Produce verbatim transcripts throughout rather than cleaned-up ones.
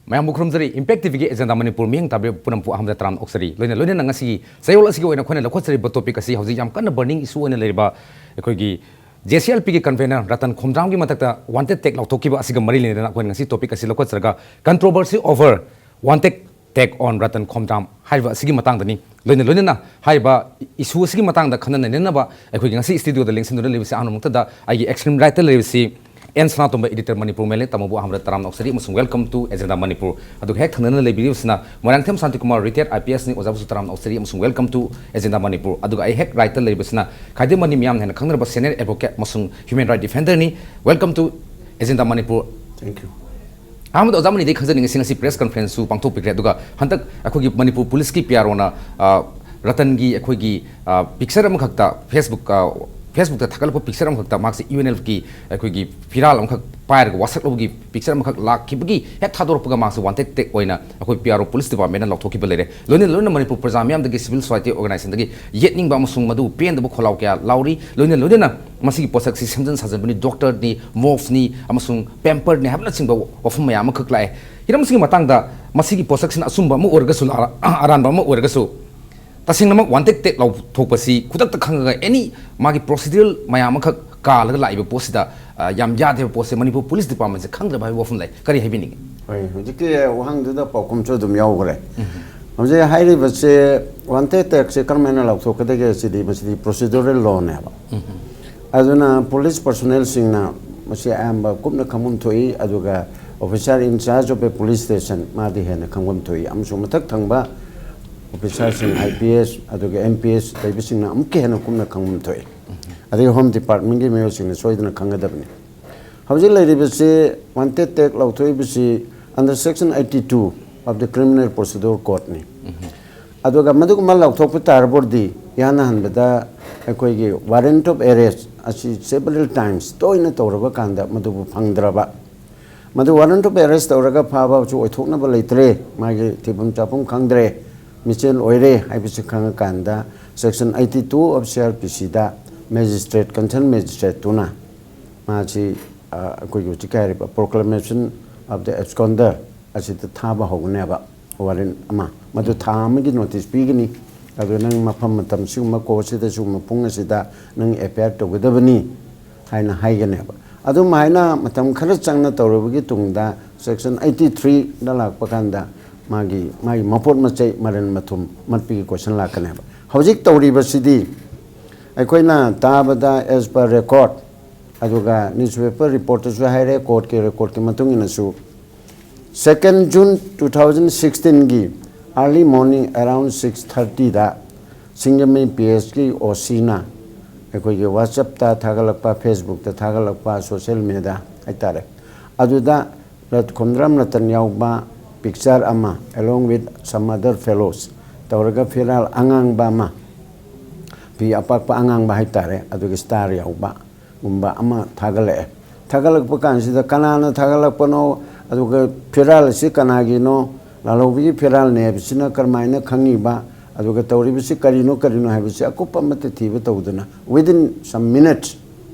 ꯃꯌꯥꯝꯕꯨ ꯈꯨꯔꯨꯝꯖꯔꯤ꯫ Impact TVꯒꯤ Agenda Manipur ꯃꯤꯠꯌꯦꯡ ꯇꯥꯕꯤꯔꯤꯕ ꯄꯨꯝꯅꯃꯛꯄꯨ ꯑꯍꯥꯟꯕꯗ ꯇꯔꯥꯝꯅ ꯑꯣꯛꯆꯔꯤ꯫ ꯂꯣꯏꯅ ꯂꯣꯏꯅꯅ ꯉꯁꯤꯒꯤ ꯆꯌꯣꯜ ꯑꯁꯤꯒꯤ ꯑꯣꯏꯅ ꯑꯩꯈꯣꯏꯅ ꯂꯧꯈꯠꯆꯔꯤꯕ topic ꯑꯁꯤ ꯍꯧꯖꯤꯛ ꯌꯥꯝ ꯀꯟꯅ burning issue ꯑꯣꯏꯅ ꯂꯩꯔꯤꯕ ꯑꯩꯈꯣꯏꯒꯤ JCLPꯒꯤ convener ꯔꯇꯟ ꯈꯣꯝꯗ꯭ꯔꯥꯝꯒꯤ ꯃꯊꯛꯇ wanted tag ꯂꯥꯎꯊꯣꯛꯈꯤꯕ ꯑꯁꯤꯒ ꯃꯔꯤ ꯂꯩꯅꯅ ꯑꯩꯈꯣꯏꯅ ꯉꯁꯤ topic ꯑꯁꯤ ꯂꯧꯈꯠꯆꯔꯒ controversy over wanted tag on Ratan Khomdram ꯍꯥꯏꯔꯤꯕ ꯑꯁꯤꯒꯤ ꯃꯇꯥꯡꯗꯅꯤ꯫ ꯂꯣꯏꯅ ꯂꯣꯏꯅꯅ ꯍꯥꯏꯔꯤꯕ issue ꯑꯁꯤꯒꯤ ꯃꯇꯥꯡꯗ ꯈꯟꯅ ꯅꯩꯅꯅꯕ ꯑꯩꯈꯣꯏꯒꯤ ꯉꯁꯤ studioꯗ ꯂꯦꯡꯁꯤꯟꯗꯨꯅ ꯂꯩꯕꯁꯤ ꯑꯍꯥꯟꯕ ꯃꯛꯇꯗ ꯑꯩꯒꯤ extreme rightꯇ ꯂꯩꯔꯤꯕꯁꯤ ꯑꯦꯟ ꯁꯅꯥꯇꯣꯝꯕ editor ꯃꯅꯤꯄꯨꯔ ꯃꯦꯜꯅꯤ꯫ ꯇꯥꯃꯣꯕꯨ ꯑꯍꯥꯟꯕꯗ ꯇꯔꯥꯝꯅ ꯑꯣꯛꯆꯔꯤ ꯑꯃꯁꯨꯡ welcome to Agenda Manipur꯫ ꯑꯗꯨꯒ ꯍꯦꯛ ꯊꯪꯅꯅ ꯂꯩꯕꯤꯔꯤꯕꯁꯤꯅ ꯃꯣꯏꯔꯥꯡꯊꯦꯝ ꯁꯥꯟꯇꯤꯀꯨꯃꯥꯔ, retired IPSꯅꯤ꯫ ꯑꯣꯖꯥꯕꯨꯁꯨ ꯇꯔꯥꯝꯅ ꯑꯣꯛꯆꯔꯤ ꯑꯃꯁꯨꯡ welcome to Agenda Manipur꯫ ꯑꯗꯨꯒ ꯑꯩ ꯍꯦꯛ rightꯇ ꯂꯩꯔꯤꯕꯁꯤꯅ ꯈ꯭ꯋꯥꯏꯗꯩ ꯃꯅꯤ ꯃꯤꯌꯥꯝꯅ ꯍꯦꯟꯅ ꯈꯪꯅꯔꯕ senior advocate ꯑꯃꯁꯨꯡ human right defenderꯅꯤ꯫ Welcome to Agenda Manipur꯫ Thank you. ꯑꯍꯥꯟꯕꯗ ꯑꯣꯖꯥ ꯃꯅꯤꯗꯒꯤ ꯈꯪꯖꯅꯤꯡꯉꯤꯁꯤ, ꯉꯁꯤ press conferenceꯁꯨ ꯄꯥꯡꯊꯣꯛꯄꯤꯈ꯭ꯔꯦ, ꯑꯗꯨꯒ ꯍꯟꯗꯛ ꯑꯩꯈꯣꯏꯒꯤ ꯃꯅꯤꯄꯨꯔ ꯄꯨꯂꯤꯁꯀꯤ PROꯅ, ꯑ, ꯔꯇꯟꯒꯤ ꯑꯩꯈꯣꯏꯒꯤ, ꯑ, picture ꯑꯃꯈꯛꯇ Facebook, ꯑ, Facebookꯇ ꯊꯥꯒꯠꯂꯛꯄ picture ꯑꯃꯈꯛꯇ ꯃꯍꯥꯛꯁꯦ UNLFꯀꯤ ꯑꯩꯈꯣꯏꯒꯤ ꯐꯤꯔꯥꯜ ꯑꯃꯈꯛ ꯄꯥꯏꯔꯒ ꯋꯥꯁꯛ ꯂꯧꯕꯒꯤ picture ꯑꯃꯈꯛ ꯂꯥꯛꯈꯤꯕꯒꯤ ꯍꯦꯛ ꯊꯥꯗꯣꯔꯛꯄꯒ ꯃꯍꯥꯛꯁꯦ wanted tag ꯑꯣꯏꯅ ꯑꯩꯈꯣꯏ PRO police departmentꯅ ꯂꯥꯎꯊꯣꯛꯈꯤꯕ ꯂꯩꯔꯦ꯫ ꯂꯣꯏꯅ ꯂꯣꯏꯅꯅ ꯃꯅꯤꯄꯨꯔ ꯄ꯭ꯔꯖꯥ ꯃꯤꯌꯥꯝꯗꯒꯤ civil society organizationꯗꯒꯤ ꯌꯦꯠꯅꯤꯡꯕ ꯑꯃꯁꯨꯡ ꯃꯗꯨ ꯄꯦꯟꯗꯕ ꯈꯣꯜꯂꯥꯎ ꯀꯌꯥ ꯂꯥꯎꯔꯤ꯫ ꯂꯣꯏꯅ ꯂꯣꯏꯅꯅ ꯃꯁꯤꯒꯤ ꯄꯣꯠꯁꯛꯁꯤ ꯁꯦꯝꯖꯤꯟ ꯁꯥꯖꯤꯟꯕꯅꯤ, doctorꯅꯤ, mobꯅꯤ ꯑꯃꯁꯨꯡ pamperedꯅꯤ ꯍꯥꯏꯕꯅꯆꯤꯡꯕ ꯋꯥꯐꯝ ꯃꯌꯥꯝ ꯑꯃꯈꯛ ꯂꯥꯛꯑꯦ꯫ ꯍꯤꯔꯝꯁꯤꯒꯤ ꯃꯇꯥꯡꯗ ꯃꯁꯤꯒꯤ ꯄꯣꯠꯁꯛꯁꯤꯅ ꯑꯆꯨꯝꯕ ꯑꯃ ꯑꯣꯏꯔꯒꯁꯨ, ꯂꯥ-, ꯑꯔꯥꯟꯕ ꯑꯃ ꯑꯣꯏꯔꯒꯁꯨ, ꯇꯁꯦꯡꯅꯃꯛ wanted tag ꯂꯥꯎꯊꯣꯛꯄꯁꯤ ꯈꯨꯗꯛꯇ ꯈꯪꯉꯒ any ꯃꯥꯒꯤ procedural ꯃꯌꯥꯝ ꯑꯃꯈꯛ ꯀꯥꯜꯂꯒ ꯂꯥꯛꯏꯕ ꯄꯣꯠꯁꯤꯗ, ꯑ, ꯌꯥꯝ ꯌꯥꯗꯦꯕ ꯄꯣꯠꯁꯦ ꯃꯅꯤꯄꯨꯔ police departmentꯁꯦ ꯈꯪꯗ꯭ꯔꯕ ꯍꯥꯏꯕ ꯋꯥꯐꯝ ꯂꯩ꯫ ꯀꯔꯤ ꯍꯥꯏꯕꯤꯅꯤꯡꯉꯤ? ꯍꯣꯏ, ꯍꯧꯖꯤꯛꯀꯤ ꯋꯥꯍꯪꯗꯨꯗ ꯄꯥꯎꯈꯨꯝꯁꯨ ꯑꯗꯨꯝ ꯌꯥꯎꯈ꯭ꯔꯦ꯫ ꯍꯧꯖꯤꯛ ꯍꯥꯏꯔꯤꯕꯁꯦ wanted tagꯁꯦ ꯀꯔꯝꯍꯥꯏꯅ ꯂꯥꯎꯊꯣꯛꯀꯗꯒꯦ ꯁꯤꯗꯤ, ꯃꯁꯤꯗꯤ procedural lawꯅꯦꯕ꯫ ꯑꯗꯨꯅ police personnelꯁꯤꯡꯅ ꯃꯁꯤ ꯑꯌꯥꯝꯕ ꯀꯨꯞꯅ ꯈꯪꯐꯝ ꯊꯣꯛꯏ, ꯑꯗꯨꯒ officer in charge of a police station ꯃꯥꯗꯤ ꯍꯦꯟꯅ ꯈꯪꯐꯝ ꯊꯣꯛꯏ, ꯑꯃꯁꯨꯡ ꯃꯊꯛ ꯊꯪꯕ officerꯁꯤꯡ, IPS ꯑꯗꯨꯒ MPS ꯂꯩꯕꯁꯤꯡꯅ ꯑꯃꯨꯛꯀ ꯍꯦꯟꯅ ꯀꯨꯞꯅ ꯈꯪꯐꯝ ꯊꯣꯛꯏ꯫ ꯑꯗꯒꯤ Home Departmentꯀꯤ ꯃꯤꯑꯣꯏꯁꯤꯡꯅ ꯁꯣꯏꯗꯅ ꯈꯪꯒꯗꯕꯅꯤ꯫ ꯍꯧꯖꯤꯛ ꯂꯩꯔꯤꯕꯁꯤ wanted tag ꯂꯥꯎꯊꯣꯛꯏꯕꯁꯤ under section eighty two of the Criminal Procedure Codeꯅꯤ꯫ ꯑꯗꯨꯒ ꯃꯗꯨꯒꯨꯝꯕ ꯂꯥꯎꯊꯣꯛꯄ ꯇꯥꯔꯕꯗꯤ, ꯏꯍꯥꯟ ꯍꯥꯟꯕꯗ ꯑꯩꯈꯣꯏꯒꯤ warrant of arrest ꯑꯁꯤ several times ꯇꯣꯏꯅ ꯇꯧꯔꯕ ꯀꯥꯟꯗ ꯃꯗꯨꯕꯨ ꯐꯪꯗ꯭ꯔꯕ, ꯃꯗꯨ warrant of arrest ꯇꯧꯔꯒ ꯐꯥꯕꯁꯨ ꯑꯣꯏꯊꯣꯛꯅꯕ ꯂꯩꯇ꯭ꯔꯦ, ꯃꯥꯒꯤ ꯊꯤꯐꯝ ꯆꯥꯐꯝ ꯈꯪꯗ꯭ꯔꯦ, ꯃꯤꯆꯦꯜ ꯑꯣꯏꯔꯦ ꯍꯥꯏꯕꯁꯤ ꯈꯪꯉꯀꯥꯟꯗ section eighty two of CrPCꯗ magistrate, concerned magistrateꯇꯨꯅ ꯃꯥꯁꯤ, ꯑ, ꯑꯩꯈꯣꯏꯒꯤ ꯍꯧꯖꯤꯛꯀꯤ ꯍꯥꯏꯔꯤꯕ proclamation of the absconder ꯑꯁꯤꯗ ꯊꯥꯕ ꯍꯧꯒꯅꯦꯕ ꯋꯥꯔꯦꯟ ꯑꯃ꯫ ꯃꯗꯨ ꯊꯥ ꯑꯃꯒꯤ ꯅꯣꯇꯤꯁ ꯄꯤꯒꯅꯤ꯫ ꯑꯗꯨ ꯅꯪ ꯃꯐꯝ ꯃꯇꯝ ꯁꯤꯒꯨꯝꯕ ꯀꯣꯔꯠꯁꯤꯗ ꯁꯤꯒꯨꯝꯕ ꯄꯨꯡ ꯑꯁꯤꯗ ꯅꯪ ꯑꯦꯐ ꯑꯥꯏ ꯑꯥꯔ ꯇꯧꯒꯗꯕꯅꯤ ꯍꯥꯏꯅ ꯍꯥꯏꯒꯅꯦꯕ꯫ ꯑꯗꯨꯝ ꯍꯥꯏꯅ ꯃꯇꯝ ꯈꯔ ꯆꯪꯅ ꯇꯧꯔꯕꯒꯤ ꯇꯨꯡꯗ ꯁꯦꯛꯁꯟ ꯑꯩꯠꯇꯤ ꯊ꯭ꯔꯤꯗ ꯂꯥꯛꯄ ꯀꯥꯟꯗ ꯃꯥꯒꯤ, ꯃꯥꯒꯤ ꯃꯄꯣꯠ ꯃꯆꯩ ꯃꯔꯟ ꯃꯊꯨꯝ ꯃꯠꯄꯒꯤ ꯀꯣꯏꯁꯟ ꯂꯥꯛꯀꯅꯦꯕ꯫ ꯍꯧꯖꯤꯛ ꯇꯧꯔꯤꯕꯁꯤꯗꯤ ꯑꯩꯈꯣꯏꯅ ꯇꯥꯕꯗ, as per record, ꯑꯗꯨꯒ ꯅ꯭ꯌꯨꯁꯄꯦꯄꯔ ꯔꯤꯄꯣꯔꯠꯇꯁꯨ ꯍꯥꯏꯔꯦ, ꯀꯣꯔꯠꯀꯤ ꯔꯦꯀꯣꯔꯠꯀꯤ ꯃꯇꯨꯡ ꯏꯟꯅꯁꯨ, second June two thousand sixteenꯒꯤ early morning around six thirtyꯗ ꯁꯤꯡꯖꯃꯩ ꯄꯤ ꯑꯦꯁꯀꯤ ꯑꯣ ꯁꯤꯅ ꯑꯩꯈꯣꯏꯒꯤ WhatsAppꯇ ꯊꯥꯒꯠꯂꯛꯄ, Facebookꯇ ꯊꯥꯒꯠꯂꯛꯄ, social mediaꯗ ꯍꯥꯏꯇꯥꯔꯦ, ꯑꯗꯨꯗ ꯔꯠ-, ꯈꯣꯝꯗ꯭ꯔꯥꯝ ꯔꯇꯟ ꯌꯥꯎꯕ ꯄꯤꯛꯆꯔ ꯑꯃ, along with some other fellows, ꯇꯧꯔꯒ ꯐꯤꯔꯥꯜ ꯑꯉꯥꯡꯕ ꯑꯃ, ꯐꯤ ꯑꯄꯥꯛꯄ ꯑꯉꯥꯡꯕ ꯍꯥꯏꯇꯥꯔꯦ, ꯑꯗꯨꯒ ꯁ꯭ꯇꯥꯔ ꯌꯥꯎꯕ ꯒꯨꯝꯕ ꯑꯃ ꯊꯥꯒꯠꯂꯛꯑꯦ꯫ ꯊꯥꯒꯠꯂꯛꯄ ꯀꯥꯟꯁꯤꯗ ꯀꯅꯥꯅ ꯊꯥꯒꯠꯂꯛꯄꯅꯣ, ꯑꯗꯨꯒ ꯐꯤꯔꯥꯜ ꯑꯁꯤ ꯀꯅꯥꯒꯤꯅꯣ, ꯂꯥꯜꯍꯧꯕꯒꯤ ꯐꯤꯔꯥꯜꯅꯦ ꯍꯥꯏꯕꯁꯤꯅ ꯀꯔꯝꯍꯥꯏꯅ ꯈꯪꯉꯤꯕ, ꯑꯗꯨꯒ ꯇꯧꯔꯤꯕꯁꯤ ꯀꯔꯤꯅꯣ, ꯀꯔꯤꯅꯣ ꯍꯥꯏꯕꯁꯤ ꯑꯀꯨꯞꯄ ꯑꯃꯠꯇ ꯊꯤꯕ ꯇꯧꯗꯅ, within some minutes,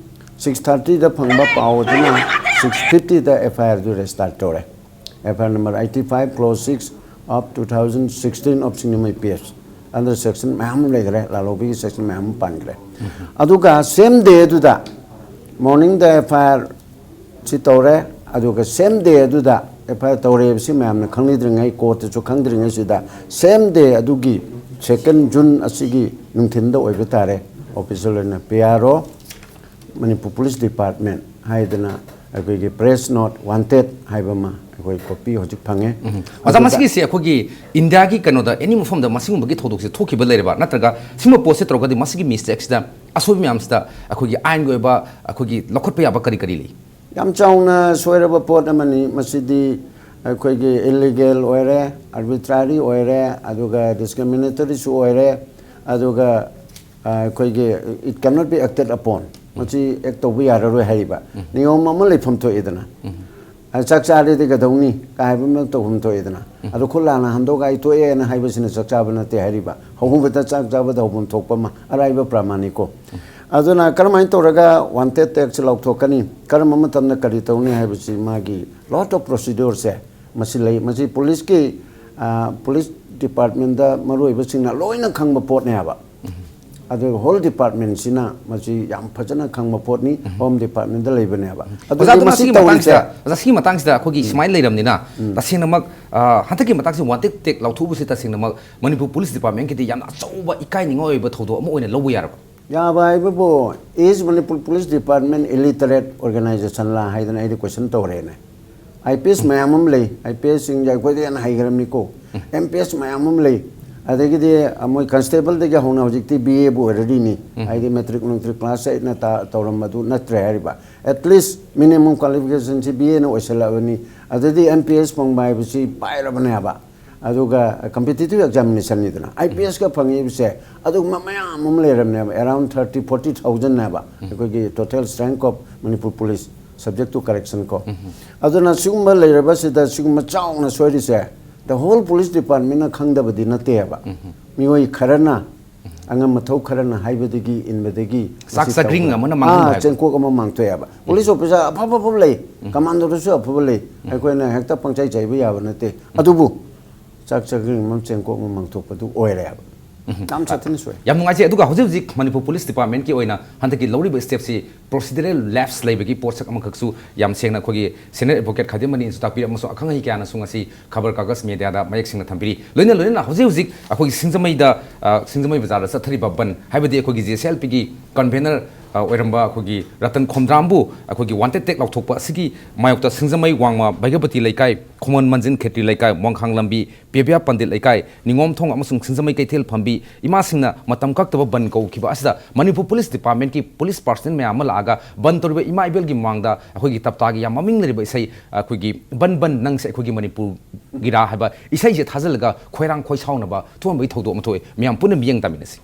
six thirtyꯗ ꯐꯪꯕ ꯄꯥꯎ ꯑꯗꯨꯅ six fiftyꯗ ꯑꯦꯐ ꯑꯥꯏ ꯑꯥꯔꯗꯨ ꯔꯦꯖꯤꯁꯇꯥꯔ ꯇꯧꯔꯦ꯫ F I R number eighty five, clause six of two thousand sixteen of Singjamei P S, under section ꯃꯌꯥꯝ ꯑꯃ ꯂꯩꯈ꯭ꯔꯦ, ꯂꯥꯜꯍꯧꯕꯒꯤ section ꯃꯌꯥꯝ ꯑꯃ ꯄꯥꯟꯈ꯭ꯔꯦ꯫ ꯑꯗꯨꯒ same day ꯑꯗꯨꯗ, morningꯗ ꯑꯦꯐ ꯑꯥꯏ ꯑꯥꯔ ꯁꯤ ꯇꯧꯔꯦ, ꯑꯗꯨꯒ same day ꯑꯗꯨꯗ ꯑꯦꯐ ꯑꯥꯏ ꯑꯥꯔ ꯇꯧꯔꯦ ꯍꯥꯏꯕꯁꯤ ꯃꯌꯥꯝꯅ ꯈꯪꯅꯗ꯭ꯔꯤꯉꯩ, ꯀꯣꯔꯠꯇꯁꯨ ꯈꯪꯗ꯭ꯔꯤꯉꯩꯁꯤꯗ, same day ꯑꯗꯨꯒꯤ second June ꯑꯁꯤꯒꯤ ꯅꯨꯡꯊꯤꯟꯗ ꯑꯣꯏꯕ ꯇꯥꯔꯦ, ꯑꯣꯐꯤꯁꯤꯌꯦꯜ ꯑꯣꯏꯅ ꯄꯤ ꯑꯥꯔ ꯑꯣ, ꯃꯅꯤꯄꯨꯔ ꯄꯨꯂꯤꯁ ꯗꯤꯄꯥꯔꯠꯃꯦꯟ ꯍꯥꯏꯗꯅ ꯑꯩꯈꯣꯏꯒꯤ press note wanted ꯍꯥꯏꯕ ꯑꯃ ꯑꯩꯈꯣꯏ ꯀꯣꯄꯤ ꯍꯧꯖꯤꯛ ꯐꯪꯉꯦ꯫ ꯑꯣꯖꯥ, ꯑꯗꯨꯗ ꯃꯁꯤꯒꯤꯁꯦ ꯑꯩꯈꯣꯏꯒꯤ ꯏꯟꯗꯤꯌꯥꯒꯤ ꯀꯩꯅꯣꯗ ꯑꯦꯅꯤ ꯃꯐꯝꯗ ꯃꯁꯤꯒꯨꯝꯕꯒꯤ ꯊꯧꯗꯣꯛꯁꯦ ꯊꯣꯛꯈꯤꯕ ꯂꯩꯔꯕ, ꯅꯠꯇ꯭ꯔꯒ ꯁꯤꯒꯨꯝꯕ ꯄꯣꯠꯁꯦ ꯇꯧꯔꯒꯗꯤ ꯃꯁꯤꯒꯤ ꯃꯤꯁꯇꯦꯛꯁꯤꯗ, ꯑꯁꯣꯏꯕ ꯃꯌꯥꯝꯁꯤꯗ ꯑꯩꯈꯣꯏꯒꯤ ꯑꯥꯏꯟꯒꯤ ꯑꯣꯏꯕ ꯑꯩꯈꯣꯏꯒꯤ ꯂꯧꯈꯠꯄ ꯌꯥꯕ ꯀꯔꯤ ꯀꯔꯤ ꯂꯩ? ꯌꯥꯝ ꯆꯥꯎꯅ ꯁꯣꯏꯔꯕ ꯄꯣꯠ ꯑꯃꯅꯤ꯫ ꯃꯁꯤꯗꯤ ꯑꯩꯈꯣꯏꯒꯤ ꯏꯂꯤꯒꯦꯜ ꯑꯣꯏꯔꯦ, ꯑꯥꯔꯕꯤꯇ꯭ꯔꯥꯔꯤ ꯑꯣꯏꯔꯦ, ꯑꯗꯨꯒ ꯗꯤꯁꯀ꯭ꯔꯤꯃꯤꯅꯦꯇꯔꯤꯁꯨ ꯑꯣꯏꯔꯦ, ꯑꯗꯨꯒ, ꯑ, ꯑꯩꯈꯣꯏꯒꯤ it cannot be acted upon, ꯃꯁꯤ ꯑꯦꯛ ꯇꯧꯕ ꯌꯥꯔꯔꯣꯏ ꯍꯥꯏꯔꯤꯕ ꯅꯤꯌꯣꯝ ꯑꯃ ꯂꯩꯐꯝ ꯊꯣꯛꯏꯗꯅ꯫ ꯑ, ꯆꯥꯛ ꯆꯥꯔꯗꯤ ꯀꯩꯗꯧꯅꯤ ꯀꯥꯏ ꯍꯥꯏꯕ ꯑꯃ ꯇꯧꯐꯝ ꯊꯣꯛꯏꯗꯅ꯫ ꯑꯗꯣ ꯈꯨꯠ ꯂꯥꯟꯅ ꯍꯟꯗꯣꯛꯑꯒ "ꯑꯩ ꯇꯣꯛꯑꯦꯅ" ꯍꯥꯏꯕꯁꯤꯅ ꯆꯥꯛ ꯆꯥꯕ ꯅꯠꯇꯦ ꯍꯥꯏꯔꯤꯕ꯫ ꯍꯧꯕꯗ ꯆꯥꯛ ꯆꯥꯕꯗ ꯍꯧꯐꯝ ꯊꯣꯛꯄ ꯑꯃ, ꯑꯔꯥꯏꯕ ꯄ꯭ꯔꯃꯥꯟꯅꯤꯀꯣ꯫ ꯑꯗꯨꯅ ꯀꯔꯝꯍꯥꯏꯅ ꯇꯧꯔꯒ ꯋꯥꯟꯇꯦꯗ ꯇꯦꯛꯁ ꯂꯧꯊꯣꯛꯀꯅꯤ, ꯀꯔꯝꯕ ꯃꯇꯝꯗ ꯀꯔꯤ ꯇꯧꯅꯤ ꯍꯥꯏꯕꯁꯤ ꯃꯥꯒꯤ lot of procedureꯁꯦ ꯃꯁꯤ ꯂꯩ꯫ ꯃꯁꯤ ꯄꯨꯂꯤꯁꯀꯤ, ꯑ, ꯄꯨꯂꯤꯁ ꯗꯤꯄꯥꯔꯠꯃꯦꯟꯗ ꯃꯔꯨꯑꯣꯏꯕꯁꯤꯡꯅ ꯂꯣꯏꯅ ꯈꯪꯕ ꯄꯣꯠꯅꯦꯕ꯫ ꯑꯗꯨꯒ ꯍꯣꯜ ꯗꯤꯄꯥꯔꯠꯃꯦꯟꯁꯤꯅ ꯃꯁꯤ ꯌꯥꯝ ꯐꯖꯅ ꯈꯪꯕ ꯄꯣꯠꯅꯤ꯫ ꯍꯣꯝ ꯗꯤꯄꯥꯔꯠꯃꯦꯟꯗ ꯂꯩꯕꯅꯦꯕ꯫ ꯑꯗꯨꯗꯤ ꯑꯣꯖꯥꯗꯨꯅ ꯃꯁꯤ ꯁꯤꯒꯤ ꯇꯧꯔꯤꯁꯦ ꯃꯇꯥꯡꯁꯤꯗ, ꯑꯣꯖꯥ, ꯁꯤꯒꯤ ꯃꯇꯥꯡꯁꯤꯗ ꯑꯩꯈꯣꯏꯒꯤ ꯁꯨꯃꯥꯏꯅ ꯂꯩꯔꯕꯅꯤꯅ, ꯇꯁꯦꯡꯅꯃꯛ, ꯑ, ꯍꯟꯗꯛꯀꯤ ꯃꯇꯥꯡꯁꯤ ꯋꯥꯟꯇꯦꯗ ꯇꯦꯛ ꯂꯥꯎꯊꯣꯛꯎꯕꯁꯤ ꯇꯁꯦꯡꯅꯃꯛ ꯃꯅꯤꯄꯨꯔ ꯄꯨꯂꯤꯁ ꯗꯤꯄꯥꯔꯠꯃꯦꯟꯒꯤꯗꯤ ꯌꯥꯝꯅ ꯑꯆꯧꯕ ꯏꯀꯥꯏꯅꯤꯡꯉꯥꯏ ꯑꯣꯏꯕ ꯊꯧꯗꯣꯛ ꯑꯃ ꯑꯣꯏꯅ ꯂꯧꯕ ꯌꯥꯔꯕ? ꯌꯥꯕ ꯍꯥꯏꯕꯕꯨ, "Is Manipur Police Department illiterate organization ꯂꯥ?" ꯍꯥꯏꯗꯅ ꯑꯩꯗꯤ ꯀꯣꯏꯁꯟ ꯇꯧꯔꯦꯅꯦ꯫ ꯑꯥꯏ ꯄꯤ ꯑꯦꯁ ꯃꯌꯥꯝ ꯑꯃ ꯂꯩ, ꯑꯥꯏ ꯄꯤ ꯑꯦꯁꯁꯤꯡꯁꯦ ꯑꯩꯈꯣꯏꯗ ꯍꯦꯟꯅ ꯍꯩꯈ꯭ꯔꯕꯅꯤꯀꯣ꯫ ꯑꯦꯝ ꯄꯤ ꯑꯦꯁ ꯃꯌꯥꯝ ꯑꯃ ꯂꯩ, ꯑꯗꯒꯤꯗꯤ, ꯑ, ꯃꯣꯏ ꯀꯟꯁꯇꯦꯕꯜꯗꯒꯤ ꯍꯧꯅ ꯍꯧꯖꯤꯛꯇꯤ ꯕꯤ ꯑꯦꯕꯨ ꯑꯣꯏꯔꯗꯤꯅꯤ, ꯍꯥꯏꯗꯤ ꯃꯦꯇ꯭ꯔꯤꯛ ꯅꯨꯡꯇ꯭ꯔꯤꯛ ꯀ꯭ꯂꯥꯁ ꯑꯩꯠꯅ ꯇ-, ꯇꯧꯔꯝꯕꯗꯨ ꯅꯠꯇ꯭ꯔꯦ ꯍꯥꯏꯔꯤꯕ꯫ At least minimum qualificationꯁꯤ ꯕꯤ ꯑꯦꯅ ꯑꯣꯏꯁꯜꯂꯛꯑꯕꯅꯤ꯫ ꯑꯗꯨꯗꯤ ꯑꯦꯝ ꯄꯤ ꯑꯦꯁ ꯐꯪꯕ ꯍꯥꯏꯕꯁꯤ ꯄꯥꯏꯔꯕꯅꯦꯕ꯫ ꯑꯗꯨꯒ competitive examinationꯅꯤꯗꯅ, ꯑꯥꯏ ꯄꯤ ꯑꯦꯁꯀ ꯐꯪꯉꯛꯏꯕꯁꯦ ꯑꯗꯨꯒꯨꯝꯕ ꯃꯌꯥꯝ ꯑꯃ ꯂꯩꯔꯕꯅꯦꯕ, around thirty, forty thousandꯅꯦꯕ ꯑꯩꯈꯣꯏꯒꯤ total strength of Manipur Police, subject to correction ꯀꯣ꯫ ꯑꯗꯨꯅ ꯁꯤꯒꯨꯝꯕ ꯂꯩꯔꯕꯁꯤꯗ ꯁꯤꯒꯨꯝꯕ ꯆꯥꯎꯅ ꯁꯣꯏꯔꯤꯁꯦ, the whole police departmentꯅ ꯈꯪꯗꯕꯗꯤ ꯅꯠꯇꯦꯕ꯫ ꯃꯤꯑꯣꯏ ꯈꯔꯅ, ꯑꯉꯝ ꯑꯊꯧ ꯈꯔꯅ ꯍꯥꯏꯕꯗꯒꯤ, ꯏꯟꯕꯗꯒꯤ ꯆꯥꯛ ꯃꯁꯤ ꯆꯥꯒ꯭ꯔꯤꯡ ꯇꯧꯕ꯫ ꯑꯃꯅ ꯃꯥꯡꯍꯟꯕ ꯑꯥ, ꯍꯥꯏꯕ꯫ ꯆꯦꯡꯀꯣꯛ ꯑꯃ ꯃꯥꯡꯊꯣꯛꯑꯦꯕ꯫ ꯄꯨꯂꯤꯁ ꯑꯣꯐꯤꯁꯔ ꯑꯐ ꯑꯐꯕ ꯂꯩ, ꯀꯃꯥꯟꯗꯣꯗꯁꯨ ꯑꯐꯕ ꯂꯩ, ꯑꯩꯈꯣꯏꯅ ꯍꯦꯛꯇ ꯄꯪꯆꯥꯏ ꯆꯥꯏꯕ ꯌꯥꯕ ꯅꯠꯇꯦ꯫ ꯑꯗꯨꯕꯨ ꯆꯥꯛ ꯆꯥꯒ꯭ꯔꯤꯡ ꯑꯃ ꯆꯦꯡꯀꯣꯛ ꯑꯃ ꯃꯥꯡꯊꯣꯛꯄꯗꯨ ꯑꯣꯏꯔꯦꯕ꯫ ꯌꯥꯝ ꯁꯥꯊꯤꯅ ꯁꯣꯏ꯫ ꯌꯥꯝ ꯅꯨꯡꯉꯥꯏꯖꯩ꯫ ꯑꯗꯨꯒ ꯍꯧꯖꯤꯛ ꯍꯧꯖꯤꯛ ꯃꯅꯤꯄꯨꯔ ꯄꯨꯂꯤꯁ ꯗꯤꯄꯥꯔꯠꯃꯦꯟꯀꯤ ꯑꯣꯏꯅ ꯍꯟꯗꯛꯀꯤ ꯂꯧꯔꯤꯕ ꯁ꯭ꯇꯦꯞꯁꯤ procedural lapse ꯂꯩꯕꯒꯤ ꯄꯣꯠꯁꯛ ꯑꯃꯈꯛꯁꯨ ꯌꯥꯝ ꯁꯦꯡꯅ ꯑꯩꯈꯣꯏꯒꯤ senior advocate ꯈꯥꯗꯤꯝ ꯃꯅꯤꯅꯁꯨ ꯇꯥꯛꯄꯤꯔꯦ, ꯑꯃꯁꯨꯡ ꯑꯈꯪ ꯑꯍꯩ ꯀꯌꯥꯅꯁꯨ ꯉꯁꯤ ꯈꯕꯔ ꯀꯥꯒꯖ ꯃꯦꯗꯤꯌꯥꯗ ꯃꯌꯦꯛ ꯁꯦꯡꯅ ꯊꯝꯕꯤꯔꯤ꯫ ꯂꯣꯏꯅ ꯂꯣꯏꯅꯅ ꯍꯧꯖꯤꯛ ꯍꯧꯖꯤꯛ ꯑꯩꯈꯣꯏꯒꯤ ꯁꯤꯡꯖꯃꯩꯗ, ꯑ, ꯁꯤꯡꯖꯃꯩ ꯕꯖꯥꯔꯗ ꯆꯠꯊꯔꯤꯕ ꯕꯟ, ꯍꯥꯏꯕꯗꯤ ꯑꯩꯈꯣꯏꯒꯤ ꯖꯦ ꯁꯤ ꯑꯦꯜ ꯄꯤꯒꯤ convener, ꯑ, ꯑꯣꯏꯔꯝꯕ ꯑꯩꯈꯣꯏꯒꯤ ꯔꯇꯟ ꯈꯣꯝꯗ꯭ꯔꯥꯝꯕꯨ ꯑꯩꯈꯣꯏꯒꯤ wanted tag ꯂꯥꯎꯊꯣꯛꯄ ꯑꯁꯤꯒꯤ ꯃꯥꯌꯣꯛꯇ ꯁꯤꯡꯖꯃꯩ ꯋꯥꯡꯃ ꯚꯩꯒ꯭ꯌꯥꯕꯇꯤ ꯂꯩꯀꯥꯏ, ꯈꯣꯃꯟ ꯃꯟꯖꯤꯟ ꯈꯦꯇ꯭ꯔꯤ ꯂꯩꯀꯥꯏ, ꯃꯣꯡꯈꯥꯡ ꯂꯝꯕꯤ, ꯄꯦꯕꯤꯌꯥ ꯄꯟꯗꯤꯠ ꯂꯩꯀꯥꯏ, ꯅꯤꯉꯣꯝꯊꯣꯡ ꯑꯃꯁꯨꯡ ꯁꯤꯡꯖꯃꯩ ꯀꯩꯊꯦꯜ ꯐꯝꯕꯤ ꯏꯃꯥꯁꯤꯡꯅ ꯃꯇꯝ ꯀꯛꯇꯕ ꯕꯟ ꯀꯧꯈꯤꯕ ꯑꯁꯤꯗ ꯃꯅꯤꯄꯨꯔ ꯄꯨꯂꯤꯁ ꯗꯤꯄꯥꯔꯠꯃꯦꯟꯀꯤ ꯄꯨꯂꯤꯁ ꯄꯥꯔꯁꯅꯦꯜ ꯃꯌꯥꯝ ꯑꯃ ꯂꯥꯛꯑꯒ ꯕꯟ ꯇꯧꯔꯤꯕ ꯏꯃꯥ ꯏꯕꯦꯜꯒꯤ ꯃꯃꯥꯡꯗ ꯑꯩꯈꯣꯏꯒꯤ ꯇꯞꯇꯥꯒꯤ ꯌꯥꯝ ꯃꯃꯤꯡ ꯂꯩꯔꯤꯕ ꯏꯁꯩ, ꯑꯩꯈꯣꯏꯒꯤ "ꯕꯟ ꯕꯟ ꯅꯪꯁꯦ ꯑꯩꯈꯣꯏꯒꯤ ꯃꯅꯤꯄꯨꯔꯒꯤꯔꯥ" ꯍꯥꯏꯕ ꯏꯁꯩꯁꯦ ꯊꯥꯖꯤꯜꯂꯒ ꯈꯣꯏꯔꯥꯡ ꯈꯣꯏꯁꯥꯎꯅꯕ ꯊꯣꯛꯍꯟꯕꯒꯤ ꯊꯧꯗꯣꯛ ꯑꯃ ꯊꯣꯛꯑꯦ꯫ ꯃꯌꯥꯝ ꯄꯨꯟꯅ ꯃꯤꯠꯌꯦꯡ ꯇꯥꯃꯤꯟꯅꯁꯤ꯫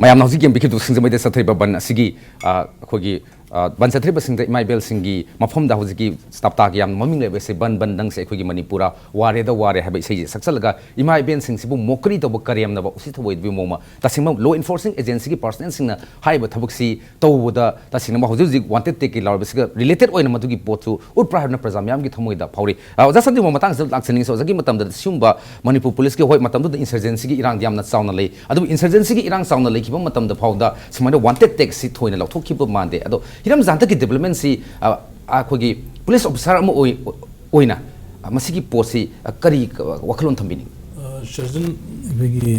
ꯃꯌꯥꯝꯅ ꯍꯧꯖꯤꯛ ꯌꯦꯡꯕꯤꯈꯤꯕꯗꯨ ꯁꯤꯡꯖꯃꯩꯗ ꯆꯠꯊꯔꯤꯕ ꯕꯟ ꯑꯁꯤꯒꯤ, ꯑ, ꯑꯩꯈꯣꯏꯒꯤ, ꯑ, ꯕꯟ ꯆꯠꯊꯔꯤꯕꯁꯤꯡꯗ ꯏꯃꯥ ꯏꯕꯦꯜꯁꯤꯡꯒꯤ ꯃꯐꯝꯗ ꯍꯧꯖꯤꯛꯀꯤ ꯇꯞꯇꯥꯒꯤ ꯌꯥꯝꯅ ꯃꯃꯤꯡ ꯂꯩꯕꯁꯦ "ꯕꯟ ꯕꯟ ꯅꯪꯁꯦ ꯑꯩꯈꯣꯏꯒꯤ ꯃꯅꯤꯄꯨꯔ ꯋꯥꯔꯦꯗ ꯋꯥꯔꯦ" ꯍꯥꯏꯕ ꯏꯁꯩꯁꯦ ꯁꯛꯆꯜꯂꯒ ꯏꯃꯥ ꯏꯕꯦꯜꯁꯤꯡꯁꯤꯕꯨ ꯃꯣꯀꯔꯤ ꯇꯧꯕ, ꯀꯔꯦꯝꯅꯕ, ꯎꯁꯤꯠ ꯊꯑꯣꯏꯗꯕꯒꯤ ꯃꯑꯣꯡ ꯑꯃ, ꯇꯁꯦꯡꯕ law enforcing agencyꯒꯤ personnelꯁꯤꯡꯅ ꯍꯥꯏꯔꯤꯕ ꯊꯕꯛꯁꯤ ꯇꯧꯕꯗ ꯇꯁꯦꯡꯅ ꯍꯧꯖꯤꯛ ꯍꯧꯖꯤꯛ wanted tagꯀꯤ ꯂꯥꯎꯔꯤꯕꯁꯤꯒ related ꯑꯣꯏꯅ ꯃꯗꯨꯒꯤ ꯄꯣꯠꯁꯨ ꯎꯠꯄ꯭ꯔꯥ ꯍꯥꯏꯕꯅ ꯄ꯭ꯔꯖꯥ ꯃꯤꯌꯥꯝꯒꯤ ꯊꯃꯣꯏꯗ ꯐꯥꯎꯔꯤ꯫ ꯑ, ꯑꯣꯖꯥ ꯁꯟꯗꯤꯕ, ꯃꯇꯥꯡꯁꯤꯗ ꯂꯥꯛꯆꯅꯤꯡꯉꯤ꯫ ꯑꯣꯖꯥꯒꯤ ꯃꯇꯝꯗ ꯁꯤꯒꯨꯝꯕ ꯃꯅꯤꯄꯨꯔ ꯄꯨꯂꯤꯁꯀꯤ, ꯍꯣꯏ, ꯃꯇꯝꯗꯨꯗ insurgencyꯒꯤ ꯏꯔꯥꯡꯗꯤ ꯌꯥꯝꯅ ꯆꯥꯎꯅ ꯂꯩ, ꯑꯗꯨꯕꯨ insurgencyꯒꯤ ꯏꯔꯥꯡ ꯆꯥꯎꯅ ꯂꯩꯈꯤꯕ ꯃꯇꯝꯗ ꯐꯥꯎꯗ ꯁꯨꯃꯥꯏꯅ wanted tagꯁꯤ ꯊꯣꯏꯅ ꯂꯧꯊꯣꯛꯈꯤꯕ ꯃꯥꯟꯗꯦ꯫ ꯑꯗꯣ ꯍꯤꯔꯝꯁꯦ ꯍꯟꯗꯛꯀꯤ developmentꯁꯤ, ꯑ, ꯑꯩꯈꯣꯏꯒꯤ ꯄꯨꯂꯤꯁ ꯑꯣꯐꯤꯁꯥꯔ ꯑꯃ ꯑꯣꯏ-, ꯑꯣꯏꯅ, ꯑ, ꯃꯁꯤꯒꯤ ꯄꯣꯠꯁꯤ, ꯑ, ꯀꯔꯤ, ꯑ, ꯋꯥꯈꯜꯂꯣꯟ ꯊꯝꯕꯤꯅꯤꯡ? ꯑ, ꯁꯔꯖꯟ, ꯑꯩꯈꯣꯏꯒꯤ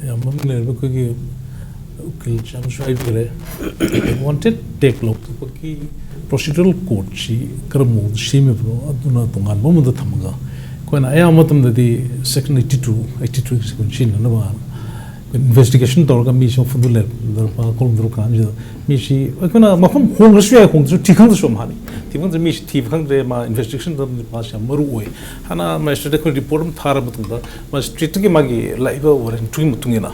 ꯌꯥꯝ ꯃꯃꯤꯡ ꯂꯩꯔꯕ ꯑꯩꯈꯣꯏꯒꯤ ꯎꯀꯤꯜ ꯆꯥꯃꯁꯨ ꯍꯥꯏꯕꯤꯈ꯭ꯔꯦ꯫ Wanted tag ꯂꯧꯊꯣꯛꯄꯒꯤ procedural codeꯁꯤ ꯀꯔꯝꯕ ꯃꯑꯣꯡꯗ ꯁꯦꯝꯃꯤꯕꯅꯣ, ꯑꯗꯨꯅ ꯇꯣꯉꯥꯟꯕ ꯑꯃꯗ ꯊꯝꯃꯒ, ꯑꯩꯈꯣꯏꯅ ꯑꯌꯥꯝꯕ ꯃꯇꯝꯗꯗꯤ section eighty two, eighty three section ꯁꯤꯖꯤꯟꯅꯅꯕ ꯑꯩꯈꯣꯏ investigation ꯇꯧꯔꯒ ꯃꯤꯁꯤ ꯃꯐꯝꯗꯨ ꯂꯩꯔꯝꯗ꯭ꯔ ꯀꯥꯟꯁꯤꯗ, ꯃꯤꯁꯤ ꯑꯩꯈꯣꯏꯅ ꯃꯐꯝ ꯍꯣꯡꯉꯁꯨ ꯌꯥꯏ, ꯍꯣꯡꯗ꯭ꯔꯁꯨ ꯊꯤ ꯈꯪꯗ꯭ꯔꯁꯨ ꯑꯃ ꯍꯥꯏꯅꯤ꯫ ꯊꯤ ꯈꯪꯗ꯭ꯔꯁꯨ ꯃꯤꯁꯤ ꯊꯤꯕ ꯈꯪꯗ꯭ꯔꯦ, ꯃꯥ investigation ꯇꯧꯕ ꯃꯥꯁꯤ ꯌꯥꯝ ꯃꯔꯨ ꯑꯣꯏ꯫ ꯍꯥꯟꯅ ꯃꯦꯖꯤꯁꯇ꯭ꯔꯦꯠꯇ ꯑꯩꯈꯣꯏ ꯔꯤꯄꯣꯔꯠ ꯑꯃ ꯊꯥꯔꯕ ꯃꯇꯨꯡꯗ, ꯃꯦꯖꯤꯁꯇ꯭ꯔꯦꯠꯇꯨꯒꯤ ꯃꯥꯒꯤ ꯂꯥꯛꯏꯕ ꯋꯥꯔꯦꯟꯇꯨꯒꯤ ꯃꯇꯨꯡ ꯏꯟꯅ,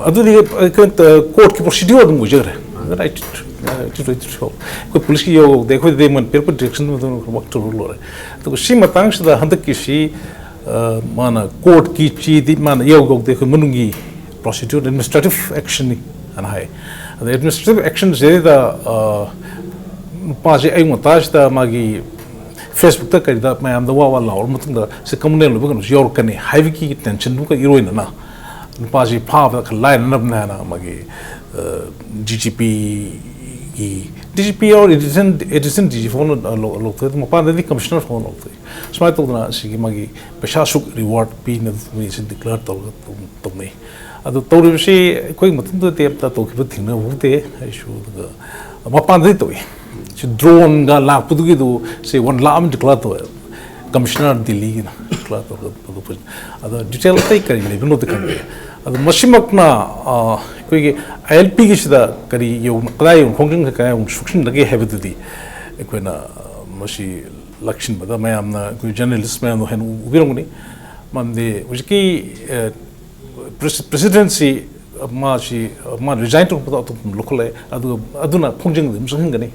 ꯑꯗꯨꯗꯤ ꯀꯣꯔꯠꯀꯤ ꯄ꯭ꯔꯣꯁꯤꯗ꯭ꯌꯨꯔ ꯑꯗꯨꯝ ꯑꯣꯏꯖꯈ꯭ꯔꯦ꯫ ꯑꯗꯨꯅ ꯑꯩ ꯇꯤ-, ꯑꯩ ꯇꯤ-, ꯑꯩ ꯇꯤ-, ꯑꯩꯈꯣꯏ ꯄꯨꯂꯤꯁꯀꯤ ꯌꯧꯗꯦ, ꯑꯩꯈꯣꯏꯗꯗꯤ ꯃꯣꯏꯅ ꯄꯤꯔꯛꯄ ꯗꯤꯔꯦꯛꯁꯟ ꯃꯇꯨꯡ ꯏꯟꯅ ꯋꯥꯛ ꯇꯧꯔ ꯂꯣꯏꯔꯦ꯫ ꯑꯗꯨꯒ ꯁꯤ ꯃꯇꯥꯡꯁꯤꯗ ꯍꯟꯗꯛꯀꯤꯁꯤ, ꯑ, ꯃꯥꯅ ꯀꯣꯔꯠꯀꯤ ꯆꯦꯗꯤ ꯃꯥꯅ ꯌꯧ ꯌꯧꯗꯦ, ꯑꯩꯈꯣꯏ ꯃꯅꯨꯡꯒꯤ ꯄ꯭ꯔꯣꯁꯤꯗ꯭ꯌꯨꯔ, ꯑꯦꯗꯃꯤꯅꯤꯁꯇ꯭ꯔꯦꯇꯤꯚ ꯑꯦꯛꯁꯟꯅꯤ ꯍꯥꯏꯅ ꯍꯥꯏ꯫ ꯑꯗ ꯑꯦꯗꯃꯤꯅꯤꯁꯇ꯭ꯔꯦꯇꯤꯚ ꯑꯦꯛꯁꯟꯁꯤꯗꯩꯗ, ꯑ, ꯅꯨꯄꯥꯁꯦ ꯑꯌꯨꯛ ꯉꯟꯇꯥꯁꯤꯗ ꯃꯥꯒꯤ ꯐꯦꯁꯕꯨꯛꯇ ꯀꯔꯤꯗ ꯃꯌꯥꯝꯗ ꯋꯥ ꯋꯥ ꯂꯥꯎꯔ ꯃꯇꯨꯡꯗ ꯁꯤ ꯀꯃꯟ ꯑꯣꯏꯕ ꯀꯩꯅꯣꯁꯤ ꯌꯧꯔꯛꯀꯅꯤ ꯍꯥꯏꯕꯒꯤ ꯇꯦꯟꯁꯟꯗꯨꯒ ꯏꯔꯣꯏꯅꯅ ꯅꯨꯄꯥꯁꯤ ꯐꯥꯕꯗ ꯈꯔ ꯂꯥꯏꯅꯅꯕꯅꯦ ꯍꯥꯏꯅ ꯃꯥꯒꯤ, ꯑ, ꯗꯤ ꯖꯤ ꯄꯤꯒꯤ, D J P or edition, edition D J ꯐꯥꯎꯅ ꯂꯧ-, ꯂꯧꯊꯣꯛꯑꯦ꯫ ꯑꯗꯨ ꯃꯄꯥꯟꯗꯗꯤ ꯀꯃꯤꯁꯅꯔ ꯐꯥꯎꯅ ꯂꯧꯊꯣꯛꯑꯦ꯫ ꯁꯨꯃꯥꯏꯅ ꯇꯧꯗꯅ ꯁꯤꯒꯤ ꯃꯥꯒꯤ ꯄꯩꯁꯥ ꯑꯁꯨꯛ ꯔꯤꯋꯥꯔꯗ ꯄꯤꯅ ꯃꯤꯁꯤ ꯗꯤꯀ꯭ꯂꯦꯌꯔ ꯇꯧꯔꯒ ꯇꯧ-, ꯇꯧꯅꯩ꯫ ꯑꯗꯨ ꯇꯧꯔꯤꯕꯁꯤ ꯑꯩꯈꯣꯏꯒꯤ ꯃꯇꯨꯡꯗꯗꯤ ꯑꯝꯇ ꯇꯧꯈꯤꯕ ꯊꯦꯡꯅꯍꯧꯗꯦ ꯑꯩꯁꯨ꯫ ꯑꯗꯨꯒ ꯃꯄꯥꯟꯗꯗꯤ ꯇꯧꯏ꯫ ꯁꯤ ꯗ꯭ꯔꯣꯟꯒ ꯂꯥꯛꯄꯗꯨꯒꯤꯗꯨ ꯁꯤ ꯋꯥꯟ ꯂꯥꯈ ꯑꯃ ꯗꯤꯀ꯭ꯂꯦꯌꯔ ꯇꯧꯋꯦ꯫ ꯀꯃꯤꯁꯅꯔ ꯗꯤꯜꯂꯤꯒꯤꯅ ꯗꯤꯀ꯭ꯂꯦꯌꯔ ꯇꯧꯔꯒ ꯄꯨꯊꯣꯛꯄꯁꯤꯅ꯫ ꯑꯗꯣ ꯗꯤꯇꯦꯜ ꯑꯇꯩ ꯀꯔꯤ ꯂꯩꯕꯅꯣꯗꯤ ꯈꯪꯗꯦ꯫ ꯑꯗꯣ ꯃꯁꯤꯃꯛꯅ, ꯑ, ꯑꯩꯈꯣꯏꯒꯤ ꯑꯥꯏ ꯑꯦꯜ ꯄꯤꯒꯤꯁꯤꯗ ꯀꯔꯤ ꯌꯧꯅ, ꯀꯗꯥꯏ ꯌꯧꯅ ꯈꯣꯡꯖꯪ ꯀꯌꯥ ꯌꯧꯅ ꯁꯣꯛꯆꯤꯟꯅꯒꯦ ꯍꯥꯏꯕꯗꯨꯗꯤ ꯑꯩꯈꯣꯏꯅ, ꯑ, ꯃꯁꯤ ꯂꯥꯛꯁꯤꯟꯕꯗ ꯃꯌꯥꯝꯅ, ꯑꯩꯈꯣꯏ ꯖꯔꯅꯦꯂꯤꯁ ꯃꯌꯥꯝꯅ ꯍꯦꯟꯅ ꯎ-, ꯎꯕꯤꯔꯝꯒꯅꯤ꯫ ꯃꯔꯝꯗꯤ ꯍꯧꯖꯤꯛꯀꯤ, ꯑ, ꯄ꯭ꯔꯦꯁ-, ꯄ꯭ꯔꯦꯁꯤꯗꯦꯟꯁꯤ ꯃꯥꯁꯤ, ꯃꯥ ꯔꯤꯖꯥꯏꯟ ꯇꯧꯔꯛꯄꯗ ꯑꯇꯣꯞꯄ ꯑꯃ ꯂꯧꯈꯠꯂꯛꯑꯦ꯫ ꯑꯗꯨꯒ ꯑꯗꯨꯅ ꯈꯣꯡꯖꯪꯗ ꯑꯗꯨꯝ ꯆꯪꯍꯟꯒꯅꯤ꯫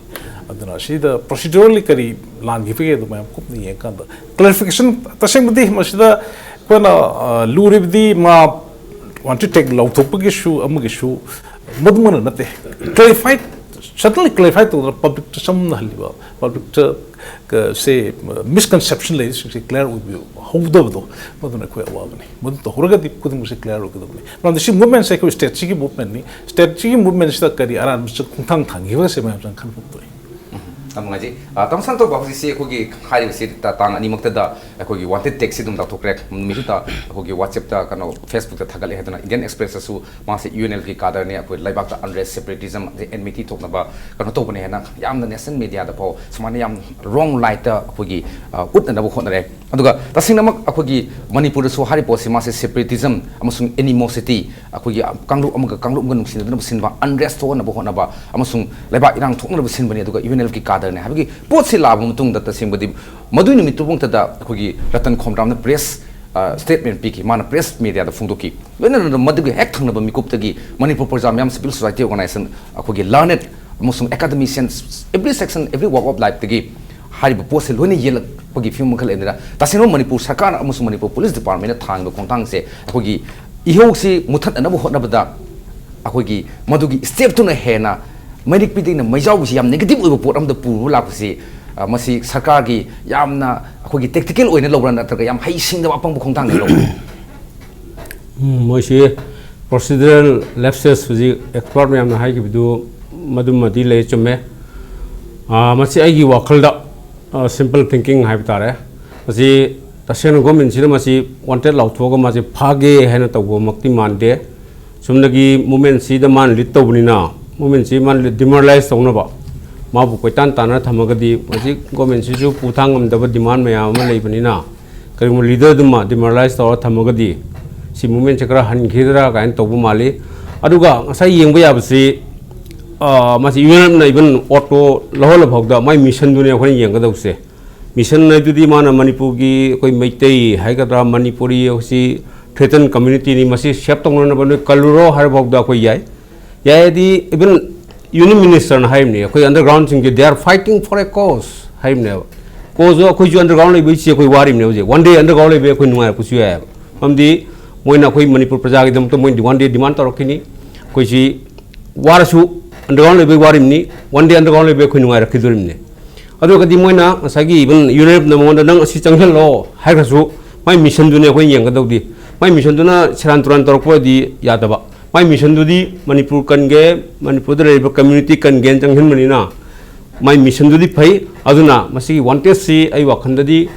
ꯑꯗꯨꯅ ꯁꯤꯗ ꯄ꯭ꯔꯣꯁꯤꯗ꯭ꯌꯨꯔꯦꯜꯂꯤ ꯀꯔꯤ ꯂꯥꯟꯈꯤꯕꯒꯦ ꯑꯗꯨ ꯃꯌꯥꯝ ꯀꯨꯞꯅ ꯌꯦꯡꯀꯥꯟꯗ ꯀ꯭ꯂꯦꯔꯤꯐꯤꯀꯦꯁꯟ, ꯇꯁꯦꯡꯕꯗꯤ ꯃꯁꯤꯗ ꯑꯩꯈꯣꯏꯅ, ꯑ, ꯂꯨꯔꯤꯕꯗꯤ ꯃꯥ ꯋꯥꯟꯇꯦꯗ ꯇꯦꯛ ꯂꯧꯊꯣꯛꯄꯒꯤꯁꯨ ꯑꯃꯒꯤꯁꯨ ꯃꯗꯨꯃꯛꯅ ꯅꯠꯇꯦ꯫ ꯀ꯭ꯂꯦꯔꯤꯐꯥꯏ, ꯁꯗꯟꯂꯤ ꯀ꯭ꯂꯦꯔꯤꯐꯥꯏ ꯇꯧꯗꯅ ꯄꯕ꯭ꯂꯤꯛꯇ ꯆꯝꯅꯍꯜꯂꯤꯕ, ꯄꯕ꯭ꯂꯤꯛꯇ ꯀ-, ꯁꯦ, ꯃꯤꯁꯀꯟꯁꯦꯞꯁꯟ ꯂꯩꯔꯤꯁꯤꯡꯁꯦ ꯀ꯭ꯂꯤꯌꯥꯔ ꯑꯣꯏꯕꯤꯍꯧꯗꯕꯗꯣ, ꯃꯗꯨꯅ ꯑꯩꯈꯣꯏ ꯑꯋꯥꯕꯅꯤ꯫ ꯃꯗꯨ ꯇꯧꯍꯧꯔꯒꯗꯤ ꯈꯨꯗꯤꯡꯃꯛꯁꯦ ꯀ꯭ꯂꯤꯌꯥꯔ ꯑꯣꯏꯒꯗꯕꯅꯤ꯫ ꯃꯔꯝꯗꯤ ꯁꯤ ꯃꯨꯚꯃꯦꯟꯁꯦ ꯑꯩꯈꯣꯏ ꯁ꯭ꯇꯦꯠꯁꯤꯒꯤ ꯃꯨꯚꯃꯦꯟꯅꯤ꯫ ꯁ꯭ꯇꯦꯠꯁꯤꯒꯤ ꯃꯨꯚꯃꯦꯟꯁꯤꯗ ꯀꯔꯤ ꯑꯔꯥꯟꯕ ꯈꯣꯡꯊꯥꯡ ꯊꯥꯡꯈꯤꯕꯒꯁꯦ ꯃꯌꯥꯝꯁꯤꯅ ꯈꯟꯕ ꯊꯣꯛꯏ꯫ ꯎꯝ, ꯌꯥꯝ ꯅꯨꯡꯉꯥꯏꯖꯩ꯫ ꯑ, ꯇꯥꯃꯣ ꯁꯅꯥꯇꯣꯝꯕ, ꯍꯧꯖꯤꯛꯁꯤ ꯑꯩꯈꯣꯏꯒꯤ ꯍꯥꯏꯔꯤꯕꯁꯤ ꯇ-, ꯇꯥꯡ ꯑꯅꯤꯃꯛꯇꯗ ꯑꯩꯈꯣꯏꯒꯤ ꯋꯥꯟꯇꯦꯗ ꯇꯦꯛꯁꯤ ꯑꯗꯨꯝ ꯂꯥꯎꯊꯣꯛꯈ꯭ꯔꯦ꯫ ꯅꯨꯃꯤꯠꯇꯨꯗ ꯑꯩꯈꯣꯏꯒꯤ WhatsApp-ꯇ, ꯀꯩꯅꯣ, Facebook-ꯇ ꯊꯥꯒꯠꯂꯦ ꯍꯥꯏꯗꯅ ꯏꯟꯗꯤꯌꯟ ꯑꯦꯛꯁꯄ꯭ꯔꯦꯁꯇꯁꯨ ꯃꯥꯁꯦ ꯌꯨ ꯑꯦꯟ ꯑꯦꯜ ꯀꯤ ꯀꯥꯗꯔꯅꯦ, ꯑꯩꯈꯣꯏ ꯂꯩꯕꯥꯛꯇ ꯑꯟꯔꯦꯁ, ꯁꯦꯄꯔꯦꯇꯤꯖꯝ, ꯑꯗꯩ ꯑꯦꯟꯃꯤꯇꯤ ꯊꯣꯛꯅꯕ ꯀꯩꯅꯣ ꯇꯧꯕꯅꯦ ꯍꯥꯏꯅ ꯌꯥꯝꯅ ꯅꯦꯁꯅꯦꯜ ꯃꯦꯗꯤꯌꯥꯗ ꯐꯥꯎ ꯁꯨꯃꯥꯏꯅ ꯌꯥꯝ ꯔꯣꯡ ꯂꯥꯏꯠꯇ ꯑꯩꯈꯣꯏꯒꯤ, ꯑ, ꯎꯠꯅꯅꯕ ꯍꯣꯠꯅꯔꯦ꯫ ꯑꯗꯨꯒ ꯇꯁꯦꯡꯅꯃꯛ ꯑꯩꯈꯣꯏꯒꯤ ꯃꯅꯤꯄꯨꯔꯗꯁꯨ ꯍꯥꯏꯔꯤꯕ ꯄꯣꯠꯁꯤ ꯃꯥꯁꯦ ꯁꯦꯄꯔꯦꯇꯤꯖꯝ ꯑꯃꯁꯨꯡ ꯑꯦꯅꯤꯃꯣꯁꯤꯇꯤ, ꯑꯩꯈꯣꯏꯒꯤ ꯀꯥꯡꯂꯨꯞ ꯑꯃꯒ ꯀꯥꯡꯂꯨꯞ ꯑꯃꯒ ꯅꯨꯡꯁꯤꯅꯗꯅꯕ ꯁꯤꯟꯕ, ꯑꯟꯔꯦꯁ ꯊꯣꯛꯍꯟꯅꯕ ꯍꯣꯠꯅꯕ ꯑꯃꯁꯨꯡ ꯂꯩꯕꯥꯛ ꯏꯔꯥꯡ ꯊꯣꯛꯅꯅꯕ ꯁꯤꯟꯕꯅꯤ, ꯑꯗꯨꯒ ꯌꯨ ꯑꯦꯟ ꯑꯦꯜ ꯀꯤ ꯀꯥꯗꯔꯅꯤ ꯍꯥꯏꯕꯒꯤ ꯄꯣꯠꯁꯤ ꯂꯥꯛꯑꯕ ꯃꯇꯨꯡꯗ ꯇꯁꯦꯡꯕꯗꯤ ꯃꯗꯨꯏ ꯅꯨꯃꯤꯠꯇꯨꯐꯥꯎꯗ ꯑꯩꯈꯣꯏꯒꯤ ꯔꯇꯟ ꯈꯣꯝꯗ꯭ꯔꯥꯝꯅ ꯄ꯭ꯔꯦꯁ, ꯑ, ꯁ꯭ꯇꯦꯠꯃꯦꯟ ꯄꯤꯈꯤ, ꯃꯥꯅ ꯄ꯭ꯔꯦꯁ ꯃꯦꯗꯤꯌꯥꯗ ꯐꯣꯡꯗꯣꯛꯈꯤ꯫ ꯂꯣꯏꯅꯅ ꯃꯗꯨꯒꯤ ꯍꯦꯛ ꯊꯪꯅꯕ ꯃꯤꯀꯨꯞꯇꯒꯤ ꯃꯅꯤꯄꯨꯔ ꯄ꯭ꯔꯖꯥ ꯃꯌꯥꯝ, ꯁꯤꯚꯤꯜ ꯁꯣꯁꯥꯏꯇꯤ ꯑꯣꯔꯒꯅꯥꯏꯖꯦꯁꯟ, ꯑꯩꯈꯣꯏꯒꯤ ꯂꯔꯅꯦꯗ ꯑꯃꯁꯨꯡ academicians, every section, every walk of ꯂꯥꯏꯐꯇꯒꯤ ꯍꯥꯏꯔꯤꯕ ꯄꯣꯠꯁꯦ ꯂꯣꯏꯅ ꯌꯦꯜꯂꯛꯄꯒꯤ ꯐꯤꯕꯝ ꯑꯃꯈꯛ ꯂꯩꯕꯅꯤꯅ, ꯇꯁꯦꯡꯅ ꯃꯅꯤꯄꯨꯔ ꯁꯔꯀꯥꯔꯅ ꯑꯃꯁꯨꯡ ꯃꯅꯤꯄꯨꯔ ꯄꯨꯂꯤꯁ ꯗꯤꯄꯥꯔꯠꯃꯦꯟꯅ ꯊꯥꯡꯕ ꯈꯣꯡꯊꯥꯡꯁꯦ ꯑꯩꯈꯣꯏꯒꯤ ꯏꯍꯧꯁꯤ ꯃꯨꯊꯠꯅꯅꯕ ꯍꯣꯠꯅꯕꯗ ꯑꯩꯈꯣꯏꯒꯤ ꯃꯗꯨꯒꯤ ꯁ꯭ꯇꯦꯞꯇꯨꯅ ꯍꯦꯟꯅ ꯃꯩꯔꯤꯛ ꯄꯤꯗꯩꯅ ꯃꯩꯖꯥꯎꯕꯁꯤ ꯌꯥꯝ ꯅꯦꯒꯦꯇꯤꯚ ꯑꯣꯏꯕ ꯄꯣꯠ ꯑꯃꯗ ꯄꯨꯔꯒ ꯂꯥꯛꯄꯁꯤ, ꯑ, ꯃꯁꯤ ꯁꯔꯀꯥꯔꯒꯤ ꯌꯥꯝꯅ ꯑꯩꯈꯣꯏꯒꯤ ꯇꯦꯛꯇꯤꯀꯦꯜ ꯑꯣꯏꯅ ꯂꯧꯕ꯭ꯔꯥ, ꯅꯠꯇ꯭ꯔꯒ ꯌꯥꯝ ꯍꯩꯁꯤꯡꯗꯕ ꯑꯄꯪꯕ ꯈꯣꯡꯊꯥꯡꯗ ꯂꯧꯕ꯭ꯔꯥ? ꯎꯝ, ꯃꯣꯏꯁꯤ ꯄ꯭ꯔꯣꯁꯤꯗꯔꯦꯜ ꯂꯦꯞꯁꯦꯁ ꯍꯧꯖꯤꯛ ꯑꯦꯛꯁꯄꯔꯠ ꯃꯌꯥꯝꯅ ꯍꯥꯏꯈꯤꯕꯗꯨ ꯃꯗꯨꯃꯗꯤ ꯂꯩ, ꯆꯨꯝꯃꯦ꯫ ꯑꯥ, ꯃꯁꯤ ꯑꯩꯒꯤ ꯋꯥꯈꯜꯗ, ꯑꯥ, ꯁꯤꯝꯄꯜ ꯊꯤꯡꯀꯤꯡ ꯍꯥꯏꯕ ꯇꯥꯔꯦ꯫ ꯃꯁꯤ ꯇꯁꯦꯡꯅ ꯒꯣꯔꯃꯦꯟꯁꯤꯅ ꯃꯁꯤ ꯋꯥꯟꯇꯦꯗ ꯂꯥꯎꯊꯣꯛꯑꯒ ꯃꯁꯤ ꯐꯥꯒꯦ ꯍꯥꯏꯅ ꯇꯧꯕꯃꯛꯇꯤ ꯃꯥꯟꯗꯦ꯫ ꯆꯨꯝꯅꯒꯤ ꯃꯨꯞꯃꯦꯟꯁꯤꯗ ꯃꯥꯅ ꯂꯤꯗ ꯇꯧꯕꯅꯤꯅ, ꯃꯨꯞꯃꯦꯟꯁꯤ ꯃꯥꯅ ꯗꯤꯃꯣꯔꯦꯂꯥꯏꯁ ꯇꯧꯅꯕ ꯃꯥꯕꯨ ꯀꯣꯏꯇꯥꯟ ꯇꯥꯟꯅ ꯊꯝꯃꯒꯗꯤ, ꯍꯧꯖꯤꯛ ꯒꯣꯔꯃꯦꯟꯁꯤꯁꯨ ꯄꯨꯊꯥꯡ ꯉꯝꯗꯕ ꯗꯤꯃꯥꯟ ꯃꯌꯥꯝ ꯑꯃ ꯂꯩꯕꯅꯤꯅ, ꯀꯔꯤꯒꯨꯝꯕ ꯂꯤꯗꯔꯗꯨꯃ ꯗꯤꯃꯣꯔꯦꯂꯥꯏꯁ ꯇꯧꯔ ꯊꯝꯃꯒꯗꯤ ꯁꯤ ꯃꯨꯞꯃꯦꯟꯁꯦ ꯈꯔ ꯍꯟꯈꯤꯗ꯭ꯔꯥ ꯀꯥꯏꯅ ꯇꯧꯕ ꯃꯥꯜꯂꯤ꯫ ꯑꯗꯨꯒ ꯉꯁꯥꯏ ꯌꯦꯡꯕ ꯌꯥꯕꯁꯤ, ꯑ, ꯃꯁꯤ ꯌꯨ ꯑꯦꯟ ꯑꯦꯐꯅ ꯏꯚꯟ ꯑꯣꯠꯇꯣ ꯂꯧꯍꯜꯂ ꯐꯥꯎꯗ ꯃꯥꯏ ꯃꯤꯁꯟꯗꯨꯅꯦ ꯑꯩꯈꯣꯏꯅ ꯌꯦꯡꯒꯗꯧꯁꯦ꯫ ꯃꯤꯁꯟ ꯍꯥꯏꯗꯨꯗꯤ ꯃꯥꯅ ꯃꯅꯤꯄꯨꯔꯒꯤ ꯑꯩꯈꯣꯏ ꯃꯩꯇꯩ ꯍꯥꯏꯒꯗ꯭ꯔꯥ, ꯃꯅꯤꯄꯨꯔꯤ ꯑꯁꯤ threaten community ꯅꯤ, ꯃꯁꯤ ꯁꯦꯞ ꯇꯧꯅꯅꯕ ꯅꯣꯏ ꯀꯜꯂꯨꯔꯣ ꯍꯥꯏꯔꯐꯥꯎꯗ ꯑꯩꯈꯣꯏ ꯌꯥꯏ꯫ ꯌꯥꯏꯗꯤ even Union Minister ꯅ ꯍꯥꯏꯔꯤꯕꯅꯤ, ꯑꯩꯈꯣꯏ underground ꯁꯤꯡꯁꯦ they are fighting for a cause ꯍꯥꯏꯔꯤꯕꯅꯦꯕ꯫ Cause ꯗꯣ ꯑꯩꯈꯣꯏꯁꯨ underground ꯂꯩꯕꯩꯁꯦ ꯑꯩꯈꯣꯏ ꯋꯥꯔꯤꯕꯅꯦ ꯍꯧꯖꯤꯛ꯫ One day underground ꯂꯩꯕꯩ ꯑꯩꯈꯣꯏ ꯅꯨꯡꯉꯥꯏꯔꯛꯄꯁꯨ ꯌꯥꯏꯑꯕ꯫ ꯃꯔꯝꯗꯤ ꯃꯣꯏꯅ ꯑꯩꯈꯣꯏ ꯃꯅꯤꯄꯨꯔ ꯄ꯭ꯔꯖꯥꯒꯤꯗꯃꯛꯇ ꯃꯣꯏ one day demand ꯇꯧꯔꯛꯈꯤꯅꯤ꯫ ꯑꯩꯈꯣꯏꯁꯤ ꯋꯥꯔꯁꯨ underground ꯂꯩꯕꯩ ꯋꯥꯔꯤꯕꯅꯤ, one day underground ꯂꯩꯕꯩ ꯑꯩꯈꯣꯏ ꯅꯨꯡꯉꯥꯏꯔꯛꯈꯤꯗꯣꯔꯤꯕꯅꯤ꯫ ꯑꯗꯨꯒꯗꯤ ꯃꯣꯏꯅ ꯉꯁꯥꯏꯒꯤ even UNLF ꯅ ꯃꯉꯣꯟꯗ "ꯅꯪ ꯑꯁꯤ ꯆꯪꯁꯤꯜꯂꯣ" ꯍꯥꯏꯈ꯭ꯔꯁꯨ ꯃꯥꯏ mission ꯗꯨꯅꯦ ꯑꯩꯈꯣꯏꯅ ꯌꯦꯡꯒꯗꯧꯗꯤ꯫ ꯃꯥꯏ mission ꯗꯨꯅ ꯁꯦꯔꯥꯟ ꯇꯨꯔꯥꯟ ꯇꯧꯔꯛꯄ ꯑꯣꯏꯔꯗꯤ ꯌꯥꯗꯕ꯫ ꯃꯥꯏ mission ꯗꯨꯗꯤ ꯃꯅꯤꯄꯨꯔ ꯀꯟꯒꯦ, ꯃꯅꯤꯄꯨꯔꯗ ꯂꯩꯔꯤꯕ community ꯀꯟꯒꯦꯅ ꯆꯪꯁꯤꯟꯕꯅꯤꯅ ꯃꯥꯏ mission ꯗꯨꯗꯤ ꯐꯩ꯫ ꯑꯗꯨꯅ ꯃꯁꯤꯒꯤ wanted ꯁꯤ ꯑꯩ ꯋꯥꯈꯜꯗꯗꯤ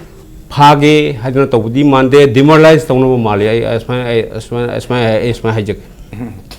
ꯐꯥꯒꯦ ꯍꯥꯏꯗꯅ ꯇꯧꯕꯗꯤ ꯃꯥꯟꯗꯦ, demoralize ꯇꯧꯅꯕ ꯃꯥꯜꯂꯤ꯫ ꯑꯩ ꯑꯁꯨꯃꯥꯏꯅ, ꯑꯩ ꯑꯁꯨꯃꯥꯏꯅ, ꯑꯁꯨꯃꯥꯏꯅ, ꯑꯩ ꯑꯁꯨꯃꯥꯏꯅ ꯍꯥꯏꯖꯒꯦ꯫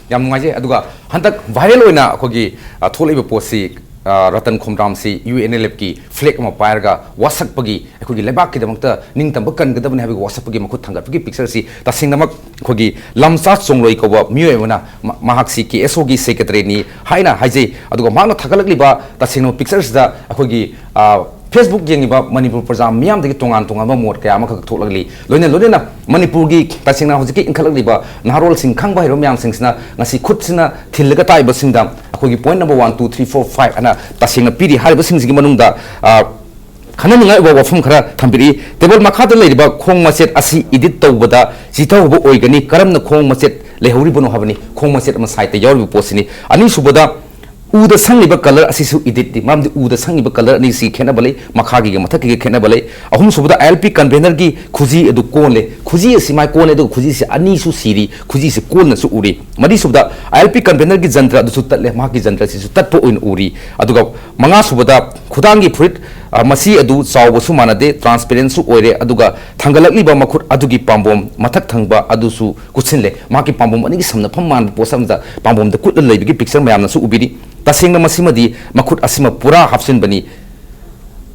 ꯌꯥꯝ ꯅꯨꯡꯉꯥꯏꯖꯩ꯫ ꯑꯗꯨꯒ ꯍꯟꯗꯛ viral ꯑꯣꯏꯅ ꯑꯩꯈꯣꯏꯒꯤ, ꯑ, ꯊꯣꯛꯂꯛꯏꯕ ꯄꯣꯠꯁꯤ, ꯑ, ꯔꯇꯟ ꯈꯣꯝꯗ꯭ꯔꯥꯝꯁꯤ UNLF ꯀꯤ flag ꯑꯃ ꯄꯥꯏꯔꯒ ꯋꯥꯁꯛꯄꯒꯤ, ꯑꯩꯈꯣꯏꯒꯤ ꯂꯩꯕꯥꯛꯀꯤꯗꯃꯛꯇ ꯅꯤꯡꯇꯝꯕ ꯀꯟꯒꯗꯕꯅꯤ ꯍꯥꯏꯕꯒꯤ ꯋꯥꯁꯛꯄꯒꯤ ꯃꯈꯨꯠ ꯊꯥꯡꯒꯠꯄꯒꯤ picture ꯁꯤ ꯇꯁꯦꯡꯅꯃꯛ ꯑꯩꯈꯣꯏꯒꯤ ꯂꯝꯆꯥ ꯆꯣꯡꯂꯣꯏ ꯀꯧꯕ ꯃꯤꯑꯣꯏ ꯑꯃꯅ ꯃ-, ꯃꯍꯥꯛꯁꯤ KSO ꯒꯤ secretary ꯅꯤ ꯍꯥꯏꯅ ꯍꯥꯏꯖꯩ꯫ ꯑꯗꯨꯒ ꯃꯍꯥꯛꯅ ꯊꯥꯒꯠꯂꯛꯂꯤꯕ ꯇꯁꯦꯡꯅ picture ꯁꯤꯗ ꯑꯩꯈꯣꯏꯒꯤ, ꯑ, Facebook ꯌꯦꯡꯉꯤꯕ ꯃꯅꯤꯄꯨꯔ ꯄ꯭ꯔꯖꯥ ꯃꯤꯌꯥꯝꯗꯒꯤ ꯇꯣꯉꯥꯟ ꯇꯣꯉꯥꯟꯕ ꯃꯣꯠ ꯀꯌꯥ ꯑꯃꯈꯛ ꯊꯣꯛꯂꯛꯂꯤ꯫ ꯂꯣꯏꯅ ꯂꯣꯏꯅꯅ ꯃꯅꯤꯄꯨꯔꯒꯤ ꯇꯁꯦꯡꯅ ꯍꯧꯖꯤꯛꯀꯤ ꯏꯟꯈꯠꯂꯛꯂꯤꯕ ꯅꯍꯥꯔꯣꯜꯁꯤꯡ, ꯈꯪꯕ ꯍꯩꯔꯕ ꯃꯌꯥꯝꯁꯤꯡꯁꯤꯅ ꯉꯁꯤ ꯈꯨꯠꯁꯤꯅ ꯊꯤꯜꯂꯒ ꯇꯥꯛꯏꯕꯁꯤꯡꯗ ꯑꯩꯈꯣꯏꯒꯤ point number one, two, three, four, five ꯑꯅ ꯇꯁꯦꯡꯅ ꯄꯤꯔꯤ꯫ ꯍꯥꯏꯔꯤꯕꯁꯤꯡꯁꯤꯒꯤ ꯃꯅꯨꯡꯗ, ꯑ, ꯈꯟꯅꯅꯤꯡꯉꯥꯏ ꯑꯣꯏꯕ ꯋꯥꯐꯝ ꯈꯔ ꯊꯝꯕꯤꯔꯛꯏ꯫ Table ꯃꯈꯥꯗ ꯂꯩꯔꯤꯕ ꯈꯣꯡ ꯃꯆꯦꯠ ꯑꯁꯤ edit ꯇꯧꯕꯗ ꯆꯤꯊꯍꯧꯕ ꯑꯣꯏꯒꯅꯤ꯫ ꯀꯔꯝꯅ ꯈꯣꯡ ꯃꯆꯦꯠ ꯂꯩꯍꯧꯔꯤꯕꯅꯣ ꯍꯥꯏꯕꯅꯤ꯫ ꯈꯣꯡ ꯃꯆꯦꯠ ꯑꯃ side ꯇ ꯌꯥꯎꯔꯤꯕ ꯄꯣꯠꯁꯤꯅꯤ꯫ ꯑꯅꯤꯁꯨꯕꯗ, ꯎꯗ ꯁꯪꯂꯤꯕ colour ꯑꯁꯤꯁꯨ edit ꯅꯤ, ꯃꯔꯝꯗꯤ ꯎꯗ ꯁꯪꯂꯤꯕ colour ꯑꯅꯤꯁꯤ ꯈꯦꯠꯅꯕ ꯂꯩ, ꯃꯈꯥꯒꯤꯒ ꯃꯊꯛꯀꯤꯒ ꯈꯦꯠꯅꯕ ꯂꯩ꯫ ꯑꯍꯨꯝꯁꯨꯕꯗ, ILP convener ꯒꯤ ꯈꯨꯖꯤ ꯑꯗꯨ ꯀꯣꯜꯂꯦ, ꯈꯨꯖꯤ ꯑꯁꯤ ꯃꯥꯏ ꯀꯣꯜꯂꯦ, ꯑꯗꯨꯒ ꯈꯨꯖꯤꯁꯤ ꯑꯅꯤꯁꯨ ꯁꯤꯔꯤ, ꯈꯨꯖꯤꯁꯤ ꯀꯣꯜꯅꯁꯨ ꯎꯔꯤ꯫ ꯃꯔꯤꯁꯨꯕꯗ, ILP convener ꯒꯤ ꯖꯟꯇ꯭ꯔ ꯑꯗꯨꯁꯨ ꯇꯠꯂꯦ, ꯃꯍꯥꯛꯀꯤ ꯖꯟꯇ꯭ꯔꯁꯤꯁꯨ ꯇꯠꯄ ꯑꯣꯏꯅ ꯎꯔꯤ꯫ ꯑꯗꯨꯒ ꯃꯉꯥꯁꯨꯕꯗ, ꯈꯨꯗꯥꯡꯒꯤ ꯐꯨꯔꯤꯠ, ꯑ, ꯃꯁꯤ ꯑꯗꯨ ꯆꯥꯎꯕꯁꯨ ꯃꯥꯟꯅꯗꯦ, transparent ꯁꯨ ꯑꯣꯏꯔꯦ, ꯑꯗꯨꯒ ꯊꯥꯡꯒꯠꯂꯛꯂꯤꯕ ꯃꯈꯨꯠ ꯑꯗꯨꯒꯤ ꯄꯥꯝꯕꯣꯝ ꯃꯊꯛ ꯊꯪꯕ ꯑꯗꯨꯁꯨ ꯀꯨꯠꯁꯤꯜꯂꯦ꯫ ꯃꯍꯥꯛꯀꯤ ꯄꯥꯝꯕꯣꯝ ꯑꯅꯤꯒꯤ ꯁꯝꯅꯐꯝ ꯃꯥꯟꯕ ꯄꯣꯠꯁꯛ ꯑꯃꯗ ꯄꯥꯝꯕꯣꯝꯗ ꯀꯨꯠꯂ ꯂꯩꯕꯒꯤ picture ꯃꯌꯥꯝꯅꯁꯨ ꯎꯕꯤꯔꯤ꯫ ꯇꯁꯦꯡꯅ ꯃꯁꯤꯃꯗꯤ ꯃꯈꯨꯠ ꯑꯁꯤꯃ ꯄꯨꯔꯥ ꯍꯥꯞꯆꯤꯟꯕꯅꯤ꯫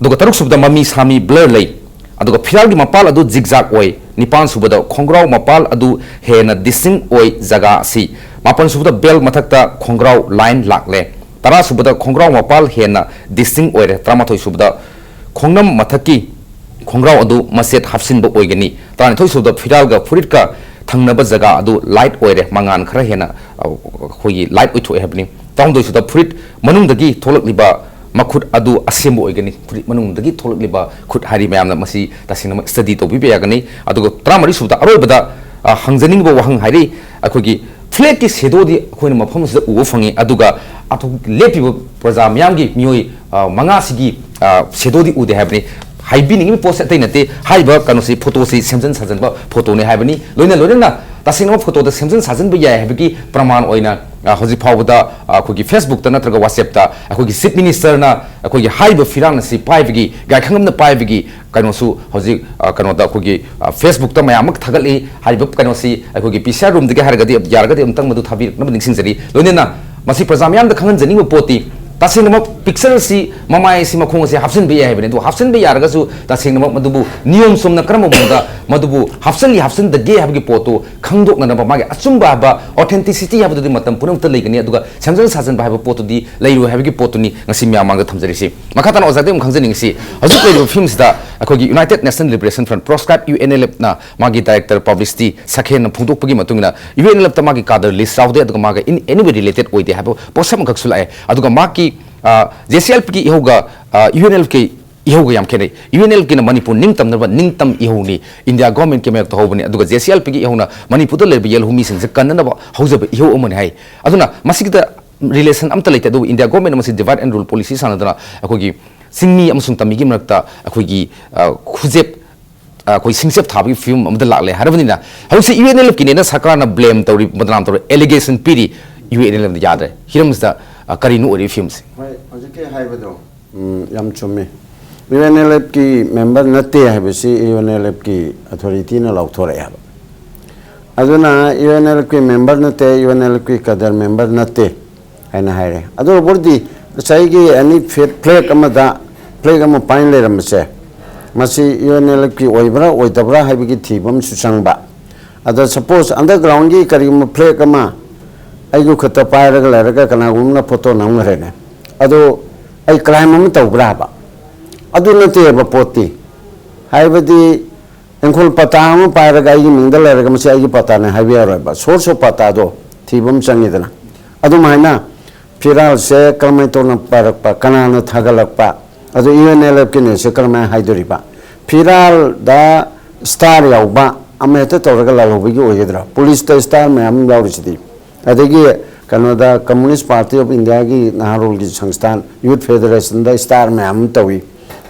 ꯑꯗꯨꯒ ꯇꯔꯨꯛꯁꯨꯕꯗ ꯃꯃꯤ ꯁꯥꯃꯤ blur ꯂꯩ꯫ ꯑꯗꯨꯒ ꯐꯤꯔꯥꯜꯒꯤ ꯃꯄꯥꯜ ꯑꯗꯨ zigzag ꯑꯣꯏ꯫ ꯅꯤꯄꯥꯟꯁꯨꯕꯗ ꯈꯣꯡꯒ꯭ꯔꯥꯎ ꯃꯄꯥꯜ ꯑꯗꯨ ꯍꯦꯟꯅ distinct ꯑꯣꯏ ꯖꯒꯥ ꯑꯁꯤ꯫ ꯃꯥꯄꯟꯁꯨꯕꯗ belt ꯃꯊꯛꯇ ꯈꯣꯡꯒ꯭ꯔꯥꯎ line ꯂꯥꯛꯂꯦ꯫ ꯇꯔꯥꯁꯨꯕꯗ ꯈꯣꯡꯒ꯭ꯔꯥꯎ ꯃꯄꯥꯜ ꯍꯦꯟꯅ distinct ꯑꯣꯏꯔꯦ꯫ ꯇꯔꯥꯃꯥꯊꯣꯏꯁꯨꯕꯗ ꯈꯣꯡꯅꯝ ꯃꯊꯛꯀꯤ ꯈꯣꯡꯒ꯭ꯔꯥꯎ ꯑꯗꯨ ꯃꯆꯦꯠ ꯍꯥꯞꯆꯤꯟꯕ ꯑꯣꯏꯒꯅꯤ꯫ ꯇꯔꯥꯅꯤꯊꯣꯏꯁꯨꯕꯗ ꯐꯤꯔꯥꯜꯒ ꯐꯨꯔꯤꯠꯀ ꯊꯪꯅꯕ ꯖꯒꯥ ꯑꯗꯨ ꯂꯥꯏꯠ ꯑꯣꯏꯔꯦ, ꯃꯉꯥꯜ ꯈꯔ ꯍꯦꯟꯅ, ꯑ, ꯑꯩꯈꯣꯏꯒꯤ ꯂꯥꯏꯠ ꯑꯣꯏꯊꯣꯛꯑꯦ ꯍꯥꯏꯕꯅꯤ꯫ ꯇꯔꯥꯍꯨꯝꯗꯣꯏꯁꯨꯗ ꯐꯨꯔꯤꯠ ꯃꯅꯨꯡꯗꯒꯤ ꯊꯣꯛꯂꯛꯂꯤꯕ ꯃꯈꯨꯠ ꯑꯗꯨ ꯑꯁꯦꯡꯕ ꯑꯣꯏꯒꯅꯤ꯫ ꯐꯨꯔꯤꯠ ꯃꯅꯨꯡꯗꯒꯤ ꯊꯣꯛꯂꯛꯂꯤꯕ ꯈꯨꯠ ꯍꯥꯏꯔꯤ ꯃꯌꯥꯝꯅ ꯃꯁꯤ ꯇꯁꯦꯡꯅꯃꯛ ꯁ꯭ꯇꯗꯤ ꯇꯧꯕꯤꯕ ꯌꯥꯒꯅꯤ꯫ ꯑꯗꯨꯒ ꯇꯔꯥꯃꯔꯤ ꯁꯨꯕꯗ ꯑꯔꯣꯏꯕꯗ, ꯑ, ꯍꯪꯖꯅꯤꯡꯕ ꯋꯥꯍꯪ ꯍꯥꯏꯔꯤ, ꯑꯩꯈꯣꯏꯒꯤ ꯐ꯭ꯂꯦꯒꯀꯤ ꯁꯦꯗꯣꯗꯤ ꯑꯩꯈꯣꯏꯅ ꯃꯐꯝ ꯑꯁꯤꯗ ꯎꯕ ꯐꯪꯉꯤ, ꯑꯗꯨꯒ ꯑꯇꯣꯞ-, ꯂꯦꯞꯄꯤꯕ ꯄ꯭ꯔꯖꯥ ꯃꯤꯌꯥꯝꯒꯤ ꯃꯤꯑꯣꯏ, ꯑ, ꯃꯉꯥꯁꯤꯒꯤ, ꯑ, ꯁꯦꯗꯣꯗꯤ ꯎꯗꯦ ꯍꯥꯏꯕꯅꯤ꯫ ꯍꯥꯏꯕꯤꯅꯤꯡꯉꯤꯕ ꯄꯣꯠꯁꯦ ꯑꯇꯩ ꯅꯠꯇꯦ, ꯍꯥꯏꯔꯤꯕ ꯀꯩꯅꯣꯁꯤ, ꯐꯣꯇꯣꯁꯤ ꯁꯦꯝꯖꯤꯟ ꯁꯥꯖꯤꯟꯕ ꯐꯣꯇꯣꯅꯤ ꯍꯥꯏꯕꯅꯤ꯫ ꯂꯣꯏꯅ ꯂꯣꯏꯅꯅ ꯇꯁꯦꯡꯅꯃꯛ ꯐꯣꯇꯣꯗ ꯁꯦꯝꯖꯤꯟ ꯁꯥꯖꯤꯟꯕ ꯌꯥꯏ ꯍꯥꯏꯕꯒꯤ ꯄ꯭ꯔꯃꯥꯟ ꯑꯣꯏꯅ, ꯑ, ꯍꯧꯖꯤꯛ ꯐꯥꯎꯕꯗ, ꯑ, ꯑꯩꯈꯣꯏꯒꯤ Facebookꯇ ꯅꯠꯇ꯭ꯔꯒ WhatsAppꯇ ꯑꯩꯈꯣꯏꯒꯤ Chief Ministerꯅ ꯑꯩꯈꯣꯏꯒꯤ ꯍꯥꯏꯔꯤꯕ ꯐꯤꯔꯥꯡ ꯑꯁꯤ ꯄꯥꯏꯕꯒꯤ, ꯏꯀꯥꯏ ꯈꯪꯂꯝꯅ ꯄꯥꯏꯕꯒꯤ ꯀꯩꯅꯣꯁꯨ ꯍꯧꯖꯤꯛ, ꯑ, ꯀꯩꯅꯣꯗ ꯑꯩꯈꯣꯏꯒꯤ, ꯑ, Facebookꯇ ꯃꯌꯥꯝ ꯑꯃ ꯊꯥꯒꯠꯂꯤ꯫ ꯍꯥꯏꯔꯤꯕ ꯀꯩꯅꯣꯁꯤ ꯑꯩꯈꯣꯏꯒꯤ P C R roomꯗꯒꯤ ꯍꯥꯏꯔꯒꯗꯤ ꯌꯥꯔꯒꯗꯤ ꯑꯃꯨꯛꯇꯪ ꯃꯗꯨ ꯊꯥꯕꯤꯔꯛꯅꯕ ꯅꯤꯡꯁꯤꯡꯖꯔꯤ꯫ ꯂꯣꯏꯅꯅ ꯃꯁꯤ ꯄ꯭ꯔꯖꯥ ꯃꯤꯌꯥꯝꯗ ꯈꯪꯍꯟꯖꯅꯤꯡꯕ ꯄꯣꯠꯇꯤ, ꯇꯁꯦꯡꯅꯃꯛ ꯄꯤꯛꯆꯔ ꯑꯁꯤ, ꯃꯃꯥꯏ ꯑꯁꯤ, ꯃꯈꯣꯡ ꯑꯁꯤ ꯍꯥꯞꯆꯤꯟꯕ ꯌꯥꯏ ꯍꯥꯏꯕꯅꯤ꯫ ꯑꯗꯨ ꯍꯥꯞꯆꯤꯟꯕ ꯌꯥꯔꯒꯁꯨ ꯇꯁꯦꯡꯅꯃꯛ ꯃꯗꯨꯕꯨ ꯅꯤꯌꯣꯝ ꯆꯨꯝꯅ ꯀꯔꯝꯕ ꯃꯑꯣꯡꯗ ꯃꯗꯨꯕꯨ ꯍꯥꯞꯆꯤꯜꯂꯤ ꯍꯥꯞꯆꯤꯟꯗꯒꯦ ꯍꯥꯏꯕꯒꯤ ꯄꯣꯠꯇꯨ ꯈꯪꯗꯣꯛꯅꯅꯕ, ꯃꯥꯒꯤ ꯑꯆꯨꯝꯕ ꯍꯥꯏꯕ, authenticity ꯍꯥꯏꯕꯗꯨꯗꯤ ꯃꯇꯝ ꯄꯨꯝꯅꯃꯛꯇ ꯂꯩꯒꯅꯤ, ꯑꯗꯨꯒ ꯁꯦꯝꯖꯤꯟ ꯁꯥꯖꯤꯟꯕ ꯍꯥꯏꯕ ꯄꯣꯠꯇꯨꯗꯤ ꯂꯩꯔꯣꯏ ꯍꯥꯏꯕꯒꯤ ꯄꯣꯠꯇꯨꯅꯤ ꯉꯁꯤ ꯃꯌꯥꯝ ꯃꯥꯡꯗ ꯊꯝꯖꯔꯤꯁꯤ꯫ ꯃꯈꯥ ꯇꯥꯅ ꯑꯣꯖꯥꯗꯒꯤ ꯑꯃꯨꯛ ꯈꯪꯖꯅꯤꯡꯉꯤꯁꯤ, ꯍꯧꯖꯤꯛ ꯂꯩꯔꯤꯕ ꯐꯤꯕꯝꯁꯤꯗ ꯑꯩꯈꯣꯏꯒꯤ United National Liberation Front, proscribed UNLFꯅ ꯃꯥꯒꯤ director publicity ꯁꯈꯦꯟꯅ ꯐꯣꯡꯗꯣꯛꯄꯒꯤ ꯃꯇꯨꯡ ꯏꯟꯅ UNLFꯇ ꯃꯥꯒꯤ cadre list ꯌꯥꯎꯗꯦ, ꯑꯗꯨꯒ ꯃꯥꯒ in any way related ꯑꯣꯏꯗꯦ ꯍꯥꯏꯕ ꯄꯣꯠꯁꯛ ꯑꯃꯈꯛꯁꯨ ꯂꯥꯛꯑꯦ꯫ ꯑꯗꯨꯒ ꯃꯍꯥꯛꯀꯤ, ꯑ, JCLPꯒꯤ ꯏꯍꯧꯒ, ꯑ, UNLFꯀꯤ ꯏꯍꯧꯒ ꯌꯥꯝ ꯈꯦꯠꯅꯩ꯫ UNLFꯀꯤꯅ ꯃꯅꯤꯄꯨꯔ ꯅꯤꯡꯇꯝꯅꯕ ꯅꯤꯡꯇꯝ ꯏꯍꯧꯅꯤ, ꯏꯟꯗꯤꯌꯥ ꯒꯣꯔꯃꯦꯟꯀꯤ ꯃꯥꯌꯣꯛꯇ ꯍꯧꯕꯅꯤ, ꯑꯗꯨꯒ JCLPꯒꯤ ꯏꯍꯧꯅ ꯃꯅꯤꯄꯨꯔꯗ ꯂꯩꯔꯤꯕ ꯌꯦꯜꯍꯧꯃꯤꯁꯤꯡꯁꯦ ꯀꯟꯅꯅꯕ ꯍꯧꯖꯕ ꯏꯍꯧ ꯑꯃꯅꯤ ꯍꯥꯏ꯫ ꯑꯗꯨꯅ ꯃꯁꯤꯒꯤꯗ relation ꯑꯝꯇ ꯂꯩꯇꯦ꯫ ꯑꯗꯨꯕꯨ ꯏꯟꯗꯤꯌꯥ ꯒꯣꯔꯃꯦꯟꯅ ꯃꯁꯤ divide and rule policy ꯁꯥꯟꯅꯗꯅ ꯑꯩꯈꯣꯏꯒꯤ ꯆꯤꯡꯃꯤ ꯑꯃꯁꯨꯡ ꯇꯝꯃꯤꯒꯤ ꯃꯔꯛꯇ ꯑꯩꯈꯣꯏꯒꯤ, ꯑ, ꯈꯨꯖꯦꯞ, ꯑ, ꯑꯩꯈꯣꯏ ꯁꯤꯡꯆꯞ ꯊꯥꯕꯒꯤ ꯐꯤꯕꯝ ꯑꯃꯗ ꯂꯥꯛꯂꯦ ꯍꯥꯏꯔꯕꯅꯤꯅ ꯍꯧꯖꯤꯛꯁꯤ UNLFꯀꯤꯅꯦꯅ ꯁꯔꯀꯥꯔꯅ blame ꯇꯧꯔꯤ, ꯕꯗꯅꯥꯝ ꯇꯧꯔꯤ, allegation ꯄꯤꯔꯤ꯫ UNLFꯅ ꯌꯥꯗ꯭ꯔꯦ꯫ ꯍꯤꯔꯝꯁꯤꯗ, ꯑ, ꯀꯔꯤꯅꯣ ꯑꯣꯏꯔꯤꯕ ꯐꯤꯕꯝꯁꯦ? ꯍꯣꯏ, ꯍꯧꯖꯤꯛꯀꯤ ꯍꯥꯏꯕꯗꯣ, ꯎꯝ, ꯌꯥꯝ ꯆꯨꯝꯃꯤ꯫ UNLFꯀꯤ member ꯅꯠꯇꯦ ꯍꯥꯏꯕꯁꯤ UNLFꯀꯤ authorityꯅ ꯂꯥꯎꯊꯣꯔꯛꯑꯦ ꯍꯥꯏꯕ꯫ ꯑꯗꯨꯅ UNLFꯀꯤ member ꯅꯠꯇꯦ, UNLFꯀꯤ cadre member ꯅꯠꯇꯦ ꯍꯥꯏꯅ ꯍꯥꯏꯔꯦ꯫ ꯑꯗꯨ ꯑꯣꯏꯔꯕꯗꯤ ꯉꯁꯥꯏꯒꯤ any fa-, flag ꯑꯃꯗ flag ꯑꯃ ꯄꯥꯏꯅ ꯂꯩꯔꯝꯕꯁꯦ, ꯃꯁꯤ UNLFꯀꯤ ꯑꯣꯏꯕ꯭ꯔꯥ ꯑꯣꯏꯗꯕ꯭ꯔꯥ ꯍꯥꯏꯕꯒꯤ ꯊꯤꯕ ꯑꯃꯁꯨ ꯆꯪꯕ꯫ ꯑꯗ suppose undergroundꯒꯤ ꯀꯔꯤꯒꯨꯝꯕ flag ꯑꯃ ꯑꯩꯒꯤ ꯈꯨꯠꯇ ꯄꯥꯏꯔꯒ ꯂꯩꯔꯒ ꯀꯅꯥꯒꯨꯝꯕꯅ photo ꯅꯝꯈ꯭ꯔꯦꯅꯦ, ꯑꯗꯨ ꯑꯩ crime ꯑꯃ ꯇꯧꯕ꯭ꯔꯥ ꯍꯥꯏꯕ? ꯑꯗꯨ ꯅꯠꯇꯦꯕ ꯄꯣꯠꯇꯤ꯫ ꯍꯥꯏꯕꯗꯤ ꯇꯥꯡꯈꯨꯜ ꯄꯇꯥ ꯑꯃ ꯄꯥꯏꯔꯒ ꯑꯩꯒꯤ ꯃꯤꯡꯗ ꯂꯩꯔꯒ ꯃꯁꯤ ꯑꯩꯒꯤ ꯄꯇꯥꯅꯦ ꯍꯥꯏꯕ ꯌꯥꯔꯣꯏꯕ꯫ Source of ꯄꯇꯥꯗꯣ ꯊꯤꯕ ꯑꯃ ꯆꯪꯉꯤꯗꯅ꯫ ꯑꯗꯨꯃꯥꯏꯅ ꯐꯤꯔꯥꯜꯁꯦ ꯀꯔꯝꯍꯥꯏꯅ ꯇꯧꯅ ꯄꯥꯏꯔꯛꯄ, ꯀꯅꯥꯅ ꯊꯥꯒꯠꯂꯛꯄ, ꯑꯗꯨ ꯌꯨ ꯑꯦꯟ ꯑꯦꯜ ꯑꯦꯐ ꯀꯤꯅꯦꯁꯦ ꯀꯔꯝꯍꯥꯏꯅ ꯍꯥꯏꯗꯣꯔꯤꯕ? ꯐꯤꯔꯥꯜꯗ ꯁ꯭ꯇꯥꯔ ꯌꯥꯎꯕ ꯑꯃ ꯍꯦꯛꯇ ꯇꯧꯔꯒ ꯂꯥꯜꯍꯧꯕꯒꯤ ꯑꯣꯏꯒꯗ꯭ꯔꯥ? ꯄꯨꯂꯤꯁꯇ ꯁ꯭ꯇꯥꯔ ꯃꯌꯥꯝ ꯑꯃ ꯌꯥꯎꯔꯤꯁꯤꯗꯤ꯫ ꯑꯗꯒꯤ ꯀꯩꯅꯣꯗ Communist Party of India ꯒꯤ ꯅꯍꯥꯔꯣꯜꯒꯤ ꯁꯪꯁꯊꯥꯟ Youth Federation ꯗ ꯁ꯭ꯇꯥꯔ ꯃꯌꯥꯝ ꯑꯃ ꯇꯧꯏ꯫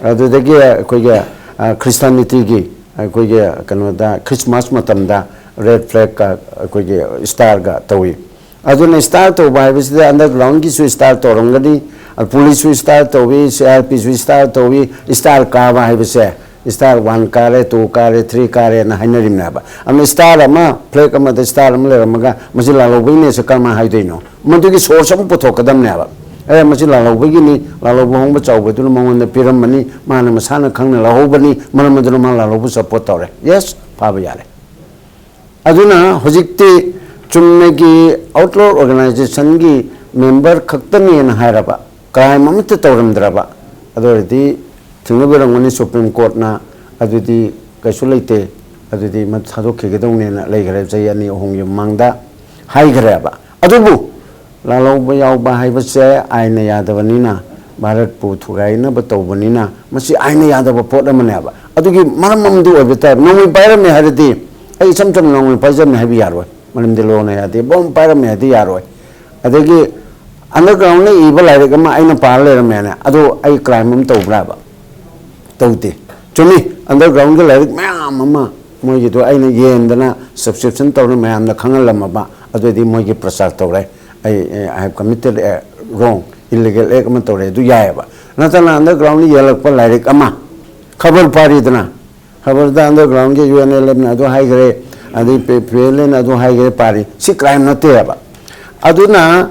ꯑꯗꯨꯗꯒꯤ ꯑꯩꯈꯣꯏꯒꯤ, ꯑ, Christianity ꯒꯤ ꯑꯩꯈꯣꯏꯒꯤ ꯀꯩꯅꯣꯗ Christmas ꯃꯇꯝꯗ red flag ꯀ ꯑꯩꯈꯣꯏꯒꯤ ꯁ꯭ꯇꯥꯔꯒ ꯇꯧꯏ꯫ ꯑꯗꯨꯅ ꯁ꯭ꯇꯥꯔ ꯇꯧꯕ ꯍꯥꯏꯕꯁꯤꯗ underground ꯒꯤꯁꯨ ꯁ꯭ꯇꯥꯔ ꯇꯧꯔꯝꯒꯅꯤ, ꯑ, ꯄꯨꯂꯤꯁꯁꯨ ꯁ꯭ꯇꯥꯔ ꯇꯧꯏ, ꯁꯤ ꯑꯥꯔ ꯄꯤ ꯁꯨ ꯁ꯭ꯇꯥꯔ ꯇꯧꯏ꯫ ꯁ꯭ꯇꯥꯔ ꯀꯥꯕ ꯍꯥꯏꯕꯁꯦ star one ꯀꯥꯔꯦ, two ꯀꯥꯔꯦ, three ꯀꯥꯔꯦꯅ ꯍꯥꯏꯅꯔꯤꯕꯅꯦꯕ꯫ ꯑꯗꯨꯅ star ꯑꯃ, flag ꯑꯃꯗ star ꯑꯃ ꯂꯩꯔꯝꯃꯒ ꯃꯁꯤ ꯂꯥꯜꯍꯧꯕꯒꯤꯅꯦꯁꯦ ꯀꯔꯝꯍꯥꯏꯅ ꯍꯥꯏꯗꯣꯏꯅꯣ? ꯃꯗꯨꯒꯤ source ꯑꯃ ꯄꯨꯊꯣꯛꯀꯗꯕꯅꯦꯕ꯫ ꯑꯦ, ꯃꯁꯤ ꯂꯥꯜꯍꯧꯕꯒꯤꯅꯤ, ꯂꯥꯜꯍꯧꯕ ꯍꯣꯡꯕ ꯆꯥꯎꯕꯗꯨꯅ ꯃꯉꯣꯟꯗ ꯄꯤꯔꯝꯕꯅꯤ, ꯃꯥꯅ ꯃꯁꯥꯅ ꯈꯪꯅ ꯂꯧꯍꯧꯕꯅꯤ, ꯃꯔꯝ ꯑꯗꯨꯅ ꯃꯥ ꯂꯥꯜꯍꯧꯕ support ꯇꯧꯔꯦ꯫ Yes, ꯐꯥꯕ ꯌꯥꯔꯦ꯫ ꯑꯗꯨꯅ ꯍꯧꯖꯤꯛꯇꯤ ꯆꯨꯝꯅꯒꯤ outlaw organization ꯒꯤ member ꯈꯛꯇꯅꯦꯅ ꯍꯥꯏꯔꯕ, crime ꯑꯃꯠꯇ ꯇꯧꯔꯝꯗ꯭ꯔꯕ, ꯑꯗꯨ ꯑꯣꯏꯔꯗꯤ ꯊꯤꯡꯅꯕꯤꯔꯝꯒꯅꯤ Supreme Court ꯅ, ꯑꯗꯨꯗꯤ ꯀꯩꯁꯨ ꯂꯩꯇꯦ, ꯑꯗꯨꯗꯤ ꯃꯗꯨ ꯊꯥꯗꯣꯛꯈꯤꯒꯗꯧꯅꯦꯅ ꯂꯩꯈ꯭ꯔꯦ, ꯆꯍꯤ ꯑꯅꯤ ꯑꯍꯨꯝꯒꯤ ꯃꯃꯥꯡꯗ ꯍꯥꯏꯈ꯭ꯔꯦꯕ꯫ ꯑꯗꯨꯕꯨ ꯂꯥꯜꯍꯧꯕ ꯌꯥꯎꯕ ꯍꯥꯏꯕꯁꯦ ꯑꯥꯏꯟꯅ ꯌꯥꯗꯕꯅꯤꯅ, ꯚꯥꯔꯠꯄꯨ ꯊꯨꯒꯥꯏꯅꯕ ꯇꯧꯕꯅꯤꯅ, ꯃꯁꯤ ꯑꯥꯏꯟꯅ ꯌꯥꯗꯕ ꯄꯣꯠ ꯑꯃꯅꯦꯕ꯫ ꯑꯗꯨꯒꯤ ꯃꯔꯝ ꯑꯃꯗꯤ ꯑꯣꯏꯕ ꯇꯥꯏ꯫ ꯅꯣꯡꯃꯩ ꯄꯥꯏꯔꯝꯃꯦ ꯍꯥꯏꯔꯗꯤ ꯑꯩ ꯏꯆꯝ ꯆꯝꯅ ꯅꯣꯡꯃꯩ ꯄꯥꯏꯖꯕꯅꯤ ꯍꯥꯏꯕ ꯌꯥꯔꯣꯏ, ꯃꯔꯝꯗꯤ law ꯅ ꯌꯥꯗꯦ꯫ Bomb ꯄꯥꯏꯔꯝꯃꯦ ꯍꯥꯏꯗꯤ ꯌꯥꯔꯣꯏ꯫ ꯑꯗꯒꯤ underground ꯅ ꯏꯕ ꯂꯥꯏꯔꯤꯛ ꯑꯃ ꯑꯩꯅ ꯄꯥꯔ ꯂꯩꯔꯝꯃꯦꯅꯦ, ꯑꯗꯣ ꯑꯩ crime ꯑꯃ ꯇꯧꯕ꯭ꯔꯥꯕ? ꯇꯧꯗꯦ꯫ ꯆꯨꯝꯃꯤ, underground ꯒꯤ ꯂꯥꯏꯔꯤꯛ ꯃꯌꯥꯝ ꯑꯃ ꯃꯣꯏꯒꯤꯗꯣ ꯑꯩꯅ ꯌꯦꯟꯗꯅ subscription ꯇꯧꯔ ꯃꯌꯥꯝꯗ ꯈꯪꯍꯜꯂꯝꯃꯕ, ꯑꯗꯨꯗꯤ ꯃꯣꯏꯒꯤ ꯄ꯭ꯔꯆꯥꯔ ꯇꯧꯔꯦ꯫ ꯑꯩ, I have committed a wrong, illegal act ꯑꯃ ꯇꯧꯔꯦ, ꯑꯗꯨ ꯌꯥꯏꯑꯕ꯫ ꯅꯠꯇꯅ underground ꯅ ꯌꯦꯜꯂꯛꯄ ꯂꯥꯏꯔꯤꯛ ꯑꯃ, ꯈꯕꯔ ꯄꯥꯔꯤꯗꯅ, ꯈꯕꯔꯗ underground ꯒꯤ ꯌꯨ ꯑꯦꯟ ꯑꯦꯜ ꯑꯦꯐ ꯅ ꯑꯗꯨ ꯍꯥꯏꯈ꯭ꯔꯦ, ꯑꯗꯩ ꯄꯤ ꯑꯦꯜ ꯑꯦ ꯅ ꯑꯗꯨ ꯍꯥꯏꯈ꯭ꯔꯦ ꯄꯥꯔꯤ, ꯁꯤ crime ꯅꯠꯇꯦꯕ꯫ ꯑꯗꯨꯅ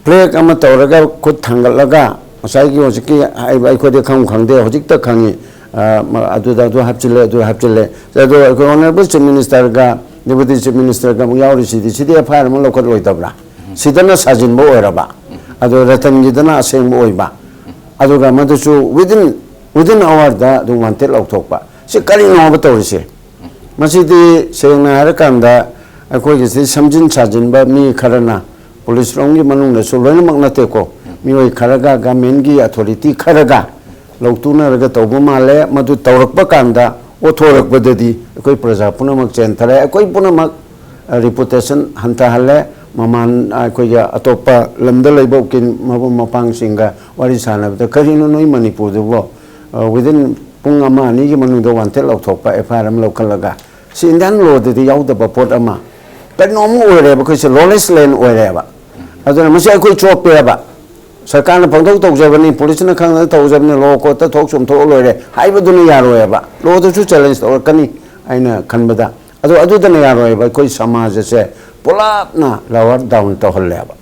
flag ꯑꯃ ꯇꯧꯔꯒ ꯈꯨꯠ ꯊꯥꯡꯒꯠꯂꯒ ꯉꯁꯥꯏꯒꯤ ꯍꯧꯖꯤꯛꯀꯤ ꯍꯥꯏꯕ ꯑꯩꯈꯣꯏꯗꯤ ꯈꯪ ꯈꯪꯗꯦ, ꯍꯧꯖꯤꯛꯇ ꯈꯪꯉꯤ꯫ ꯑ, ꯃ-, ꯑꯗꯨꯗ ꯑꯗꯨ ꯍꯥꯞꯆꯤꯜꯂꯦ, ꯑꯗꯨ ꯍꯥꯞꯆꯤꯜꯂꯦ꯫ ꯑꯗꯣ ꯑꯩꯈꯣꯏ honourable chief minister ꯒ deputy chief minister ꯒ ꯑꯃꯨꯛ ꯌꯥꯎꯔꯤꯁꯤꯗꯤ, ꯁꯤꯗꯤ F I R ꯑꯃ ꯂꯧꯈꯠꯂꯣꯏꯗꯕ꯭ꯔꯥ? ꯁꯤꯗꯅ ꯁꯥꯖꯤꯟꯕ ꯑꯣꯏꯔꯕ, ꯑꯗꯣ ꯔꯇꯟꯒꯤꯗꯅ ꯑꯁꯦꯡꯕ ꯑꯣꯏꯕ, ꯑꯗꯨꯒ ꯃꯗꯨꯁꯨ within, within hour ꯗ ꯑꯗꯨꯝ wanted ꯂꯥꯎꯊꯣꯛꯄ꯫ ꯁꯤ ꯀꯔꯤꯅꯣꯕ ꯇꯧꯔꯤꯁꯦ? ꯃꯁꯤꯗꯤ ꯁꯦꯡꯅ ꯍꯥꯏꯔꯀꯥꯟꯗ ꯑꯩꯈꯣꯏꯒꯤꯁꯤ ꯁꯦꯝꯖꯤꯟ ꯁꯥꯖꯤꯟꯕ ꯃꯤ ꯈꯔꯅ, ꯄꯨꯂꯤꯁ ꯔꯣꯝꯒꯤ ꯃꯅꯨꯡꯗꯁꯨ ꯂꯣꯏꯅꯃꯛ ꯅꯠꯇꯦꯀꯣ, ꯃꯤꯑꯣꯏ ꯈꯔꯒ ꯒꯃꯦꯟꯒꯤ ꯑꯣꯊꯣꯔꯤꯇꯤ ꯈꯔꯒ ꯂꯧꯇꯨꯅꯔꯒ ꯇꯧꯕ ꯃꯥꯜꯂꯦ꯫ ꯃꯗꯨ ꯇꯧꯔꯛꯄ ꯀꯥꯟꯗ ꯑꯣꯊꯣꯔꯛꯄꯗꯗꯤ ꯑꯩꯈꯣꯏ ꯄ꯭ꯔꯖꯥ ꯄꯨꯝꯅꯃꯛ ꯆꯦꯟꯊꯔꯦ, ꯑꯩꯈꯣꯏ ꯄꯨꯝꯅꯃꯛ ꯔꯤꯄꯨꯇꯦꯁꯟ ꯍꯟꯊꯍꯜꯂꯦ꯫ ꯃꯃꯥꯟ ꯑꯩꯈꯣꯏꯒꯤ ꯑꯇꯣꯞꯄ ꯂꯝꯗ ꯂꯩꯕ ꯎꯀꯤꯜ ꯃꯔꯨꯞ ꯃꯄꯥꯡꯁꯤꯡꯒ ꯋꯥꯔꯤ ꯁꯥꯟꯅꯕꯗ, "ꯀꯔꯤꯅꯣ ꯅꯣꯏ ꯃꯅꯤꯄꯨꯔꯗꯨꯕꯣ? ꯋꯤꯗꯤꯟ ꯄꯨꯡ ꯑꯃ ꯑꯅꯤꯒꯤ ꯃꯅꯨꯡꯗ ꯋꯥꯟꯇꯦꯠ ꯂꯧꯊꯣꯛꯄ, ꯑꯦꯐ ꯑꯥꯏ ꯑꯥꯔ ꯑꯃ ꯂꯧꯈꯠꯂꯒ, ꯁꯤ ꯏꯟꯗꯤꯌꯥꯟ ꯂꯣꯗꯗꯤ ꯌꯥꯎꯗꯕ ꯄꯣꯠ ꯑꯃ, ꯀꯩꯅꯣꯝ ꯑꯣꯏꯔꯦꯕ, ꯑꯩꯈꯣꯏꯁꯦ ꯂꯣꯂꯦꯁ ꯂꯦꯟ ꯑꯣꯏꯔꯦꯕ꯫ ꯑꯗꯨꯅ ꯃꯁꯤ ꯑꯩꯈꯣꯏ ꯆꯣꯞꯄꯦꯕ꯫ ꯁꯔꯀꯥꯔꯅ ꯄꯪꯇꯧ ꯇꯧꯖꯕꯅꯤ, ꯄꯨꯂꯤꯁꯅ ꯈꯪꯗꯅ ꯇꯧꯖꯕꯅꯤ, ꯂꯣ ꯀꯣꯔꯠꯇ ꯊꯣꯛ ꯆꯣꯝꯊꯣꯛꯑ ꯂꯣꯏꯔꯦ ꯍꯥꯏꯕꯗꯨꯅ ꯌꯥꯔꯣꯏꯕ꯫ ꯂꯣꯗꯁꯨ ꯆꯦꯂꯦꯟꯖ ꯇꯧꯔꯛꯀꯅꯤ ꯑꯩꯅ ꯈꯟꯕꯗ꯫ ꯑꯗꯣ ꯑꯗꯨꯗꯅ ꯌꯥꯔꯣꯏꯕ, ꯑꯩꯈꯣꯏ ꯁꯃꯥꯖ ꯑꯁꯦ ꯄꯨꯂꯞꯅ ꯂꯋꯔ ꯗꯥꯎꯟ ꯇꯧꯍꯜꯂꯦꯕ꯫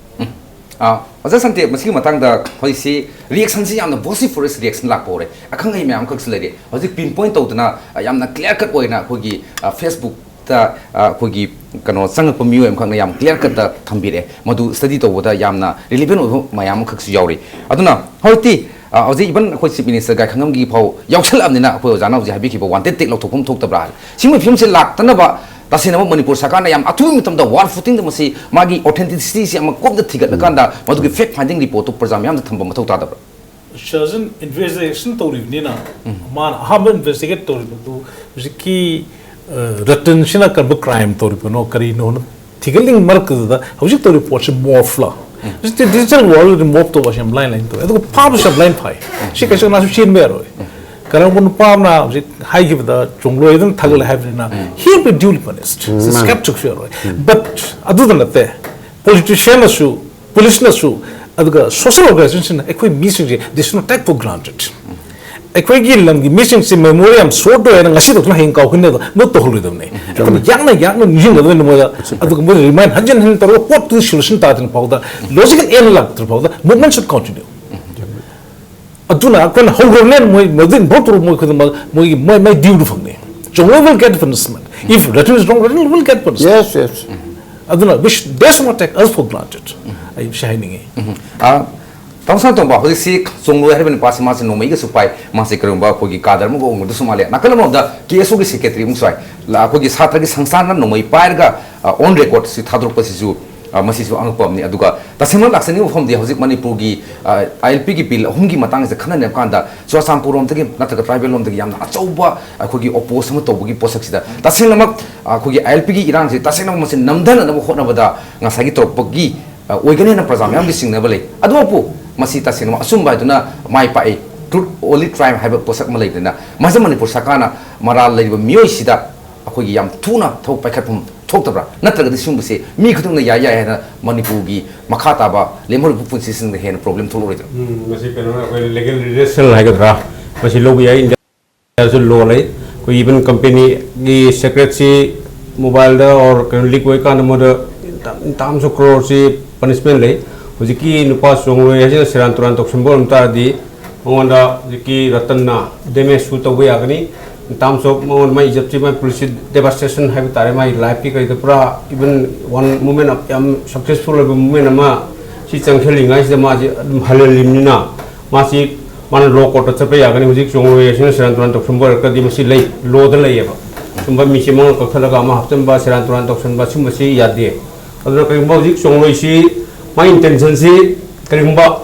ꯑ, ꯑꯣꯖꯥ ꯁꯥꯟꯇꯦ, ꯃꯁꯤꯒꯤ ꯃꯇꯥꯡꯗ ꯑꯩꯈꯣꯏꯁꯤ ꯔꯤꯌꯦꯛꯁꯟꯁꯤ ꯌꯥꯝꯅ ꯕꯣꯁꯤ ꯐꯣꯔꯦꯁ ꯔꯤꯌꯦꯛꯁꯟ ꯂꯥꯛꯄ ꯍꯧꯔꯦ꯫ ꯑꯈꯪ ꯑꯍꯩ ꯃꯌꯥꯝ ꯑꯃꯈꯛꯁꯨ ꯂꯩꯔꯦ꯫ ꯍꯧꯖꯤꯛ ꯄꯤꯟ ꯄꯣꯏꯟ ꯇꯧꯗꯅ, ꯑ, ꯌꯥꯝꯅ ꯀ꯭ꯂꯤꯌꯥꯔ ꯀꯠ ꯑꯣꯏꯅ ꯑꯩꯈꯣꯏꯒꯤ, ꯑ, ꯐꯦꯁꯕꯨꯛꯇ, ꯑ, ꯑꯩꯈꯣꯏꯒꯤ ꯀꯩꯅꯣ ꯆꯪꯉꯛꯄ ꯃꯤꯑꯣꯏ ꯑꯃꯈꯛꯅ ꯌꯥꯝ ꯀ꯭ꯂꯤꯌꯥꯔ ꯀꯠꯇ ꯊꯝꯕꯤꯔꯛꯑꯦ꯫ ꯃꯗꯨ ꯁ꯭ꯇꯗꯤ ꯇꯧꯕꯗ ꯌꯥꯝꯅ ꯔꯤꯂꯤꯚꯦꯟ ꯑꯣꯏꯕ ꯃꯌꯥꯝ ꯑꯃꯈꯛꯁꯨ ꯌꯥꯎꯔꯤ꯫ ꯑꯗꯨꯅ ꯍꯧꯖꯤꯛꯇꯤ, ꯑ, ꯍꯧꯖꯤꯛ ꯏꯚꯟ ꯑꯩꯈꯣꯏ ꯆꯤꯐ ꯃꯤꯅꯤꯁꯇꯔ ꯒꯥꯏꯈꯪꯉꯝꯒꯤ ꯐꯥꯎ ꯌꯥꯎꯁꯜꯂꯛꯑꯕꯅꯤꯅ, ꯑꯩꯈꯣꯏ ꯑꯣꯖꯥꯅ ꯍꯧꯖꯤꯛ ꯍꯥꯏꯕꯤꯈꯤꯕ ꯋꯥꯟꯇꯦꯗ ꯇꯦꯛ ꯂꯧꯊꯣꯛꯐꯝ ꯊꯣꯛꯇꯕ꯭ꯔꯥ ꯍꯥꯏ꯫ ꯁꯤꯒꯨꯝꯕ ꯐꯤꯕꯝꯁꯦ ꯂꯥꯛꯇꯅꯕ ꯇꯁꯦꯡꯅꯃꯛ ꯃꯅꯤꯄꯨꯔ ꯁꯔꯀꯥꯔꯅ ꯌꯥꯝ ꯑꯊꯨꯕ ꯃꯇꯝꯗ ꯋꯥꯔ ꯐꯨꯇꯤꯡꯗ ꯃꯁꯤ ꯃꯥꯒꯤ ꯑꯣꯊꯦꯟꯇꯤꯁꯤꯇꯤꯁꯤ ꯑꯃ ꯀꯨꯞꯅ ꯊꯤꯒꯠꯂꯀꯥꯟꯗ ꯃꯗꯨꯒꯤ ꯐꯦꯛ ꯐꯥꯏꯟꯗꯤꯡ ꯔꯤꯄꯣꯔꯠꯇꯨ ꯄ꯭ꯔꯖꯥ ꯃꯌꯥꯝꯗ ꯊꯝꯕ ꯃꯊꯧ ꯇꯥꯗꯕ꯭ꯔꯥ? ꯁꯔꯖꯟ ꯏꯟꯚꯦꯁꯇꯤꯒꯦꯁꯟ ꯇꯧꯔꯤꯕꯅꯤꯅ, ꯃꯥꯅ ꯑꯍꯥꯟꯕ ꯏꯟꯚꯦꯁꯇꯤꯒꯦꯠ ꯇꯧꯔꯤꯕꯗꯨ ꯍꯧꯖꯤꯛꯀꯤ, ꯑ, ꯔꯇꯟꯁꯤꯅ ꯀꯔꯝꯕ ꯀ꯭ꯔꯥꯏꯝ ꯇꯧꯔꯤꯕꯅꯣ, ꯀꯔꯤꯅꯣꯅ ꯊꯤꯒꯠꯂꯤꯉꯩ ꯃꯔꯛꯇꯨꯗ ꯍꯧꯖꯤꯛ ꯇꯧꯔꯤꯕ ꯄꯣꯠꯁꯤ ꯃꯣꯔꯐꯂ? ꯍꯧꯖꯤꯛꯇꯤ ꯗꯤꯖꯤꯇꯦꯜ ꯋꯥꯔꯜꯗ ꯃꯣꯔꯐ ꯇꯧꯕ ꯑꯁꯤ ꯌꯥꯝ ꯂꯥꯏꯅ ꯂꯥꯏꯅ ꯇꯧꯋꯦ, ꯑꯗꯨꯒ ꯐꯥꯕꯁꯨ ꯌꯥꯝ ꯂꯥꯏꯅ ꯐꯥꯏ꯫ ꯁꯤ ꯀꯩꯁꯨ ꯀꯅꯥꯁꯨ ꯆꯦꯟꯕ ꯌꯥꯔꯣꯏ꯫ ꯀꯔꯝꯕ ꯅꯨꯄꯥ ꯑꯃꯅ ꯍꯧꯖꯤꯛ ꯍꯥꯏꯈꯤꯕꯗ ꯆꯣꯡꯂꯣꯏꯗꯅ ꯊꯥꯒꯠꯂꯦ ꯍꯥꯏꯕꯅꯤꯅ, he will be duly punished꯫ ꯁꯤ ꯁ꯭ꯀ꯭ꯔꯦꯞ ꯆꯨꯞꯁꯨ ꯌꯥꯔꯣꯏ꯫ ꯕꯠ ꯑꯗꯨꯗ ꯅꯠꯇꯦ, ꯄꯣꯂꯤꯇꯤꯁꯤꯌꯥꯟꯅꯁꯨ, ꯄꯨꯂꯤꯁꯅꯁꯨ, ꯑꯗꯨꯒ ꯁꯣꯁꯤꯌꯦꯜ ꯑꯣꯔꯒꯅꯥꯏꯖꯦꯁꯟꯁꯤꯡꯅ ꯑꯩꯈꯣꯏ ꯃꯤꯁꯤꯡꯁꯦ, they should not take for granted꯫ ꯑꯩꯈꯣꯏꯒꯤ ꯂꯝꯒꯤ ꯃꯤꯁꯤꯡꯁꯦ ꯃꯦꯃꯣꯔꯤ ꯌꯥꯝ ꯁꯣꯔꯠ ꯑꯣꯏ ꯍꯥꯏꯅ ꯉꯁꯤ ꯇꯧꯗꯅ ꯍꯌꯦꯡ ꯀꯥꯎꯈꯤꯅꯤ, ꯑꯗꯣ ꯅꯣꯠ ꯇꯧꯍꯜꯂꯣꯏꯗꯕꯅꯤ꯫ ꯑꯩꯈꯣꯏꯅ ꯌꯥꯡꯅ ꯌꯥꯡꯅ ꯅꯤꯡꯁꯤꯡꯒꯗꯕꯅꯤ ꯃꯣꯏꯗ, ꯑꯗꯨꯒ ꯃꯣꯏꯗ ꯔꯤꯃꯥꯏꯟ ꯍꯟꯖꯤꯟ ꯍꯟꯖꯤꯟ ꯇꯧꯔꯒ ꯄꯣꯠꯇꯨ ꯁꯣꯂꯨꯁꯟ ꯇꯥꯗ꯭ꯔꯤꯉꯩ ꯐꯥꯎꯗ, ꯂꯣꯖꯤꯀꯦꯜ ꯑꯦꯟ ꯂꯥꯛꯇ꯭ꯔꯤ ꯐꯥꯎꯗ movement should continue꯫ ꯑꯗꯨꯅ ꯑꯩꯈꯣꯏꯅ ꯍꯧꯈ꯭ꯔꯕꯅꯦ, ꯃꯣꯏ ꯃꯗꯨ ꯏꯟꯚꯣꯜꯕ ꯇꯧꯔ ꯃꯣꯏ ꯈꯨꯗꯤꯡꯃꯛ ꯃꯣꯏꯒꯤ ꯃꯣꯏ ꯃꯥꯏ ꯗ꯭ꯌꯨꯗꯨ ꯐꯪꯅꯤ꯫ ꯆꯣꯡꯂꯣꯏ will get punishment꯫ If Ratan is wrong, Ratan will get punishment꯫ Yes, yes. ꯑꯗꯨꯅ we should, they should not take us for granted꯫ ꯑꯩ ꯁꯤ ꯍꯥꯏꯅꯤꯡꯉꯤ꯫ ꯑ, ꯇꯥꯃꯣ ꯁꯅꯥꯇꯣꯝꯕ, ꯍꯧꯖꯤꯛꯁꯤ ꯆꯣꯡꯂꯣꯏ ꯍꯥꯏꯔꯤꯕ ꯅꯨꯄꯥꯁꯤ, ꯃꯥꯁꯤ ꯅꯣꯡꯃꯩꯒꯁꯨ ꯄꯥꯏ, ꯃꯥꯁꯤ ꯀꯔꯤꯒꯨꯝꯕ ꯑꯩꯈꯣꯏꯒꯤ ꯀꯥꯗꯔ ꯑꯃꯒ ꯑꯣꯏꯔꯝꯒꯗꯧꯁꯨ ꯃꯥꯜꯂꯦ꯫ ꯅꯥꯀꯜ ꯑꯃꯔꯣꯝꯗ ꯀꯦ ꯑꯦꯁ ꯑꯣꯒꯤ ꯁꯦꯀ꯭ꯔꯦꯇꯔꯤ ꯑꯃꯁꯨ ꯍꯥꯏ, ꯂ-, ꯑꯩꯈꯣꯏꯒꯤ ꯁꯥꯇ꯭ꯔꯒꯤ ꯁꯪꯁꯊꯥꯟꯅ ꯅꯣꯡꯃꯩ ꯄꯥꯏꯔꯒ ꯑꯣꯟ ꯔꯦꯀꯣꯔꯗꯁꯤ ꯊꯥꯗꯣꯔꯛꯄꯁꯤꯁꯨ, ꯑ, ꯃꯁꯤꯁꯨ ꯑꯉꯛꯄ ꯑꯃꯅꯤ꯫ ꯑꯗꯨꯒ ꯇꯁꯦꯡꯅ ꯂꯥꯛꯆꯅꯤꯡꯕ ꯃꯐꯝꯗꯤ, ꯍꯧꯖꯤꯛ ꯃꯅꯤꯄꯨꯔꯒꯤ, ꯑ, ꯑꯥꯏ ꯑꯦꯜ ꯄꯤꯒꯤ ꯕꯤꯜ ꯑꯍꯨꯝꯒꯤ ꯃꯇꯥꯡꯁꯤꯗ ꯈꯟꯅꯅꯕ ꯀꯥꯟꯗ ꯆꯨꯔꯆꯥꯟꯄꯨꯔ ꯂꯣꯝꯗꯒꯤ ꯅꯠꯇ꯭ꯔꯒ ꯇ꯭ꯔꯥꯏꯕꯦꯜ ꯂꯣꯝꯗꯒꯤ ꯌꯥꯝꯅ ꯑꯆꯧꯕ ꯑꯩꯈꯣꯏꯒꯤ ꯑꯣꯄꯣꯖ ꯑꯃ ꯇꯧꯕꯒꯤ ꯄꯣꯠꯁꯛꯁꯤꯗ, ꯇꯁꯦꯡꯅꯃꯛ ꯑꯩꯈꯣꯏꯒꯤ ꯑꯥꯏ ꯑꯦꯜ ꯄꯤꯒꯤ ꯏꯔꯥꯡꯁꯤ ꯇꯁꯦꯡꯅꯃꯛ ꯃꯁꯤ ꯅꯝꯊꯅꯅꯕ ꯍꯣꯠꯅꯕꯗ ꯉꯁꯥꯏꯒꯤ ꯇꯧꯔꯛꯄꯒꯤ ꯑ, ꯑꯣꯏꯒꯅꯤ ꯍꯥꯏꯅ ꯄ꯭ꯔꯖꯥ ꯃꯌꯥꯝꯒꯤ ꯆꯤꯡꯅꯕ ꯂꯩ꯫ ꯑꯗꯨꯕꯨ ꯃꯁꯤ ꯇꯁꯦꯡꯅ ꯑꯆꯨꯝꯕ ꯍꯥꯏꯗꯨꯅ ꯃꯥꯏ ꯄꯥꯛꯏ꯫ Truth only triumph ꯍꯥꯏꯕ ꯄꯣꯠꯁꯛ ꯑꯃ ꯂꯩꯕꯅꯤꯅ, ꯃꯁꯤ ꯃꯅꯤꯄꯨꯔ ꯁꯔꯀꯥꯔꯅ ꯃꯔꯥꯜ ꯂꯩꯔꯤꯕ ꯃꯤꯑꯣꯏꯁꯤꯗ ꯑꯩꯈꯣꯏꯒꯤ ꯌꯥꯝ ꯊꯨꯅ ꯊꯕꯛ ꯄꯥꯏꯈꯠꯐꯝ ꯊꯣꯛꯇꯕ꯭ꯔꯥ? ꯅꯠꯇ꯭ꯔꯒꯗꯤ ꯁꯤꯒꯨꯝꯕꯁꯦ ꯃꯤ ꯈꯨꯗꯤꯡꯃꯛꯅ ꯌꯥꯏ ꯌꯥꯏ ꯍꯥꯏꯅ ꯃꯅꯤꯄꯨꯔꯒꯤ ꯃꯈꯥ ꯇꯥꯕ ꯂꯦꯝꯍꯧꯔꯤꯕ ꯄꯨꯟꯁꯤꯁꯤꯡꯗ ꯍꯦꯟꯅ ꯄ꯭ꯔꯣꯕ꯭ꯂꯦꯝ ꯊꯣꯛꯂꯛꯑꯣꯏꯗ꯭ꯔꯥ? ꯎꯝ, ꯃꯁꯤ ꯀꯩꯅꯣ, ꯑꯩꯈꯣꯏ ꯂꯤꯒꯦꯜ ꯔꯤꯂꯦꯁꯟ ꯍꯥꯏꯒꯗ꯭ꯔꯥ, ꯃꯁꯤ ꯂꯧꯕ ꯌꯥꯏ꯫ ꯏꯟꯗꯤꯌꯥꯗꯁꯨ ꯂꯣ ꯂꯩ꯫ ꯑꯩꯈꯣꯏ ꯏꯚꯟ ꯀꯝꯄꯦꯅꯤꯒꯤ ꯁꯦꯀ꯭ꯔꯦꯠꯁꯤ ꯃꯣꯕꯥꯏꯜꯗ ꯑꯣꯔ ꯀꯩꯅꯣ ꯂꯤꯛ ꯑꯣꯏꯀꯥꯟꯗ ꯃꯣꯏꯗ ꯇꯥꯝꯁ ꯑꯣꯐ ꯀ꯭ꯔꯣꯔꯁꯤ ꯄꯅꯤꯁꯃꯦꯟ ꯂꯩ꯫ ꯍꯧꯖꯤꯛꯀꯤ ꯅꯨꯄꯥ ꯆꯣꯡꯂꯣꯏ ꯍꯥꯏꯁꯤꯅ ꯁꯦꯔꯥꯟ ꯇꯨꯔꯥꯟ ꯇꯧꯁꯟꯕ ꯑꯣꯏꯔꯝ ꯇꯥꯔꯗꯤ, ꯃꯉꯣꯟꯗ ꯍꯧꯖꯤꯛꯀꯤ ꯔꯇꯟꯅ ꯗꯦꯃꯦꯖꯁꯨ ꯇꯧꯕ ꯌꯥꯒꯅꯤ꯫ ꯇꯥꯝꯁ ꯑꯣꯐ ꯃꯉꯣꯟꯗ ꯃꯥꯏ ꯏꯖꯠꯁꯤ, ꯃꯥꯏ ꯄꯨꯟꯁꯤ ꯗꯦꯕꯥꯁꯇꯦꯁꯟ ꯍꯥꯏꯕ ꯇꯥꯔꯦ, ꯃꯥꯏ ꯂꯥꯏꯐꯀꯤ ꯀꯩꯗ ꯄꯨꯔꯥ ꯏꯚꯟ ꯋꯥꯟ ꯃꯨꯚꯃꯦꯟ ꯌꯥꯝ ꯁꯛꯁꯦꯁꯐꯨꯜ ꯑꯣꯏꯕ ꯃꯨꯚꯃꯦꯟ ꯑꯃ ꯁꯤ ꯆꯪꯁꯤꯜꯂꯤꯉꯩꯁꯤꯗ ꯃꯥꯁꯤ ꯑꯗꯨꯝ ꯍꯜꯍꯜꯂꯤꯕꯅꯤꯅ, ꯃꯥꯁꯤ ꯃꯥꯅ ꯂꯣ ꯀꯣꯔꯠꯇ ꯆꯠꯄ ꯌꯥꯒꯅꯤ꯫ ꯍꯧꯖꯤꯛ ꯆꯣꯡꯂꯣꯏ ꯑꯁꯤꯅ ꯁꯦꯔꯥꯟ ꯇꯨꯔꯥꯟ ꯇꯧꯁꯟꯕ ꯑꯣꯏꯔꯒꯗꯤ ꯃꯁꯤ ꯂꯩ, ꯂꯣꯗ ꯂꯩꯌꯦꯕ꯫ ꯁꯨꯝꯕ ꯃꯤꯁꯦ ꯃꯉꯛ ꯀꯛꯊꯠꯂꯒ ꯑꯃ ꯍꯥꯞꯆꯤꯟꯕ, ꯁꯦꯔꯥꯟ ꯇꯨꯔꯥꯟ ꯇꯧꯁꯟꯕ, ꯁꯨꯝꯕꯁꯤ ꯌꯥꯗꯦ꯫ ꯑꯗꯨꯅ ꯀꯔꯤꯒꯨꯝꯕ ꯍꯧꯖꯤꯛ ꯆꯣꯡꯂꯣꯏꯁꯤ ꯃꯥꯏ ꯏꯟꯇꯦꯟꯁꯟꯁꯤ ꯀꯔꯤꯒꯨꯝꯕ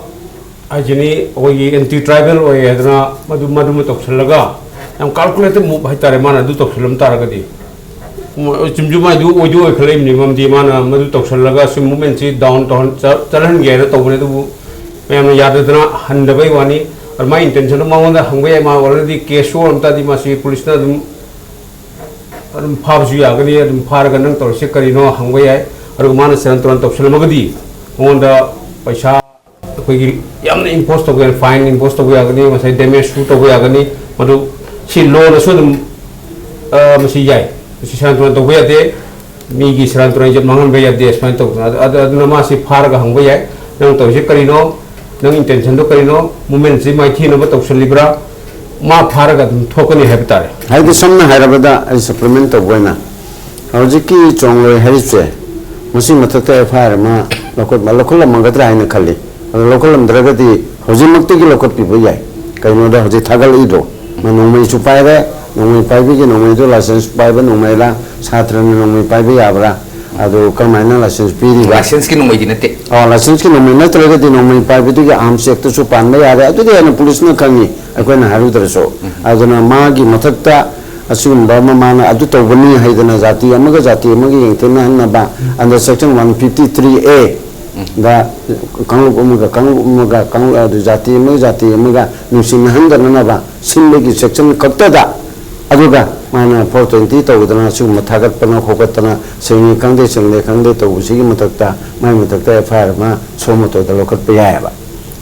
ꯍꯥꯏꯁꯤꯅꯤ, ꯑꯩꯈꯣꯏꯒꯤ ꯑꯦꯟꯇꯤ ꯇ꯭ꯔꯥꯏꯕꯦꯜ ꯑꯣꯏ ꯍꯥꯏꯗꯅ ꯃꯗꯨ, ꯃꯗꯨꯃ ꯇꯧꯁꯜꯂꯒ ꯌꯥꯝ ꯀꯥꯜꯀꯨꯂꯦꯇꯤꯚ ꯃꯨꯚ ꯍꯥꯏꯇꯥꯔꯦ, ꯃꯥꯅ ꯑꯗꯨ ꯇꯧꯁꯜꯂꯝ ꯇꯥꯔꯒꯗꯤ꯫ ꯎꯝ, ꯆꯨꯝꯁꯨ ꯃꯥꯏꯗꯨ ꯑꯣꯏꯗꯤ ꯑꯣꯏꯈꯠꯂꯛꯏꯕꯅꯤ, ꯃꯔꯝꯗꯤ ꯃꯥꯅ ꯃꯗꯨ ꯇꯧꯁꯜꯂꯒ ꯁꯤ ꯃꯨꯚꯃꯦꯟꯁꯤ ꯗꯥꯎꯟ ꯇꯧꯍꯟ-, ꯆ-, ꯆꯠꯍꯟꯒꯦ ꯍꯥꯏꯅ ꯇꯧꯕꯅꯤ, ꯑꯗꯨꯕꯨ ꯃꯌꯥꯝꯅ ꯌꯥꯗꯗꯅ ꯍꯟꯗꯕꯩ ꯋꯥꯅꯤ꯫ ꯑꯗꯨ ꯃꯥꯏ ꯏꯟꯇꯦꯟꯁꯟꯗꯨ ꯃꯉꯣꯟꯗ ꯍꯪꯕ ꯌꯥꯏ, ꯃꯥ ꯑꯣꯜꯔꯦꯗꯤ ꯀꯦꯁꯁꯨ ꯑꯣꯏꯔꯝ ꯇꯥꯔꯗꯤ ꯃꯥꯁꯤ ꯄꯨꯂꯤꯁꯅ ꯑꯗꯨꯝ, ꯑꯗꯨꯝ ꯐꯥꯕꯁꯨ ꯌꯥꯒꯅꯤ꯫ ꯑꯗꯨꯝ ꯐꯥꯔꯒ ꯅꯪ ꯇꯧꯔꯤꯁꯦ ꯀꯔꯤꯅꯣ ꯍꯪꯕ ꯌꯥꯏ꯫ ꯑꯗꯨꯒ ꯃꯥꯅ ꯁꯦꯔꯥꯟ ꯇꯨꯔꯥꯟ ꯇꯧꯁꯜꯂꯝꯃꯒꯗꯤ ꯃꯉꯣꯟꯗ ꯄꯩꯁꯥ ꯑꯩꯈꯣꯏꯒꯤ ꯌꯥꯝꯅ ꯏꯝꯄꯣꯁ ꯇꯧꯕ ꯌꯥꯒꯅꯤ, ꯐꯥꯏꯟ ꯏꯝꯄꯣꯁ ꯇꯧꯕ ꯌꯥꯒꯅꯤ, ꯉꯁꯥꯏ ꯗꯦꯃꯦꯖꯁꯨ ꯇꯧꯕ ꯌꯥꯒꯅꯤ꯫ ꯃꯗꯨ ꯁꯤ ꯂꯣꯅꯁꯨ ꯑꯗꯨꯝ, ꯑ, ꯃꯁꯤ ꯌꯥꯏ꯫ ꯃꯁꯤ ꯁꯦꯔꯥꯟ ꯇꯨꯔꯥꯟ ꯇꯧꯕ ꯌꯥꯗꯦ꯫ ꯃꯤꯒꯤ ꯁꯦꯔꯥꯟ ꯇꯨꯔꯥꯟ ꯏꯖꯠ ꯃꯥꯡꯍꯟꯕ ꯌꯥꯗꯦ ꯁꯨꯃꯥꯏꯅ ꯇꯧꯗꯅ꯫ ꯑꯗꯨ, ꯑꯗꯨ, ꯑꯗꯨꯅ ꯃꯥꯁꯤ ꯐꯥꯔꯒ ꯍꯪꯕ ꯌꯥꯏ, "ꯅꯪ ꯇꯧꯔꯤꯁꯦ ꯀꯔꯤꯅꯣ? ꯅꯪ ꯏꯟꯇꯦꯟꯁꯟꯗꯣ ꯀꯔꯤꯅꯣ? ꯃꯨꯚꯃꯦꯟꯁꯤ ꯃꯥꯏꯊꯤꯅꯕ ꯇꯧꯁꯜꯂꯤꯕ꯭ꯔꯥ?" ꯃꯥ ꯐꯥꯔꯒ ꯑꯗꯨꯝ ꯊꯣꯛꯀꯅꯤ ꯍꯥꯏꯕ ꯇꯥꯔꯦ꯫ ꯍꯥꯏꯗꯤ ꯁꯝꯅ ꯍꯥꯏꯔꯕꯗ, ꯑꯩ ꯁꯄ꯭ꯂꯤꯃꯦꯟ ꯇꯧꯕ ꯑꯣꯏꯅ, ꯍꯧꯖꯤꯛꯀꯤ ꯆꯣꯡꯂꯣꯏ ꯍꯥꯏꯔꯤꯁꯦ, ꯃꯁꯤ ꯃꯊꯛꯇ ꯑꯦꯐ ꯑꯥꯏ ꯑꯥꯔ ꯑꯃ ꯂꯧꯈꯠ-, ꯂꯧꯈꯠꯂꯝꯃꯒꯗ꯭ꯔꯥ ꯍꯥꯏꯅ ꯈꯜꯂꯤ꯫ ꯑꯗꯣ ꯂꯧꯈꯠꯂꯝꯗ꯭ꯔꯒꯗꯤ ꯍꯧꯖꯤꯛꯃꯛꯇꯒꯤ ꯂꯧꯈꯠꯄꯤꯕ ꯌꯥꯏ꯫ ꯀꯩꯅꯣꯗ ꯍꯧꯖꯤꯛ ꯊꯥꯒꯠꯂꯛꯏꯗꯣ, ꯃꯥ ꯅꯣꯡꯃꯩꯁꯨ ꯄꯥꯏꯔꯦ, ꯅꯣꯡꯃꯩ ꯄꯥꯏꯕꯒꯤ, ꯅꯣꯡꯃꯩꯗꯣ ꯂꯥꯏꯁꯦꯟꯁ ꯄꯥꯏꯕ ꯅꯣꯡꯃꯩꯔ, ꯁꯥꯇ꯭ꯔꯅ ꯅꯣꯡꯃꯩ ꯄꯥꯏꯕ ꯌꯥꯕ꯭ꯔꯥ, ꯑꯗꯨ ꯀꯔꯝꯍꯥꯏꯅ ꯂꯥꯏꯁꯦꯟꯁ ꯄꯤꯔꯤꯕ? ꯂꯥꯏꯁꯦꯟꯁꯀꯤ ꯅꯣꯡꯃꯩꯗꯤ ꯅꯠꯇꯦ꯫ ꯑꯣ, ꯂꯥꯏꯁꯦꯟꯁꯀꯤ ꯅꯣꯡꯃꯩ ꯅꯠꯇ꯭ꯔꯒꯗꯤ ꯅꯣꯡꯃꯩ ꯄꯥꯏꯕꯗꯨꯒꯤ ꯑꯥꯔꯝꯁ ꯑꯦꯛꯇꯁꯨ ꯄꯥꯟꯕ ꯌꯥꯔꯦ꯫ ꯑꯗꯨꯗꯤ ꯍꯦꯟꯅ ꯄꯨꯂꯤꯁꯅ ꯈꯪꯉꯤ, ꯑꯩꯈꯣꯏꯅ ꯍꯥꯏꯔꯨꯗ꯭ꯔꯁꯨ꯫ ꯑꯗꯨꯅ ꯃꯥꯒꯤ ꯃꯊꯛꯇ ꯑꯁꯤꯒꯨꯝꯕ ꯑꯃ ꯃꯥꯅ ꯑꯗꯨ ꯇꯧꯕꯅꯤ ꯍꯥꯏꯗꯅ ꯖꯥꯇꯤ ꯑꯃꯒ ꯖꯥꯇꯤ ꯑꯃꯒ ꯌꯦꯡꯊꯤꯅꯍꯟꯅꯕ under section one fifty three A ꯗ ꯀꯥꯡꯂꯨꯞ ꯑꯃꯒ ꯀꯥꯡꯂꯨꯞ ꯑꯃꯒ ꯀꯥꯡꯂꯨꯞ, ꯑꯗꯨ ꯖꯥꯇꯤ ꯑꯃꯒ ꯖꯥꯇꯤ ꯑꯃꯒ ꯅꯨꯡꯁꯤꯅꯍꯟꯗꯅꯅꯕ ꯁꯤꯟꯕꯒꯤ section ꯈꯛꯇꯗ, ꯑꯗꯨꯒ ꯃꯥꯅ four twenty ꯇꯧꯗꯅ ꯁꯤꯒꯨꯝꯕ ꯊꯥꯒꯠꯄꯅ ꯈꯣꯀꯠꯇꯅ ꯁꯦꯡꯉꯤ ꯈꯪꯗꯦ ꯁꯦꯡꯗꯦ ꯈꯪꯗꯦ ꯇꯧꯕꯁꯤꯒꯤ ꯃꯊꯛꯇ, ꯃꯥꯏ ꯃꯊꯛꯇ F I R ꯑꯃ ꯁꯣꯝ ꯃꯇꯣꯏꯗ ꯂꯧꯈꯠꯄ ꯌꯥꯏꯑꯕ꯫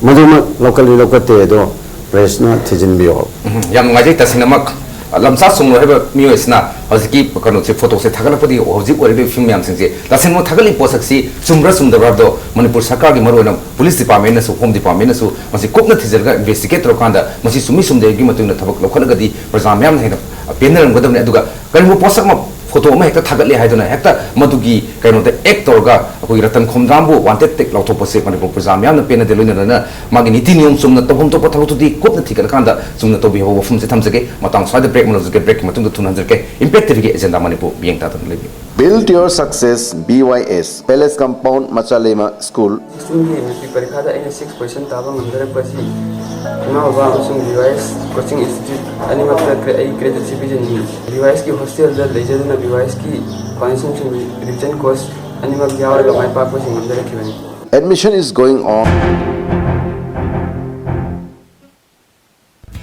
ꯃꯗꯨꯃꯛ ꯂꯧꯈꯠꯂꯤ ꯂꯧꯈꯠꯇꯦ ꯑꯗꯣ ꯄ꯭ꯔꯦꯁꯅ ꯊꯤꯖꯤꯟꯕꯤꯌꯣ꯫ ꯎꯝ, ꯌꯥꯝ ꯅꯨꯡꯉꯥꯏꯖꯩ꯫ ꯇꯁꯦꯡꯅꯃꯛ ꯂꯝꯆꯥ ꯁꯣꯡꯂꯣꯏ ꯍꯥꯏꯕ ꯃꯤꯑꯣꯏ ꯑꯁꯤꯅ ꯍꯧꯖꯤꯛꯀꯤ ꯀꯩꯅꯣꯁꯦ, ꯐꯣꯇꯣꯁꯦ ꯊꯥꯒꯠꯂꯛꯄꯗꯒꯤ ꯍꯧꯖꯤꯛ ꯑꯣꯏꯔꯤꯕ ꯐꯤꯕꯝ ꯃꯌꯥꯝꯁꯤꯡꯁꯦ, ꯇꯁꯦꯡꯅꯃꯛ ꯊꯥꯒꯠꯂꯤꯕ ꯄꯣꯠꯁꯛꯁꯤ ꯆꯨꯝꯕ꯭ꯔꯥ ꯆꯨꯝꯗꯕ꯭ꯔꯥ ꯍꯥꯏꯕꯗꯣ ꯃꯅꯤꯄꯨꯔ ꯁꯔꯀꯥꯔꯒꯤ, ꯃꯔꯨꯑꯣꯏꯅ ꯄꯨꯂꯤꯁ ꯗꯤꯄꯥꯔꯠꯃꯦꯟꯅꯁꯨ, ꯍꯣꯝ ꯗꯤꯄꯥꯔꯠꯃꯦꯟꯅꯁꯨ ꯃꯁꯤ ꯀꯨꯞꯅ ꯊꯤꯖꯤꯜꯂꯒ ꯏꯟꯚꯦꯁꯇꯤꯒꯦꯠ ꯇꯧꯔꯀꯥꯟꯗ ꯃꯁꯤ ꯆꯨꯝꯃꯤ ꯆꯨꯝꯗꯦꯒꯤ ꯃꯇꯨꯡ ꯏꯟꯅ ꯊꯕꯛ ꯂꯧꯈꯠꯂꯒꯗꯤ ꯄ꯭ꯔꯖꯥ ꯃꯌꯥꯝꯅ ꯍꯦꯟꯅ ꯄꯦꯟꯅꯔꯝꯒꯗꯕꯅꯤ꯫ ꯑꯗꯨꯒ ꯀꯔꯤꯒꯨꯝꯕ ꯄꯣꯠꯁꯛ ꯑꯃ, ꯐꯣꯇꯣ ꯑꯃ ꯍꯦꯛꯇ ꯊꯥꯒꯠꯂꯦ ꯍꯥꯏꯗꯨꯅ ꯍꯦꯛꯇ ꯃꯗꯨꯒꯤ ꯀꯩꯅꯣꯗ ꯑꯦꯛ ꯇꯧꯔꯒ ꯑꯩꯈꯣꯏꯒꯤ ꯔꯇꯟ ꯈꯣꯝꯗ꯭ꯔꯥꯝꯕꯨ ꯋꯥꯟꯇꯦꯗ ꯇꯦꯛ ꯂꯥꯎꯊꯣꯛꯄꯁꯦ ꯃꯅꯤꯄꯨꯔ ꯄ꯭ꯔꯖꯥ ꯃꯤꯌꯥꯝꯅ ꯄꯦꯟꯅꯗꯦ꯫ ꯂꯣꯏꯅꯅ ꯃꯥꯒꯤ ꯅꯤꯇꯤ ꯅꯤꯌꯣꯝ ꯆꯨꯝꯅ ꯇꯧꯐꯝ ꯊꯣꯛꯄ ꯊꯕꯛꯇꯨꯗꯤ ꯀꯨꯞꯅ ꯊꯤꯒꯠꯂꯀꯥꯟꯗ ꯆꯨꯝꯅ ꯇꯧꯕꯤꯍꯧꯕ ꯋꯥꯐꯝꯁꯦ ꯊꯝꯖꯒꯦ꯫ ꯃꯇꯥꯡ ꯁ꯭ꯋꯥꯏꯗ ꯕ꯭ꯔꯦꯛ ꯑꯃ ꯂꯧꯖꯒꯦ꯫ ꯕ꯭ꯔꯦꯛꯀꯤ ꯃꯇꯨꯡꯗ ꯊꯨꯅ ꯍꯟꯖꯔꯛꯀꯦ꯫ ꯏꯝꯄꯦꯛ ꯇꯤꯚꯤꯒꯤ ꯑꯦꯖꯦꯟꯗꯥ ꯃꯅꯤꯄꯨꯔ ꯃꯤꯠꯌꯦꯡ ꯇꯥꯗꯨꯅ ꯂꯩꯕꯤꯌꯨ꯫ Build your success, B Y S, Palace Compound, Machaleima School. ꯁ꯭ꯀꯨꯜꯒꯤ ꯃꯦꯇ꯭ꯔꯤꯛ ꯄꯔꯤꯈꯥꯗ ꯑꯩꯅ ꯁꯤꯛꯁ ꯄꯣꯖꯤꯁꯟ ꯇꯥꯕ ꯉꯝꯖꯔꯛꯄ ꯑꯁꯤ ꯏꯃꯥ ꯕꯕꯥ ꯑꯃꯁꯨꯡ B Y S coaching institute ꯑꯅꯤꯃꯛꯇ ꯑꯩ ꯀ꯭ꯔꯦꯗꯤꯠꯁꯤ ꯄꯤꯖꯅꯤꯡꯏ꯫ B Y Sꯀꯤ ꯍꯣꯁꯇꯦꯜꯗ ꯂꯩꯖꯗꯨꯅ B Y Sꯀꯤ ꯐꯥꯎꯟꯗꯦꯁꯟꯁꯤꯡ, ꯔꯤꯚꯤꯖꯟ ꯀꯣꯔꯁ ꯑꯅꯤꯃꯛ ꯌꯥꯎꯔꯒ ꯃꯥꯏ ꯄꯥꯛꯄ ꯉꯝꯖꯔꯛꯈꯤꯕꯅꯤ꯫ Admission is going on.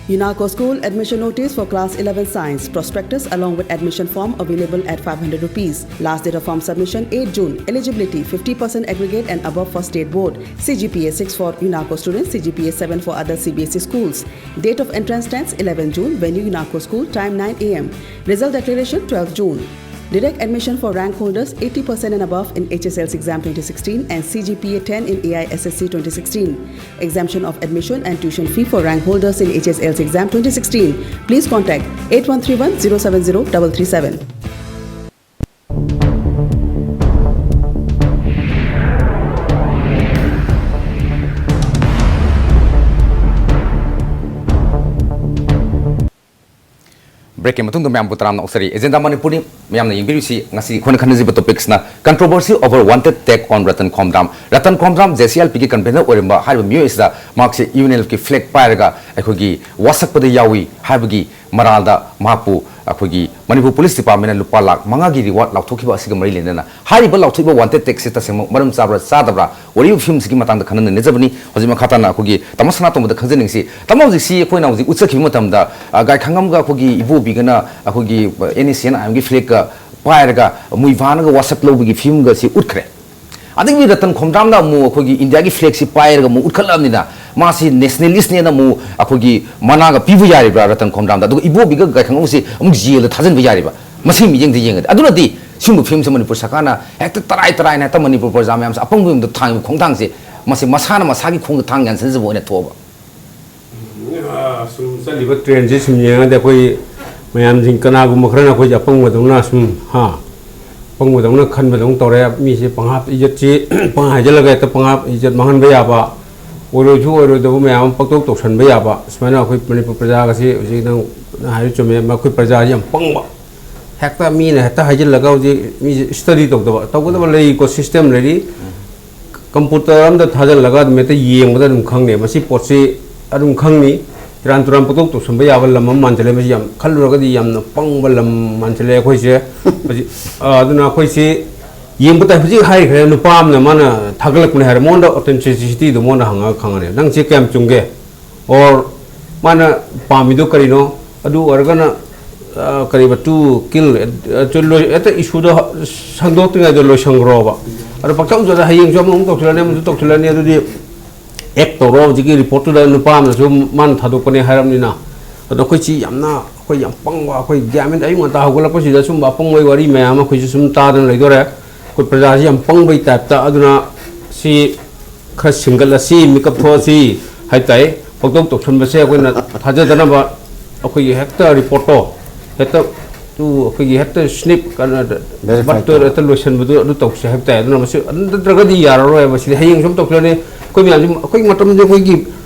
UNACO School admission notice for class eleven science. Prospectus along with admission form available at five hundred rupees. Last date of form submission eight June. Eligibility fifty percent aggregate and above for state board. C G P A six for UNACO students, C G P A seven for other C B S E schools. Date of entrance test eleven June. Venue UNACO School. Time nine a m. Result declaration twelve June. Direct admission for rank holders eighty percent and above in H S L C exam twenty sixteen and C G P A ten in A I S S C twenty sixteen. Exemption of admission and tuition fee for rank holders in H S L C exam twenty sixteen. Please contact eight one three one zero seven zero double three seven. ꯕ꯭ꯔꯦꯛꯀꯤ ꯃꯇꯨꯡꯗ ꯃꯌꯥꯝꯕꯨ ꯇꯔꯥꯝꯅ ꯑꯣꯛꯆꯔꯤ꯫ Agenda ꯃꯅꯤꯄꯨꯔꯅꯤ꯫ ꯃꯌꯥꯝꯅ ꯌꯦꯡꯕꯤꯔꯤꯁꯤ ꯉꯁꯤ ꯑꯩꯈꯣꯏꯅ ꯈꯟꯅꯖꯕ ꯇꯣꯄꯤꯛꯁꯤꯅ controversy over wanted tag on Ratan Khomdram. Ratan Khomdram J C L ꯄꯤꯒꯤ ꯀꯟꯚꯦꯅꯔ ꯑꯣꯏꯔꯝꯕ ꯍꯥꯏꯔꯤꯕ ꯃꯤꯑꯣꯏ ꯑꯁꯤꯗ ꯃꯍꯥꯛꯁꯤ ꯌꯨ ꯑꯦꯟ ꯑꯦꯜ ꯑꯦꯐꯀꯤ ꯐ꯭ꯂꯦꯒ ꯄꯥꯏꯔꯒ ꯑꯩꯈꯣꯏꯒꯤ ꯋꯥꯁꯛꯄꯗ ꯌꯥꯎꯏ ꯍꯥꯏꯕꯒꯤ ꯃꯔꯥꯜꯗ ꯃꯍꯥꯛꯄꯨ ꯑꯩꯈꯣꯏꯒꯤ ꯃꯅꯤꯄꯨꯔ ꯄꯨꯂꯤꯁ ꯗꯤꯄꯥꯔꯠꯃꯦꯟꯅ ꯂꯨꯄꯥ ꯂꯥꯈ ꯃꯉꯥꯒꯤ ꯔꯤꯋꯥꯔꯗ ꯂꯥꯎꯊꯣꯛꯈꯤꯕ ꯑꯁꯤꯒ ꯃꯔꯤ ꯂꯩꯅꯅ ꯍꯥꯏꯔꯤꯕ ꯂꯥꯎꯊꯣꯛꯏꯕ wanted tag ꯁꯤ ꯇꯁꯦꯡꯃꯛ ꯃꯔꯝ ꯆꯥꯕ꯭ꯔꯥ ꯆꯥꯗꯕ꯭ꯔꯥ ꯋꯥꯔꯤꯕ ꯐꯤꯂꯝꯁꯤꯒꯤ ꯃꯇꯥꯡꯗ ꯈꯟꯅ ꯅꯩꯅꯖꯕꯅꯤ꯫ ꯍꯧꯖꯤꯛ ꯃꯈꯥ ꯇꯥꯅ ꯑꯩꯈꯣꯏꯒꯤ ꯇꯥꯃꯣ ꯁꯅꯥꯇꯣꯝꯕꯗ ꯈꯪꯖꯅꯤꯡꯁꯤ꯫ ꯇꯥꯃꯣ, ꯍꯧꯖꯤꯛꯁꯤ ꯑꯩꯈꯣꯏꯅ ꯍꯧꯖꯤꯛ ꯎꯠꯆꯈꯤꯕ ꯃꯇꯝꯗ, ꯑ, ꯒꯥꯏꯈꯪꯉꯝꯒ ꯑꯩꯈꯣꯏꯒꯤ ꯏꯕꯣꯕꯤꯒꯅ ꯑꯩꯈꯣꯏꯒꯤ, ꯑ, ꯑꯦꯟ ꯑꯦꯁ ꯁꯤ ꯑꯦꯟ ꯑꯥꯏ ꯑꯦꯝꯒꯤ ꯐ꯭ꯂꯦꯒꯀ ꯄꯥꯏꯔꯒ ꯃꯣꯏ ꯚꯥꯅꯒ ꯋꯥꯁꯛ ꯂꯧꯕꯒꯤ ꯐꯤꯂꯝꯒꯁꯤ ꯎꯠꯈ꯭ꯔꯦ꯫ ꯑꯗꯒꯤ ꯔꯇꯟ ꯈꯣꯝꯗ꯭ꯔꯥꯝꯅ ꯑꯃꯨꯛ ꯑꯩꯈꯣꯏꯒꯤ ꯏꯟꯗꯤꯌꯥꯒꯤ ꯐ꯭ꯂꯦꯒꯁꯤ ꯄꯥꯏꯔꯒ ꯑꯃꯨꯛ ꯎꯠꯈꯠꯂꯛꯑꯕꯅꯤꯅ ꯃꯥꯁꯤ ꯅꯦꯁꯅꯦꯂꯤꯁꯅꯦꯅ ꯑꯃꯨꯛ ꯑꯩꯈꯣꯏꯒꯤ ꯃꯅꯥꯒ ꯄꯤꯕ ꯌꯥꯔꯤꯕ꯭ꯔꯥ ꯔꯇꯟ ꯈꯣꯝꯗ꯭ꯔꯥꯝꯗ? ꯑꯗꯨꯒ ꯏꯕꯣꯕꯤꯒ ꯒꯥꯏꯈꯪꯉꯝꯁꯤ ꯑꯃꯨꯛ ꯖꯦꯜꯗ ꯊꯥꯖꯤꯟꯕ ꯌꯥꯔꯤꯕ꯭ꯔꯥ? ꯃꯁꯤꯒꯤ ꯃꯤꯠꯌꯦꯡꯗ ꯌꯦꯡꯉꯗꯤ꯫ ꯑꯗꯨꯅꯗꯤ ꯁꯤꯒꯨꯝꯕ ꯐꯤꯂꯝꯁꯦ ꯃꯅꯤꯄꯨꯔ ꯁꯔꯀꯥꯔꯅ ꯍꯦꯛꯇ ꯇꯔꯥꯏ ꯇꯔꯥꯏꯅ ꯍꯦꯛꯇ ꯃꯅꯤꯄꯨꯔ ꯄ꯭ꯔꯖꯥ ꯃꯌꯥꯝꯁꯦ ꯑꯄꯪꯕ ꯌꯨꯝꯗ ꯊꯥꯡꯉꯤꯕ ꯈꯣꯡꯊꯥꯡꯁꯦ, ꯃꯁꯤ ꯃꯁꯥꯅ ꯃꯁꯥꯒꯤ ꯈꯣꯡꯗ ꯊꯥꯡ ꯌꯥꯟꯁꯤꯟꯖꯕ ꯑꯣꯏꯅ ꯊꯣꯛꯑꯕ꯫ ꯑ, ꯁꯨꯝ ꯆꯠꯂꯤꯕ ꯇ꯭ꯔꯦꯟꯁꯦ ꯁꯨꯝ ꯌꯦꯡꯉꯗꯤ ꯑꯩꯈꯣꯏ ꯃꯌꯥꯝꯁꯤꯡ ꯀꯅꯥꯒꯨꯝꯕ ꯈꯔꯅ ꯑꯩꯈꯣꯏꯁꯦ ꯑꯄꯪꯕꯗꯧꯅ ꯁꯨꯝ, ꯍꯥ, ꯑꯄꯪꯕꯗꯧꯅ ꯈꯟꯕꯗꯧꯅ ꯇꯧꯔꯦ꯫ ꯃꯤꯁꯦ ꯄꯪꯍꯥꯞ ꯏꯖꯠꯁꯤ ꯄꯪꯍꯥꯏ ꯍꯥꯏꯖꯜꯂꯒ ꯍꯦꯛꯇ ꯄꯪꯍꯥꯞ ꯏꯖꯠ ꯃꯥꯡꯍꯟꯕ ꯌꯥꯕ, ꯑꯣꯏꯔꯣꯏꯁꯨ ꯑꯣꯏꯔꯣꯏꯗꯕ ꯃꯌꯥꯝ ꯑꯃ ꯄꯪꯇꯧ ꯇꯧꯁꯟꯕ ꯌꯥꯕ, ꯁꯨꯃꯥꯏꯅ ꯑꯩꯈꯣꯏ ꯃꯅꯤꯄꯨꯔ ꯄ꯭ꯔꯖꯥꯒꯁꯤ ꯍꯧꯖꯤꯛ ꯅꯪ ꯍꯥꯏꯔꯤꯕ ꯆꯨꯝꯃꯦ, ꯑꯩꯈꯣꯏ ꯄ꯭ꯔꯖꯥꯁꯤ ꯌꯥꯝ ꯄꯪꯕ꯫ ꯍꯦꯛꯇ ꯃꯤꯅ ꯍꯦꯛꯇ ꯍꯥꯏꯖꯤꯜꯂꯒ ꯍꯧꯖꯤꯛ ꯃꯤꯁꯦ ꯁ꯭ꯇꯗꯤ ꯇꯧꯗꯕ, ꯇꯧꯒꯗꯕ ꯂꯩꯀꯣ, ꯁꯤꯁꯇꯦꯝ ꯂꯩꯔꯤ꯫ ꯀꯝꯄ꯭ꯌꯨꯇꯔ ꯑꯝꯗ ꯊꯥꯖꯤꯜꯂꯒ ꯑꯗꯨꯝ ꯍꯦꯛꯇ ꯌꯦꯡꯕꯗ ꯑꯗꯨꯝ ꯈꯪꯅꯤ꯫ ꯃꯁꯤ ꯄꯣꯠꯁꯤ ꯑꯗꯨꯝ ꯈꯪꯅꯤ꯫ ꯁꯦꯔꯥꯟ ꯇꯨꯔꯥꯟ ꯄꯪꯇꯧ ꯇꯧꯁꯟꯕ ꯌꯥꯕ ꯂꯝ ꯑꯃ ꯃꯥꯟꯁꯤꯜꯂꯦ꯫ ꯃꯁꯤ ꯌꯥꯝ ꯈꯜꯂꯨꯔꯒꯗꯤ ꯌꯥꯝꯅ ꯄꯪꯕ ꯂꯝ ꯃꯥꯟꯁꯤꯜꯂꯦ ꯑꯩꯈꯣꯏꯁꯦ꯫ ꯍꯧꯖꯤꯛ, ꯑ, ꯑꯗꯨꯅ ꯑꯩꯈꯣꯏꯁꯤ ꯌꯦꯡꯕ ꯇꯥꯏ꯫ ꯍꯧꯖꯤꯛ ꯍꯥꯏꯈ꯭ꯔꯦ, ꯅꯨꯄꯥ ꯑꯃꯅ ꯃꯥꯅ ꯊꯥꯒꯠꯂꯛꯄꯅꯦ ꯍꯥꯏꯔꯦ, ꯃꯉꯣꯟꯗ authenticity ꯗꯣ ꯃꯉꯣꯟꯗ ꯍꯪꯉꯒ ꯈꯪꯉꯅꯤ, ꯅꯪꯁꯦ ꯀꯌꯥꯝ ꯆꯨꯝꯒꯦ? Or ꯃꯥꯅ ꯄꯥꯝꯃꯤꯗꯣ ꯀꯔꯤꯅꯣ? ꯑꯗꯨ ꯑꯣꯏꯔꯒꯅ, ꯑ, ꯀꯔꯤꯕ, to kill, ꯑ, ꯂꯣꯏ-, ꯍꯦꯛꯇ issue ꯗꯣ ꯁꯟꯗꯣꯛꯇ꯭ꯔꯤꯉꯩꯗ ꯂꯣꯏꯁꯟꯈ꯭ꯔꯣꯕ꯫ ꯑꯗꯣ ꯄꯪꯇꯧ ꯇꯧꯗꯅ ꯍꯌꯦꯡꯁꯨ ꯑꯃꯃꯨꯛ ꯇꯧꯁꯤꯜꯂꯅꯤ, ꯑꯃꯁꯨ ꯇꯧꯁꯤꯜꯂꯅꯤ, ꯑꯗꯨꯗꯤ act ꯇꯧꯔꯣ꯫ ꯍꯧꯖꯤꯛꯀꯤ report ꯇꯨꯗ ꯅꯨꯄꯥ ꯑꯃꯅꯁꯨ ꯃꯥꯅ ꯊꯥꯗꯣꯛꯄꯅꯦ ꯍꯥꯏꯔꯕꯅꯤꯅ꯫ ꯑꯗꯣ ꯑꯩꯈꯣꯏ ꯁꯤ ꯌꯥꯝꯅ, ꯑꯩꯈꯣꯏ ꯌꯥꯝ ꯄꯪꯕ, ꯑꯩꯈꯣꯏ ꯒ꯭ꯌꯥꯟ ꯃꯦꯟ, ꯑꯌꯨꯛ ꯉꯟꯇꯥ ꯍꯧꯒꯠꯂꯛꯄꯁꯤꯗ ꯁꯨꯝꯕ ꯑꯄꯪꯕꯒꯤ ꯋꯥꯔꯤ ꯃꯌꯥꯝ ꯑꯃ ꯑꯩꯈꯣꯏꯁꯨ ꯁꯨꯝ ꯇꯥꯗꯅ ꯂꯩꯗꯣꯔꯦ꯫ ꯑꯩꯈꯣꯏ ꯄ꯭ꯔꯖꯥꯁꯤ ꯌꯥꯝ ꯄꯪꯕꯒꯤ type ꯇ꯫ ꯑꯗꯨꯅ ꯁꯤ ꯈꯔ ꯁꯤꯡꯒꯠꯂꯁꯤ, ꯃꯤꯀꯞ ꯊꯣꯛꯑꯁꯤ ꯍꯥꯏ ꯇꯥꯏ꯫ ꯄꯪꯇꯧ ꯇꯧꯁꯟꯕꯁꯦ ꯑꯩꯈꯣꯏꯅ ꯊꯥꯖꯗꯅꯕ ꯑꯩꯈꯣꯏꯒꯤ ꯍꯦꯛꯇ report ꯇꯣ ꯍꯦꯛꯇ ꯇꯨ ꯑꯩꯈꯣꯏꯒꯤ ꯍꯦꯛꯇ snip ꯀꯩꯅꯣ, Verify ꯕꯠꯇꯣ ꯇꯧ꯫ ꯍꯦꯛꯇ ꯂꯣꯏꯁꯟꯕꯗꯨ ꯑꯗꯨ ꯇꯧꯁꯦ ꯍꯥꯏꯕ ꯇꯥꯏ꯫ ꯑꯗꯨꯅ ꯃꯁꯤ, ꯑꯗꯨ ꯅꯠꯇ꯭ꯔꯒꯗꯤ ꯌꯥꯔꯔꯣꯏ꯫ ꯃꯁꯤꯗꯤ ꯍꯌꯦꯡ ꯁꯨꯝ ꯇꯧꯁꯤꯜꯂꯅꯤ꯫ ꯑꯩꯈꯣꯏ ꯃꯌꯥꯝꯁꯤ, ꯑꯩꯈꯣꯏꯒꯤ ꯃꯇꯝꯗꯤ ꯑꯩꯈꯣꯏꯒꯤ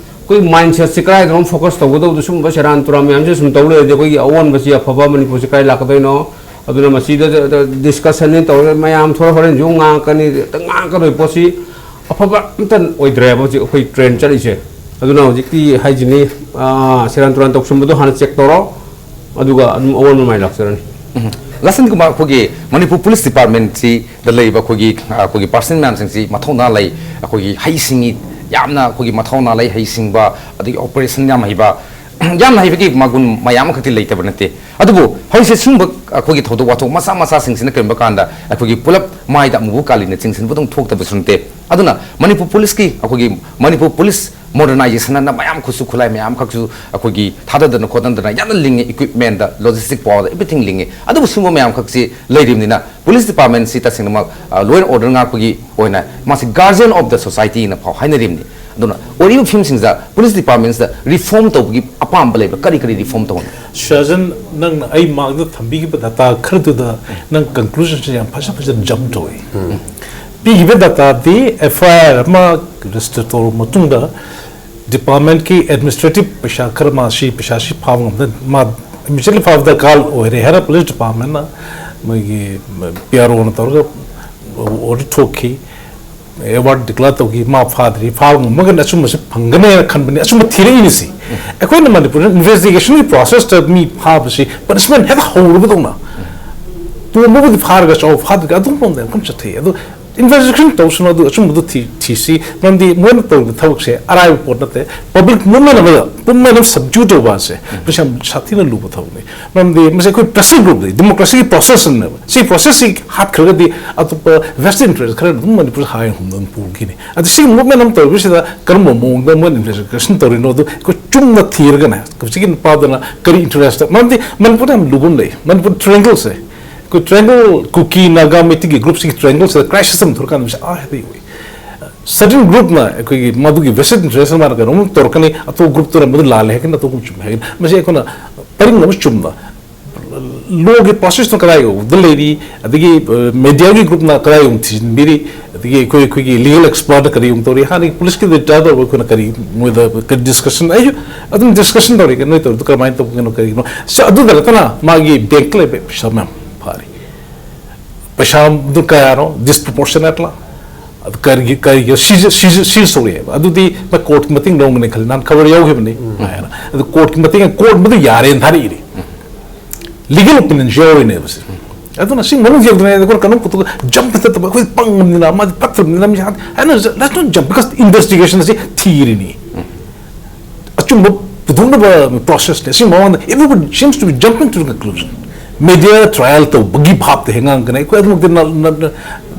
ꯑꯩꯈꯣꯏ ꯃꯥꯏꯟꯁꯦꯠꯁꯦ ꯀꯗꯥꯏꯗꯅꯣ ꯐꯣꯀꯁ ꯇꯧꯒꯗꯧꯗꯣ, ꯁꯨꯝꯕ ꯁꯦꯔꯥꯟ ꯇꯨꯔꯥꯟ ꯃꯌꯥꯝꯁꯦ ꯁꯨꯝ ꯇꯧ ꯂꯩꯔꯗꯤ ꯑꯩꯈꯣꯏꯒꯤ ꯑꯑꯣꯟꯕꯁꯤ ꯑꯐꯕ ꯃꯅꯤꯄꯨꯔꯁꯤ ꯀꯗꯥꯏ ꯂꯥꯛꯀꯗꯣꯏꯅꯣ? ꯑꯗꯨꯅ ꯃꯁꯤꯗ ꯗꯤꯁꯀꯁꯟꯅꯤ ꯇꯧꯔꯒ ꯃꯌꯥꯝ ꯊꯣꯔ ꯍꯣꯔꯦꯟꯁꯨ ꯑꯃꯨꯛ ꯉꯥꯡꯉꯛꯀꯅꯤ, ꯍꯦꯛꯇ ꯉꯥꯡꯉꯛꯀꯗꯣꯏ ꯄꯣꯠꯁꯤ ꯑꯐꯕ ꯑꯝꯇ ꯑꯣꯏꯗ꯭ꯔꯦꯕ ꯍꯧꯖꯤꯛ ꯑꯩꯈꯣꯏ ꯇ꯭ꯔꯦꯟ ꯆꯠꯂꯤꯁꯦ꯫ ꯑꯗꯨꯅ ꯍꯧꯖꯤꯛꯇꯤ ꯍꯥꯏꯁꯤꯅꯤ, ꯑꯥ, ꯁꯦꯔꯥꯟ ꯇꯨꯔꯥꯟ ꯇꯧꯁꯟꯕꯗꯣ ꯍꯥꯟꯅ ꯆꯦꯛ ꯇꯧꯔꯣ, ꯑꯗꯨꯒ ꯑꯗꯨꯝ ꯑꯑꯣꯟꯕ ꯃꯥꯏ ꯂꯥꯛꯆꯔꯅꯤ꯫ ꯎꯝ꯫ ꯂꯥꯁꯟ ꯀꯨꯃꯥꯔ, ꯑꯩꯈꯣꯏꯒꯤ ꯃꯅꯤꯄꯨꯔ ꯄꯨꯂꯤꯁ ꯗꯤꯄꯥꯔꯠꯃꯦꯟꯁꯤꯗ ꯂꯩꯕ ꯑꯩꯈꯣꯏꯒꯤ, ꯑꯩꯈꯣꯏꯒꯤ ꯄꯥꯔꯁꯅꯦꯜ ꯃꯌꯥꯝꯁꯤꯡꯁꯤ ꯃꯊꯧꯅꯥ ꯂꯩ, ꯑꯩꯈꯣꯏꯒꯤ ꯍꯩꯁꯤꯡꯉꯤ, ꯌꯥꯝꯅ ꯑꯩꯈꯣꯏꯒꯤ ꯃꯊꯧꯅꯥ ꯂꯩ, ꯍꯩꯁꯤꯡꯕ, ꯑꯗꯒꯤ ꯑꯣꯄꯔꯦꯁꯟ ꯌꯥꯝ ꯍꯩꯕ, ꯌꯥꯝꯅ ꯍꯩꯕꯒꯤ ꯃꯒꯨꯟ ꯃꯌꯥꯝ ꯑꯃꯈꯛꯇꯤ ꯂꯩꯇꯕ ꯅꯠꯇꯦ꯫ ꯑꯗꯨꯕꯨ ꯍꯧꯖꯤꯛꯁꯦ ꯁꯤꯒꯨꯝꯕ ꯑꯩꯈꯣꯏꯒꯤ ꯊꯧꯗꯣꯛ ꯋꯥꯊꯣꯛ ꯃꯆꯥ ꯃꯆꯥꯁꯤꯡꯁꯤꯅ ꯀꯔꯤꯒꯨꯝꯕ ꯀꯥꯟꯗ ꯑꯩꯈꯣꯏꯒꯤ ꯄꯨꯂꯞ ꯃꯥꯏꯗ ꯑꯃꯨꯕ ꯀꯥꯂꯤꯅ ꯆꯤꯡꯁꯤꯟꯕꯗꯧ ꯊꯣꯛꯇꯕꯁꯨ ꯅꯠꯇꯦ꯫ ꯑꯗꯨꯅ ꯃꯅꯤꯄꯨꯔ ꯄꯨꯂꯤꯁꯀꯤ, ꯑꯩꯈꯣꯏꯒꯤ ꯃꯅꯤꯄꯨꯔ ꯄꯨꯂꯤꯁ ꯃꯣꯗꯔꯅꯥꯏꯖꯦꯁꯟ ꯑꯅ ꯃꯌꯥꯝ ꯈꯨꯠꯁꯨ ꯈꯨꯠꯂꯥꯏ ꯃꯌꯥꯝ ꯈꯛꯁꯨ ꯑꯩꯈꯣꯏꯒꯤ ꯊꯥꯗꯗꯅ ꯈꯣꯠꯇꯅ ꯌꯥꯝꯅ ꯂꯤꯡꯉꯦ, ꯏꯀ꯭ꯋꯤꯞꯃꯦꯟꯗ, ꯂꯣꯖꯤꯁꯇꯤꯛ ꯄꯥꯋꯔꯗ, ꯑꯦꯕ꯭ꯔꯤꯊꯤꯡ ꯂꯤꯡꯉꯦ꯫ ꯑꯗꯨꯕꯨ ꯁꯤꯒꯨꯝꯕ ꯃꯌꯥꯝ ꯈꯛꯁꯤ ꯂꯩꯔꯤꯕꯅꯤꯅ ꯄꯨꯂꯤꯁ ꯗꯤꯄꯥꯔꯠꯃꯦꯟꯁꯤ ꯇꯁꯦꯡꯅꯃꯛ ꯂꯣ ꯑꯦꯟ ꯑꯣꯔꯗꯔ ꯉꯥꯛꯄꯒꯤ ꯑꯣꯏꯅ ꯃꯥꯁꯤ ꯒꯥꯔꯖꯤꯌꯟ ꯑꯣꯐ ꯗ ꯁꯣꯁꯥꯏꯇꯤꯅ ꯐꯥꯎ ꯍꯥꯏꯅꯔꯤꯕꯅꯤ꯫ ꯑꯗꯨꯅ ꯑꯣꯏꯔꯤꯕ ꯐꯤꯕꯝꯁꯤꯡꯁꯤꯗ ꯄꯨꯂꯤꯁ ꯗꯤꯄꯥꯔꯠꯃꯦꯟꯁꯤꯗ ꯔꯤꯐꯣꯔꯝ ꯇꯧꯕꯒꯤ ꯑꯄꯥꯝꯕ ꯂꯩꯕ꯭ꯔꯥ? ꯀꯔꯤ ꯀꯔꯤ ꯔꯤꯐꯣꯔꯝ ꯇꯧꯍꯟꯅꯤꯡ? ꯁ꯭ꯔꯖꯟ, ꯅꯪꯅ ꯑꯩ ꯃꯥꯡꯗ ꯊꯝꯕꯤꯈꯤꯕ ꯗꯇꯥ ꯈꯔꯗꯨꯗ ꯅꯪ ꯀꯟꯀ꯭ꯂꯨꯖꯟꯁꯦ ꯌꯥꯝ ꯐꯖ ꯐꯖꯅ ꯖꯝꯞ ꯇꯧꯏ꯫ ꯄꯤꯈꯤꯕ ꯗꯇꯥꯗꯤ ꯑꯦꯐ ꯑꯥꯏ ꯑꯥꯔ ꯑꯃ ꯔꯦꯖꯤꯁꯇꯔ ꯇꯧꯔꯕ ꯃꯇꯨꯡꯗ ꯗꯤꯄꯥꯔꯠꯃꯦꯟꯠꯀꯤ ꯑꯦꯗꯃꯤꯅꯤꯁꯇ꯭ꯔꯦꯇꯤꯚ ꯄꯩꯁꯥ ꯈꯔ ꯃꯥ ꯁꯤ ꯄꯩꯁꯥ ꯁꯤ ꯐꯥꯕ ꯉꯝꯗ ꯃꯥ ꯏꯃꯤꯗꯤꯌꯦꯠꯂꯤ ꯐꯥꯕ ꯗꯔꯀꯥꯔ ꯑꯣꯏꯔꯦ ꯍꯥꯏꯔ ꯄꯨꯂꯤꯁ ꯗꯤꯄꯥꯔꯠꯃꯦꯟꯠꯅ ꯃꯣꯏꯒꯤ ꯄꯤ ꯑꯥꯔ ꯑꯣꯅ ꯇꯧꯔꯒ ꯑꯣꯔꯗꯔ ꯊꯣꯛꯈꯤ꯫ ꯑꯦꯋꯥꯔꯗ ꯗꯤꯀ꯭ꯂꯦꯌꯔ ꯇꯧꯈꯤ꯫ ꯃꯥ ꯐꯥꯗ꯭ꯔꯤ, ꯐꯥꯕ ꯉꯝꯃꯒꯅ ꯑꯆꯨꯝꯕꯁꯤ ꯐꯪꯒꯅꯦꯅ ꯈꯟꯕꯅꯤ, ꯑꯆꯨꯝꯕ ꯊꯤꯔꯛꯏꯅꯤ ꯁꯤ꯫ ꯑꯩꯈꯣꯏꯅ ꯃꯅꯤꯄꯨꯔꯗ ꯏꯟꯚꯦꯁꯇꯤꯒꯦꯁꯟꯒꯤ ꯄ꯭ꯔꯣꯁꯦꯁꯇ ꯃꯤ ꯐꯥꯕꯁꯤ ꯄꯅꯤꯁꯃꯦꯟꯠ ꯍꯦꯛ ꯍꯧꯔꯕꯗꯧꯅ ꯇꯣꯝꯕꯕꯨꯗꯤ ꯐꯥꯔꯒ ꯆꯥꯎ ꯐꯥꯗ꯭ꯔꯒ ꯑꯗꯨꯝ ꯄꯣꯝꯗ ꯌꯥꯝ ꯀꯟꯅ ꯆꯠꯊꯩ꯫ ꯑꯗꯣ ꯏꯟꯚꯦꯁꯇꯤꯒꯦꯁꯟ ꯇꯧꯁꯅꯨ, ꯑꯗꯨ ꯑꯆꯨꯝꯕꯗꯨ ꯊꯤ ꯊꯤꯁꯤ꯫ ꯃꯔꯝꯗꯤ ꯃꯣꯏꯅ ꯇꯧꯔꯤꯕ ꯊꯕꯛꯁꯦ ꯑꯔꯥꯏꯕ ꯄꯣꯠ ꯅꯠꯇꯦ꯫ ꯄꯕ꯭ꯂꯤꯛ ꯃꯨꯚꯃꯦꯟꯠ ꯑꯃꯗ ꯄꯨꯝꯅꯃꯛ ꯁꯕꯗ꯭ꯌꯨ ꯇꯧꯕ ꯍꯥꯏꯁꯦ ꯃꯁꯤ ꯌꯥꯝ ꯁꯥꯊꯤꯅ ꯂꯨꯕ ꯊꯕꯛꯅꯤ꯫ ꯃꯔꯝꯗꯤ ꯃꯁꯤ ꯑꯩꯈꯣꯏ ꯄ꯭ꯔꯦꯁꯔ ꯒ꯭ꯔꯨꯞꯅꯤ, ꯗꯦꯃꯣꯀ꯭ꯔꯦꯁꯤꯒꯤ ꯄ꯭ꯔꯣꯁꯦꯁ ꯑꯃꯅꯦꯕ꯫ ꯁꯤ ꯄ꯭ꯔꯣꯁꯦꯁꯁꯤ ꯍꯥꯠꯈ꯭ꯔꯒꯗꯤ ꯑꯇꯣꯞꯄ ꯚꯦꯁꯇꯦꯠ ꯏꯟꯇꯔꯦꯁ ꯈꯔꯅ ꯑꯗꯨꯝ ꯃꯅꯤꯄꯨꯔ ꯍꯥꯏ ꯍꯨꯝꯗꯅ ꯄꯨꯈꯤꯅꯤ꯫ ꯑꯗꯨ ꯁꯤꯒꯤ ꯃꯨꯚꯃꯦꯟꯠ ꯑꯃ ꯇꯧꯔꯤꯕꯁꯤꯗ ꯀꯔꯝꯕ ꯃꯑꯣꯡꯗ ꯃꯣꯏꯅ ꯏꯟꯚꯦꯁꯇꯤꯒꯦꯁꯟ ꯇꯧꯔꯤꯅꯣ ꯑꯗꯨ ꯑꯩꯈꯣꯏ ꯆꯨꯝꯅ ꯊꯤꯔꯒꯅꯦ ꯍꯧꯖꯤꯛꯀꯤ ꯅꯨꯄꯥꯗꯨꯅ ꯀꯔꯤ ꯏꯟꯇꯔꯦꯁꯇ, ꯃꯔꯝꯗꯤ ꯃꯅꯤꯄꯨꯔꯗ ꯌꯥꯝ ꯂꯨꯕ ꯑꯃ ꯂꯩ꯫ ꯃꯅꯤꯄꯨꯔ ꯇ꯭ꯔꯥꯏꯌꯦꯡꯒꯜꯁꯦ, ꯑꯩꯈꯣꯏ ꯇ꯭ꯔꯥꯏꯌꯦꯡꯒꯜ, ꯀꯨꯀꯤ, ꯅꯥꯒꯥ, ꯃꯩꯇꯩꯒꯤ ꯒ꯭ꯔꯨꯞꯁꯤꯒꯤ ꯇ꯭ꯔꯥꯏꯌꯦꯡꯒꯜꯁꯤꯗ ꯀ꯭ꯔꯥꯏꯁꯤꯁ ꯑꯃ ꯊꯣꯛꯂꯀꯥꯟꯗ ꯃꯁꯤ ꯑꯥ ꯍꯦꯛꯇ ꯌꯧꯏ꯫ ꯁꯔꯇꯟ ꯒ꯭ꯔꯨꯞꯅ ꯑꯩꯈꯣꯏꯒꯤ ꯃꯗꯨꯒꯤ ꯚꯦꯁꯇꯦꯠ ꯏꯟꯇꯔꯦꯁ ꯃꯥꯅ ꯀꯩꯅꯣꯝ ꯇꯧꯔꯛꯀꯅꯤ, ꯑꯇꯣꯞꯄ ꯒ꯭ꯔꯨꯞꯇꯨꯅ ꯃꯗꯨ ꯂꯥꯜꯂꯦ ꯍꯥꯏꯔꯒꯅ ꯑꯇꯣꯞꯄ ꯆꯨꯝꯃꯦ ꯍꯥꯏꯒꯅꯤ꯫ ꯃꯁꯤ ꯑꯩꯈꯣꯏꯅ ꯄꯔꯤꯡ ꯑꯃ ꯆꯨꯝꯅ ꯂꯣꯒꯤ ꯄ꯭ꯔꯣꯁꯦꯁꯅ ꯀꯗꯥꯏ ꯌꯧꯕꯗ ꯂꯩꯔꯤ, ꯑꯗꯒꯤ ꯃꯦꯗꯤꯌꯥꯒꯤ ꯒ꯭ꯔꯨꯞꯅ ꯀꯗꯥꯏ ꯌꯧ ꯊꯤꯖꯤꯟꯕꯤꯔꯤ, ꯑꯗꯒꯤ ꯑꯩꯈꯣꯏ ꯑꯩꯈꯣꯏꯒꯤ ꯂꯤꯒꯦꯜ ꯑꯦꯛꯁꯄꯔꯠꯅ ꯀꯔꯤ ꯌꯧ ꯇꯧꯔꯤ, ꯍꯥꯟꯅꯒꯤ ꯄꯨꯂꯤꯁꯀꯤ ꯔꯤꯇꯥꯌꯔ ꯇꯧꯔꯕ ꯑꯩꯈꯣꯏꯅ ꯀꯔꯤ, ꯃꯣꯏꯗ ꯀꯔꯤ ꯗꯤꯁꯀꯁꯟ, ꯑꯩꯁꯨ ꯑꯗꯨꯝ ꯗꯤꯁꯀꯁꯟ ꯇꯧꯔꯤ, ꯅꯣꯏ ꯇꯧꯔꯤꯗꯣ ꯀꯔꯝꯍꯥꯏꯅ ꯇꯧꯕꯅꯣ, ꯀꯔꯤꯒꯤꯅꯣ? ꯁꯤ ꯑꯗꯨꯗ ꯅꯠꯇꯅ ꯃꯥꯒꯤ ꯕꯦꯡꯛꯇ ꯂꯩꯕ ꯄꯩꯁꯥ ꯃꯌꯥꯝ ꯐꯥꯔꯤ꯫ ꯄꯩꯁꯥꯗꯨ ꯀꯌꯥꯅꯣ? ꯗꯤꯁꯄ꯭ꯔꯣꯄꯣꯔꯁꯅꯦꯠꯂ? ꯑꯗꯨ ꯀꯔꯤꯒꯤ, ꯀꯔꯤꯒꯤ ꯁꯤꯖ-, ꯁꯤꯖ-, ꯁꯤꯖ ꯇꯧꯔꯛꯑꯦꯕ? ꯑꯗꯨꯗꯤ ꯃꯥ ꯀꯣꯔꯠꯀꯤ ꯃꯇꯦꯡ ꯂꯧꯒꯅꯤ ꯈꯜꯂꯤ, ꯅꯍꯥꯟ ꯈꯕꯔ ꯌꯥꯎꯈꯤꯕꯅꯤ ꯍꯥꯏꯅ꯫ ꯑꯗꯨ ꯀꯣꯔꯠꯀꯤ ꯃꯇꯦꯡ, ꯀꯣꯔꯠ ꯃꯗꯨ ꯌꯥꯔꯦꯅ ꯊꯥꯔꯛꯏꯅꯤ꯫ ꯂꯤꯒꯦꯜ ꯑꯣꯄꯤꯅꯤꯌꯟꯁꯨ ꯌꯥꯎꯔꯤꯅꯦꯕ ꯁꯤ꯫ ꯑꯗꯨꯅ ꯁꯤ ꯃꯅꯨꯡ ꯌꯧꯗ꯭ꯔꯤꯉꯩꯗ ꯑꯩꯈꯣꯏꯅ ꯀꯩꯅꯣꯝ ꯄꯨꯊꯣꯛ-, ꯖꯝꯞ ꯍꯦꯛꯇ ꯇꯧꯕ, ꯑꯩꯈꯣꯏ ꯄꯪꯕꯅꯤꯅ, ꯃꯥꯗꯤ ꯐꯠꯇꯕꯅꯤꯅ, ꯃꯤ ꯍꯥꯠ-, ꯍꯥꯏꯅ let's not jump, because investigation ꯑꯁꯤ ꯊꯤꯔꯤꯅꯤ꯫ ꯑꯆꯨꯝꯕ ꯄꯨꯊꯣꯛꯅꯕ ꯄ꯭ꯔꯣꯁꯦꯁꯅꯦ꯫ ꯑꯁꯤ ꯃꯃꯥꯡꯗ everybody seems to be jumping to the conclusion꯫ Media trial ꯇꯧꯕꯒꯤ ꯚꯥꯞꯇ ꯍꯦꯛ ꯉꯥꯡꯒꯅꯤ꯫ ꯑꯩꯈꯣꯏ ꯑꯗꯨꯃꯛꯇꯤ ꯅ-, ꯅ-, ꯅ-,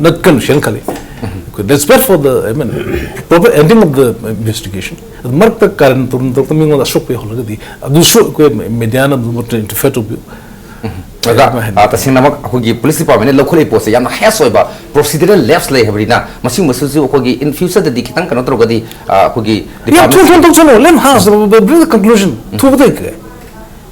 ꯅꯠꯀꯅꯨ ꯁꯦꯅ ꯈꯜꯂꯤ꯫ ꯑꯩꯈꯣꯏ let's wait for the, I mean, proper ending of the investigation꯫ ꯑꯗꯨ ꯃꯔꯛꯇ ꯀꯥꯔꯟ ꯇꯨꯔꯟ ꯇꯧꯔꯛꯇ ꯃꯤꯉꯣꯟꯗ ꯑꯁꯣꯛꯄ ꯌꯧꯍꯜꯂꯒꯗꯤ ꯑꯗꯨꯁꯨ ꯑꯩꯈꯣꯏ ꯃꯦꯗꯤꯌꯥꯅ ꯑꯗꯨꯃꯛꯇ interfere ꯇꯧꯕꯤꯌꯨ꯫ ꯑꯣꯖꯥ, ꯑꯗꯨꯃꯥꯏꯅ ꯍꯥꯏꯅ ꯑ, ꯇꯁꯦꯡꯅꯃꯛ ꯑꯩꯈꯣꯏꯒꯤ ꯄꯨꯂꯤꯁ ꯗꯤꯄꯥꯔꯠꯃꯦꯟꯅ ꯂꯧꯈꯠꯂꯛꯏ ꯄꯣꯠꯁꯦ ꯌꯥꯝꯅ ꯍꯦꯁ ꯑꯣꯏꯕ ꯄ꯭ꯔꯣꯁꯤꯗꯔꯦꯜ ꯂꯦꯞꯁ ꯂꯩ ꯍꯥꯏꯕꯅꯤꯅ, ꯃꯁꯤꯒꯨꯝꯕꯁꯤꯁꯨ ꯑꯩꯈꯣꯏꯒꯤ in future ꯗꯗꯤ ꯈꯤꯇꯪ ꯀꯩꯅꯣ ꯇꯧꯔꯒꯗꯤ, ꯑ, ꯑꯩꯈꯣꯏꯒꯤ ꯌꯥꯝ ꯊꯨꯅ ꯗꯤꯄꯥꯔꯠꯃꯦꯟ ꯊꯨꯅ ꯇꯧꯁꯅꯨ꯫ Let him ask, bring the conclusion꯫ ꯊꯨꯕꯗ ꯀꯩ?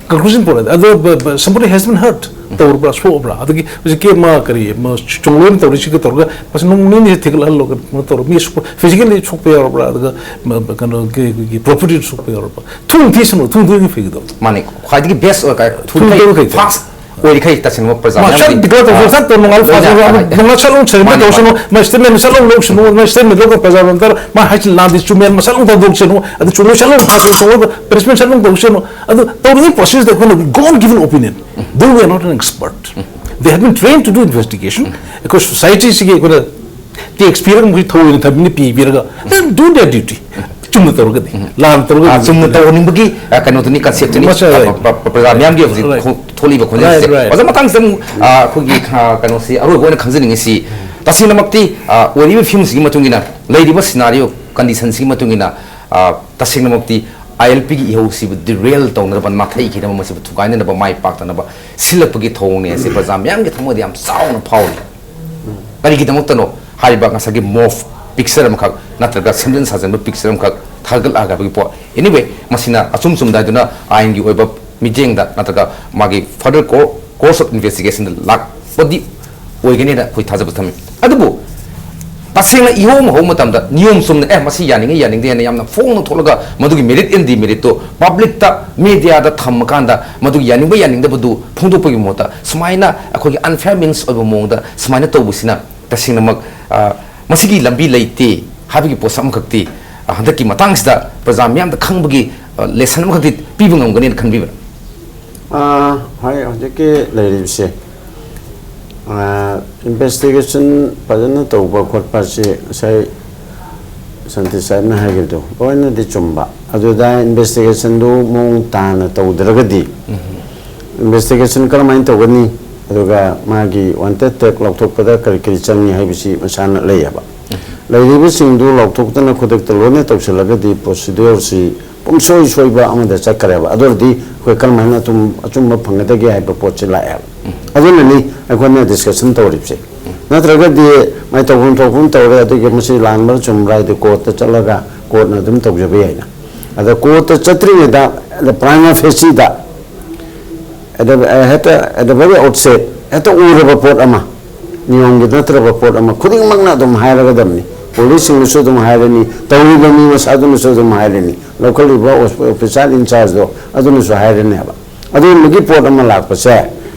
Conclusion ꯄꯨꯔꯛꯑꯗꯤ꯫ ꯑꯗꯣ ꯕ-, ꯕ-, somebody has been hurt꯫ ꯇꯧꯔꯕ꯭ꯔꯥ, ꯁꯣꯛꯑꯕ꯭ꯔꯥ? ꯑꯗꯒꯤ ꯍꯧꯖꯤꯛꯀꯤ ꯃꯥ ꯀꯔꯤ, ꯃꯥ ꯆꯣꯡꯂꯣꯏꯅ ꯇꯧꯔꯤꯁꯤꯒ ꯇꯧꯔꯒ ꯃꯁꯤ ꯅꯣꯡ ꯅꯤꯅꯤ ꯊꯤꯒꯠꯍꯜꯂꯣ, ꯀꯩꯅꯣ ꯇꯧꯔꯣ꯫ ꯃꯤ ꯁꯣꯛꯄ, ꯐꯤꯖꯤꯀꯦꯜꯂꯤ ꯁꯣꯛꯄ ꯌꯥꯎꯔꯕ꯭ꯔꯥ? ꯑꯗꯨꯒ ꯃ-, ꯃ-, ꯀꯩꯅꯣꯒꯤ, ꯑꯩꯈꯣꯏꯒꯤ ꯄ꯭ꯔꯣꯄꯔꯇꯤꯗ ꯁꯣꯛꯄ ꯌꯥꯎꯔꯕ꯭ꯔꯥ? ꯊꯨꯅ ꯊꯤꯁꯅꯨ, ꯊꯨꯅ ꯊꯤꯕꯅ ꯐꯩꯒꯗꯧꯕ꯫ ꯃꯥꯅꯦ, ꯈ꯭ꯋꯥꯏꯗꯒꯤ ꯕꯦꯁ ꯑꯣꯏ ꯀꯥꯏ, ꯊꯨꯅ ꯊꯨꯅ ꯊꯤ, ꯇꯧꯔ ꯀꯩ? ꯐꯥꯁ ꯑꯣꯏꯔꯤꯈꯩ ꯇꯁꯦꯡꯅ ꯄ꯭ꯔꯖꯥ ꯃꯥ ꯃꯌꯥꯝꯒꯤ, ꯁꯠ ꯗꯤꯀ꯭ꯂꯦꯌꯔ ꯇꯧꯁꯅꯨ, ꯑꯥ, ꯁꯠ ꯇꯧ, ꯅꯣꯡꯉꯥꯜ ꯂꯣꯏꯅ ꯐꯥꯁ ꯇꯧꯁꯅꯨ, ꯍꯥꯏ, ꯍꯥꯏ꯫ ꯃꯥ ꯁꯠ ꯂꯧ ꯁꯦꯔꯦꯟꯗꯔ ꯃꯥꯅꯤ, ꯇꯧꯁꯅꯨ, ꯃꯥꯅꯤ꯫ ꯃꯥ ꯁ꯭ꯇꯦꯠꯃꯦꯟ ꯂꯧꯁꯅꯨ, ꯃꯥ ꯁ꯭ꯇꯦꯠꯃꯦꯟ ꯂꯧꯔꯒ ꯄ꯭ꯔꯖꯥ ꯃꯌꯥꯝꯗ ꯃꯥ ꯍꯥꯏꯁꯤ ꯂꯥꯟꯗꯤ ꯆꯨꯝꯃꯦꯅ ꯃꯁꯥ ꯂꯧ ꯇꯧꯗꯣꯛꯁꯅꯨ, ꯑꯗꯨ ꯆꯨꯝꯃꯦ ꯁꯠ ꯂꯧ ꯐꯥꯁ ꯇꯧꯁꯅꯨ, ꯄꯅꯤꯁꯃꯦꯟ ꯁꯠ ꯂꯧ ꯇꯧꯁꯅꯨ꯫ ꯑꯗꯨ ꯇꯧꯔꯤꯉꯩ ꯄ꯭ꯔꯣꯁꯦꯁꯇ ꯑꯩꯈꯣꯏꯅ don't give an opinion, though we are not an expert, they have been trained to do investigation꯫ ꯑꯩꯈꯣꯏ ꯁꯣꯁꯥꯏꯇꯤꯁꯤꯒꯤ ꯑꯩꯈꯣꯏꯅ ꯇꯦꯛꯁ ꯄꯤꯔꯒ ꯃꯈꯣꯏ ꯊꯑꯣꯏꯅ ꯊꯝꯃꯤꯅ ꯄꯤꯕꯤꯔꯒ, then do their duty꯫ ꯆꯨꯝꯅ ꯇꯧꯔꯒꯗꯤ꯫ ꯂꯥꯟꯅ ꯇꯧꯔꯒꯗꯤ꯫ ꯑꯥ, ꯆꯨꯝꯅ ꯇꯧꯍꯟꯅꯤꯡꯕꯒꯤ, ꯑꯥ, ꯀꯩꯅꯣꯗꯨꯅꯤ, ꯀꯟꯁꯦꯞꯇꯨꯅꯤ꯫ ꯃꯁꯤ ꯑꯥ, right꯫ ꯄ꯭ꯔ-, ꯄ꯭ꯔ-, ꯄ꯭ꯔꯖꯥ ꯃꯤꯌꯥꯝꯒꯤ ꯍꯧꯖꯤꯛ Right꯫ ꯈꯣ-, ꯊꯣꯛꯂꯤꯕ ꯈꯣꯟꯖꯦꯜꯁꯦ꯫ Right, right꯫ ꯑꯣꯖꯥ, ꯃꯇꯥꯡꯁꯤꯗ ꯑꯃꯨꯛ, ꯑꯥ, ꯑꯩꯈꯣꯏꯒꯤ, ꯑꯥ, ꯀꯩꯅꯣꯁꯤ ꯑꯔꯣꯏꯕ ꯑꯣꯏꯅ ꯈꯪꯖꯅꯤꯡꯉꯤꯁꯤ, ꯇꯁꯦꯡꯅꯃꯛꯇꯤ, ꯑꯥ, ꯑꯣꯏꯔꯤꯕ ꯐꯤꯕꯝꯁꯤꯒꯤ ꯃꯇꯨꯡ ꯏꯟꯅ, ꯂꯩꯔꯤꯕ ꯁꯤꯅꯥꯔꯤꯑꯣ ꯀꯟꯗꯤꯁꯟꯁꯤꯒꯤ ꯃꯇꯨꯡ ꯏꯟꯅ, ꯑꯥ, ꯇꯁꯦꯡꯅꯃꯛꯇꯤ ꯑꯥꯏ ꯑꯦꯜ ꯄꯤꯒꯤ ꯏꯍꯧꯁꯤꯕꯨ derail ꯇꯧꯅꯅꯕ, ꯅꯥꯊꯩꯈꯤꯅꯕ, ꯃꯁꯤꯕꯨ ꯊꯨꯒꯥꯏꯅꯅꯕ, ꯃꯥꯏ ꯄꯥꯛꯇꯅꯕ ꯁꯤꯜꯂꯛꯄꯒꯤ ꯊꯧꯑꯣꯡꯅꯦ꯫ ꯑꯁꯤ ꯄ꯭ꯔꯖꯥ ꯃꯤꯌꯥꯝꯒꯤ ꯊꯃꯣꯏꯗ ꯌꯥꯝ ꯆꯥꯎꯅ ꯐꯥꯎꯔꯤ꯫ ꯀꯔꯤꯒꯤꯗꯃꯛꯇꯅꯣ ꯍꯥꯏꯔꯤꯕ ꯉꯁꯥꯏꯒꯤ ꯃꯣꯐ ꯄꯤꯛꯆꯔ ꯑꯃꯈꯛ ꯅꯠꯇ꯭ꯔꯒ ꯁꯦꯝꯖꯤꯟ ꯁꯥꯖꯤꯟꯕ ꯄꯤꯛꯆꯔ ꯑꯃꯈꯛ ꯊꯥꯒꯠꯂꯛꯑꯒ ꯍꯥꯏꯕꯒꯤ ꯄꯣꯠ? Anyway, ꯃꯁꯤꯅ ꯑꯆꯨꯝ ꯆꯨꯝꯗꯥꯏꯗꯨꯅ ꯑꯥꯏꯟꯒꯤ ꯑꯣꯏꯕ ꯃꯤꯠꯌꯦꯡꯗ ꯅꯠꯇ꯭ꯔꯒ ꯃꯥꯒꯤ further court course of investigation ꯗ ꯂꯥꯛꯄꯗꯤ ꯑꯣꯏꯒꯅꯤꯅ ꯑꯩꯈꯣꯏ ꯊꯥꯖꯕ ꯊꯝꯃꯤ꯫ ꯑꯗꯨꯕꯨ ꯇꯁꯦꯡꯅ ꯏꯍꯧ ꯑꯃ ꯍꯧꯕ ꯃꯇꯝꯗ ꯅꯤꯌꯣꯝ ꯆꯨꯝꯅ, "ꯑꯦ, ꯃꯁꯤ ꯌꯥꯅꯤꯡꯉꯤ, ꯌꯥꯅꯤꯡꯗꯦ" ꯍꯥꯏꯅ ꯌꯥꯝꯅ ꯐꯣꯡꯅ ꯊꯣꯛꯂꯒ ꯃꯗꯨꯒꯤ merit and demerit to public ꯇ, media ꯗ ꯊꯝꯃꯀꯥꯟꯗ ꯃꯗꯨꯒꯤ ꯌꯥꯅꯤꯡꯕ ꯌꯥꯅꯤꯡꯗꯕꯗꯨ ꯐꯣꯡꯗꯣꯛꯄꯒꯤ ꯃꯍꯨꯠꯇ, ꯁꯨꯃꯥꯏꯅ ꯑꯩꯈꯣꯏꯒꯤ unfair means ꯑꯣꯏꯕ ꯃꯑꯣꯡꯗ ꯁꯨꯃꯥꯏꯅ ꯇꯧꯕꯁꯤꯅ ꯇꯁꯦꯡꯅꯃꯛ, ꯑ, ꯃꯁꯤꯒꯤ ꯂꯝꯕꯤ ꯂꯩꯇꯦ ꯍꯥꯏꯕꯒꯤ ꯄꯣꯠꯁꯛ ꯑꯃꯈꯛꯇꯤ, ꯑ, ꯍꯟꯗꯛꯀꯤ ꯃꯇꯥꯡꯁꯤꯗ ꯄ꯭ꯔꯖꯥ ꯃꯤꯌꯥꯝꯗ ꯈꯪꯕꯒꯤ, ꯑ, lesson ꯑꯃꯈꯛꯇꯤ ꯄꯤꯕ ꯉꯝꯒꯅꯤꯅ ꯈꯟꯕꯤꯕ꯭ꯔꯥ? ꯑꯥ, ꯍꯣꯏ, ꯍꯧꯖꯤꯛꯀꯤ ꯂꯩꯔꯤꯕꯁꯦ, ꯑꯥ, investigation ꯐꯖꯅ ꯇꯧꯕ ꯈꯣꯠꯄ ꯑꯁꯤ ꯉꯁꯥꯏ ꯁꯥꯟꯇꯤ ꯁꯥꯍꯦꯕꯅ ꯍꯥꯏꯈꯤꯕꯗꯣ ꯂꯣꯏꯅꯗꯤ ꯆꯨꯝꯕ꯫ ꯑꯗꯨꯗ investigation ꯗꯨ ꯃꯑꯣꯡ ꯇꯥꯅ ꯇꯧꯗ꯭ꯔꯒꯗꯤ, investigation ꯀꯔꯝꯍꯥꯏꯅ ꯇꯧꯒꯅꯤ, ꯑꯗꯨꯒ ꯃꯥꯒꯤ wanted tag ꯂꯧꯊꯣꯛꯄꯗ ꯀꯔꯤ ꯀꯔꯤ ꯆꯪꯏ ꯍꯥꯏꯕꯁꯤ ꯃꯁꯥꯅ ꯂꯩꯌꯦꯕ꯫ ꯂꯩꯔꯤꯕꯁꯤꯡꯗꯨ ꯂꯧꯊꯣꯛꯇꯅ ꯈꯨꯗꯛꯇ ꯂꯣꯏꯅ ꯇꯧꯁꯤꯜꯂꯒꯗꯤ procedure ꯁꯤ ꯄꯨꯝꯁꯣꯏ ꯁꯣꯏꯕ ꯑꯃꯗ ꯆꯠꯈ꯭ꯔꯦꯕ꯫ ꯑꯗꯨ ꯑꯣꯏꯔꯗꯤ ꯑꯩꯈꯣꯏ ꯀꯔꯝꯍꯥꯏꯅ ꯑꯗꯨꯝ ꯑꯆꯨꯝꯕ ꯐꯪꯒꯗꯒꯦ ꯍꯥꯏꯕ ꯄꯣꯠꯁꯤ ꯂꯥꯛꯑꯦꯕ꯫ ꯑꯗꯨꯅꯅꯤ ꯑꯩꯈꯣꯏꯅ discussion ꯇꯧꯔꯤꯕꯁꯦ꯫ ꯅꯠꯇ꯭ꯔꯒꯗꯤ ꯃꯥꯏ ꯇꯧꯐꯝ ꯊꯣꯛꯐꯝ ꯇꯧꯔꯦ, ꯑꯗꯨꯒꯤ ꯃꯁꯤ ꯂꯥꯟꯕ꯭ꯔꯥ ꯆꯨꯝꯕ꯭ꯔꯥ ꯍꯥꯏꯗꯤ court ꯇ ꯆꯠꯂꯒ court ꯅ ꯑꯗꯨꯝ ꯇꯧꯖꯕ ꯌꯥꯏꯅ꯫ ꯑꯗ court ꯇ ꯆꯠꯇ꯭ꯔꯤꯉꯩꯗ, the prima facie the, at the, ꯍꯦꯛꯇ at the very outset ꯍꯦꯛꯇ ꯎꯔꯕ ꯄꯣꯠ ꯑꯃ, ꯅꯤꯌꯣꯝꯒꯤ ꯅꯠꯇ꯭ꯔꯕ ꯄꯣꯠ ꯑꯃ ꯈꯨꯗꯤꯡꯃꯛꯅ ꯑꯗꯨꯝ ꯍꯥꯏꯔꯒꯗꯕꯅꯤ꯫ Police ꯁꯤꯡꯅꯁꯨ ꯑꯗꯨꯝ ꯍꯥꯏꯔꯅꯤ, ꯇꯧꯔꯤꯕ ꯃꯤ ꯃꯁꯥꯗꯨꯅꯁꯨ ꯑꯗꯨꯝ ꯍꯥꯏꯔꯅꯤ, ꯂꯧꯈꯠꯂꯤꯕ officer in charge ꯗꯣ ꯑꯗꯨꯅꯁꯨ ꯍꯥꯏꯔꯅꯦꯕ꯫ ꯑꯗꯨꯒꯨꯝꯕꯒꯤ ꯄꯣꯠ ꯑꯃ ꯂꯥꯛꯄꯁꯦ,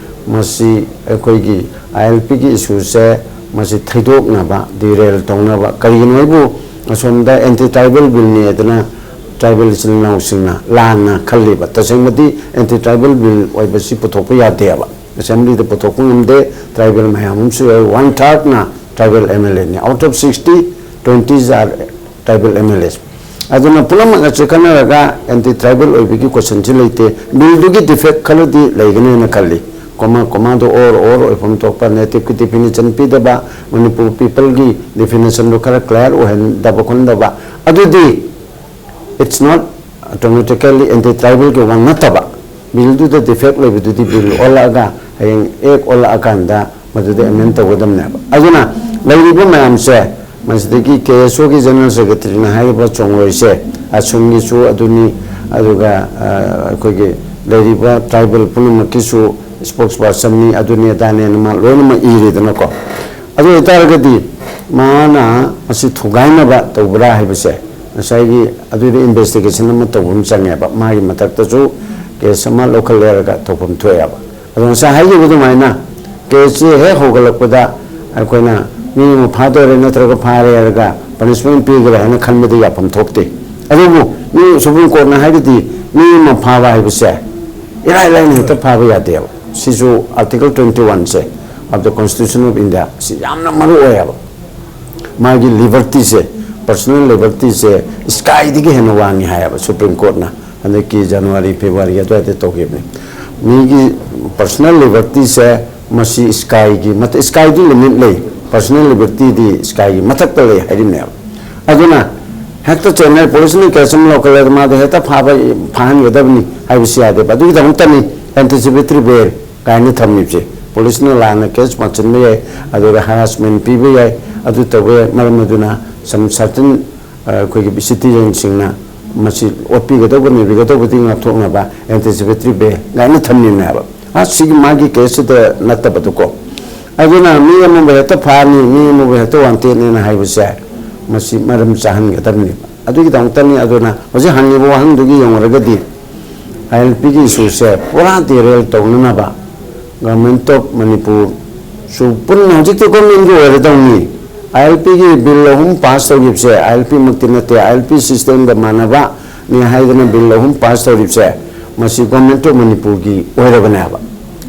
ꯃꯁꯤ ꯑꯩꯈꯣꯏꯒꯤ I L P ꯒꯤ issue ꯁꯦ, ꯃꯁꯤ ꯊꯩꯗꯣꯛꯅꯕ, derail ꯇꯧꯅꯕ, ꯀꯔꯤꯒꯤꯅꯣ ꯍꯥꯏꯕꯨ ꯑꯁꯣꯝꯗ anti tribal bill ꯅꯤ ꯑꯗꯨꯅ tribal ꯏꯆꯤꯜ ꯏꯅꯥꯎꯁꯤꯡꯅ ꯂꯥꯟꯅ ꯈꯜꯂꯤꯕ, ꯇꯁꯦꯡꯕꯗꯤ anti tribal bill ꯑꯣꯏꯕꯁꯤ ꯄꯨꯊꯣꯛꯄ ꯌꯥꯗꯦꯕ꯫ Assembly ꯗ ꯄꯨꯊꯣꯛꯄ ꯉꯝꯗꯦ꯫ Tribal ꯃꯌꯥꯝ ꯑꯃꯁꯨ ꯌꯥꯎꯏ꯫ One third ꯅ tribal M L A ꯅꯤ꯫ Out of sixty, twenties are tribal M L As꯫ ꯑꯗꯨꯅ ꯄꯨꯝꯅꯃꯛ ꯑꯁꯤ ꯈꯟꯅꯔꯒ anti tribal ꯑꯣꯏꯕꯒꯤ question ꯁꯤ ꯂꯩꯇꯦ꯫ Bill ꯗꯨꯒꯤ defect ꯈꯔꯗꯤ ꯂꯩꯒꯅꯦꯅ ꯈꯜꯂꯤ꯫ Comma, comma ꯗꯣ or, or ꯑꯣꯏꯐꯝ ꯊꯣꯛꯄ, native ꯀꯤ definition ꯄꯤꯗꯕ, Manipur people ꯒꯤ definition ꯗꯣ ꯈꯔ clear ꯑꯣꯏꯍꯟꯗꯕ ꯈꯣꯠꯍꯟꯗꯕ, ꯑꯗꯨꯗꯤ it's not automatically anti tribal ꯒꯤ ꯋꯥ ꯅꯠꯇꯕ꯫ Bill ꯗꯨꯗ defect ꯂꯩꯕꯗꯨꯗꯤ bill ꯑꯣꯜꯂꯛꯑꯒ, ꯍꯌꯦꯡ act ꯑꯣꯜꯂꯛꯑꯀꯥꯟꯗ ꯃꯗꯨꯗ amend ꯇꯧꯒꯗꯕꯅꯦꯕ꯫ ꯑꯗꯨꯅ ꯂꯩꯔꯤꯕ ꯃꯌꯥꯝꯁꯦ, ꯃꯁꯤꯗꯒꯤ K S O ꯒꯤ general secretary ꯅ ꯍꯥꯏꯔꯤꯕ ꯆꯣꯡꯂꯣꯏꯁꯦ, ꯑꯁꯨꯝꯒꯤꯁꯨ ꯑꯗꯨꯅꯤ, ꯑꯗꯨꯒ, ꯑ, ꯑꯩꯈꯣꯏꯒꯤ ꯂꯩꯔꯤꯕ tribal ꯄꯨꯝꯅꯃꯛꯀꯤꯁꯨ ꯁ꯭ꯄꯣꯛꯁ ꯄꯥꯔꯁꯟꯅꯤ, ꯑꯗꯨꯅꯤ ꯑꯗꯥꯅꯦꯅ ꯃꯥ ꯂꯣꯏꯅꯃꯛ ꯏꯔꯦꯗꯅꯀꯣ꯫ ꯑꯗꯨ ꯑꯣꯏꯇꯥꯔꯒꯗꯤ ꯃꯥꯅ ꯃꯁꯤ ꯊꯨꯒꯥꯏꯅꯕ ꯇꯧꯕ꯭ꯔꯥ ꯍꯥꯏꯕꯁꯦ ꯉꯁꯥꯏꯒꯤ ꯑꯗꯨꯏꯗꯤ ꯏꯟꯚꯦꯁꯇꯤꯒꯦꯁꯟ ꯑꯃ ꯇꯧꯕ ꯑꯃ ꯆꯪꯉꯦꯕ꯫ ꯃꯥꯒꯤ ꯃꯊꯛꯇꯁꯨ ꯀꯦꯁ ꯑꯃ ꯂꯧꯈꯠꯂꯦꯔꯒ ꯇꯧꯐꯝ ꯊꯣꯛꯑꯦꯕ꯫ ꯑꯗꯣ ꯉꯁꯥꯏ ꯍꯥꯏꯈꯤꯕ ꯑꯗꯨꯃꯥꯏꯅ ꯀꯦꯁꯁꯦ ꯍꯦꯛ ꯍꯧꯒꯠꯂꯛꯄꯗ ꯑꯩꯈꯣꯏꯅ ꯃꯤ ꯑꯃ ꯐꯥꯗꯧꯔꯦ ꯅꯠꯇ꯭ꯔꯒ ꯐꯥꯔꯦ ꯍꯥꯏꯔꯒ ꯄꯅꯤꯁꯃꯦꯟ ꯄꯤꯈ꯭ꯔꯦ ꯍꯥꯏꯅ ꯈꯟꯕꯗꯤ ꯌꯥꯐꯝ ꯊꯣꯛꯇꯦ꯫ ꯑꯗꯨꯕꯨ ꯃꯤ ꯁꯨꯄ꯭ꯔꯤꯝ ꯀꯣꯔꯠꯅ ꯍꯥꯏꯕꯗꯤ ꯃꯤ ꯑꯃ ꯐꯥꯕ ꯍꯥꯏꯕꯁꯦ ꯏꯔꯥꯏ ꯂꯥꯏꯅ ꯍꯦꯛꯇ ꯐꯥꯕ ꯌꯥꯗꯦꯕ꯫ ꯁꯤꯁꯨ Article twenty one say of the Constitution of India ꯁꯤ ꯌꯥꯝꯅ ꯃꯔꯨ ꯑꯣꯏꯌꯦꯕ꯫ ꯃꯥꯒꯤ ꯂꯤꯕꯔꯇꯤꯁꯦ, ꯄꯔꯁꯣꯅꯦꯜ ꯂꯤꯕꯔꯇꯤꯁꯦ ꯁ꯭ꯀꯥꯏꯗꯒꯤ ꯍꯦꯟꯅ ꯋꯥꯡꯉꯤ ꯍꯥꯏꯌꯦꯕ ꯁꯨꯄ꯭ꯔꯤꯝ ꯀꯣꯔꯠꯅ ꯍꯟꯗꯛꯀꯤ ꯖꯅꯋꯥꯔꯤ, ꯐꯦꯕ꯭ꯔꯨꯋꯥꯔꯤ ꯑꯗꯨꯋꯥꯏꯗ ꯇꯧꯈꯤꯕꯅꯤ꯫ ꯃꯤꯒꯤ ꯄꯔꯁꯣꯅꯦꯜ ꯂꯤꯕꯔꯇꯤꯁꯦ ꯃꯁꯤ ꯁ꯭ꯀꯥꯏꯒꯤ ꯃꯊꯛ, ꯁ꯭ꯀꯥꯏꯗꯤ ꯂꯤꯃꯤꯠ ꯂꯩ, ꯄꯔꯁꯣꯅꯦꯜ ꯂꯤꯕꯔꯇꯤꯗꯤ ꯁ꯭ꯀꯥꯏꯒꯤ ꯃꯊꯛꯇ ꯂꯩ ꯍꯥꯏꯔꯤꯕꯅꯦꯕ꯫ ꯑꯗꯨꯅ ꯍꯦꯛꯇ ꯆꯦꯟꯅꯔ ꯄꯨꯂꯤꯁꯅ ꯀꯦꯁ ꯑꯃ ꯂꯧꯈꯠꯂꯒ ꯃꯥꯗꯤ ꯍꯦꯛꯇ ꯐꯥꯕ, ꯐꯥꯍꯟꯒꯗꯕꯅꯤ ꯍꯥꯏꯕꯁꯤ ꯌꯥꯗꯦꯕ꯫ ꯑꯗꯨꯒꯤꯗꯃꯛꯇꯅꯤ ꯑꯦꯟꯇꯤꯁꯤꯄꯦꯇꯔꯤ ꯕꯦꯜ ꯀꯥꯏꯅ ꯊꯝꯃꯤꯕꯁꯦ꯫ ꯄꯨꯂꯤꯁꯅ ꯂꯥꯟꯅ ꯀꯦꯁ ꯄꯥꯟꯁꯤꯟꯕ ꯌꯥꯏ, ꯑꯗꯨꯒ ꯍꯔꯥꯁꯃꯦꯟ ꯄꯤꯕ ꯌꯥꯏ, ꯑꯗꯨ ꯇꯧꯕ ꯌꯥꯏ꯫ ꯃꯔꯝ ꯑꯗꯨꯅ ꯁꯝ ꯁꯥꯔꯇꯟ ꯑꯩꯈꯣꯏꯒꯤ ꯁꯤꯇꯤꯖꯟꯁꯤꯡꯅ ꯃꯁꯤ ꯑꯣꯠꯄꯤꯒꯗꯧꯕ ꯅꯩꯕꯤꯒꯗꯧꯕꯗꯤ ꯉꯥꯛꯊꯣꯛꯅꯕ ꯑꯦꯟꯇꯤꯁꯤꯄꯦꯇꯔꯤ ꯕꯦꯜ ꯀꯥꯏꯅ ꯊꯝꯃꯤꯕꯅꯦꯕ꯫ ꯑ, ꯁꯤꯒꯤ ꯃꯥꯒꯤ ꯀꯦꯁꯁꯤꯗ ꯅꯠꯇꯕꯗꯨꯀꯣ꯫ ꯑꯗꯨꯅ ꯃꯤ ꯑꯃꯕꯨ ꯍꯦꯛꯇ ꯐꯥꯅꯤ, ꯃꯤ ꯑꯃꯕꯨ ꯍꯦꯛꯇ ꯋꯥꯟꯇꯦꯠꯅꯦꯅ ꯍꯥꯏꯕꯁꯦ ꯃꯁꯤ ꯃꯔꯝ ꯆꯥꯍꯟꯒꯗꯕꯅꯦꯕ꯫ ꯑꯗꯨꯒꯤꯗꯃꯛꯇꯅꯤ꯫ ꯑꯗꯨꯅ ꯍꯧꯖꯤꯛ ꯍꯪꯉꯤꯕ ꯋꯥꯍꯪꯗꯨꯒꯤ ꯌꯦꯡꯉꯨꯔꯒꯗꯤ ꯑꯥꯏ ꯑꯦꯜ ꯄꯤꯒꯤ ꯏꯁꯨꯁꯦ ꯄꯨꯔꯥ ꯗꯤꯔꯦꯜ ꯇꯧꯅꯅꯕ Government of ꯃꯅꯤꯄꯨꯔꯁꯨ ꯄꯨꯟꯅ ꯍꯧꯖꯤꯛꯇꯤ ꯒꯣꯔꯃꯦꯟꯒꯤ ꯑꯣꯏꯔꯗꯧꯅꯤ꯫ ꯑꯥꯏ ꯑꯦꯜ ꯄꯤꯒꯤ ꯕꯤꯜ ꯑꯍꯨꯝ ꯄꯥꯁ ꯇꯧꯈꯤꯕꯁꯦ ꯑꯥꯏ ꯑꯦꯜ ꯄꯤ ꯃꯛꯇꯤ ꯅꯠꯇꯦ, ꯑꯥꯏ ꯑꯦꯜ ꯄꯤ ꯁꯤꯁꯇꯦꯝꯒ ꯃꯥꯟꯅꯕꯅꯤ ꯍꯥꯏꯗꯅ ꯕꯤꯜ ꯑꯍꯨꯝ ꯄꯥꯁ ꯇꯧꯔꯤꯕꯁꯦ ꯃꯁꯤ Government of ꯃꯅꯤꯄꯨꯔꯒꯤ ꯑꯣꯏꯔꯕꯅꯦꯕ꯫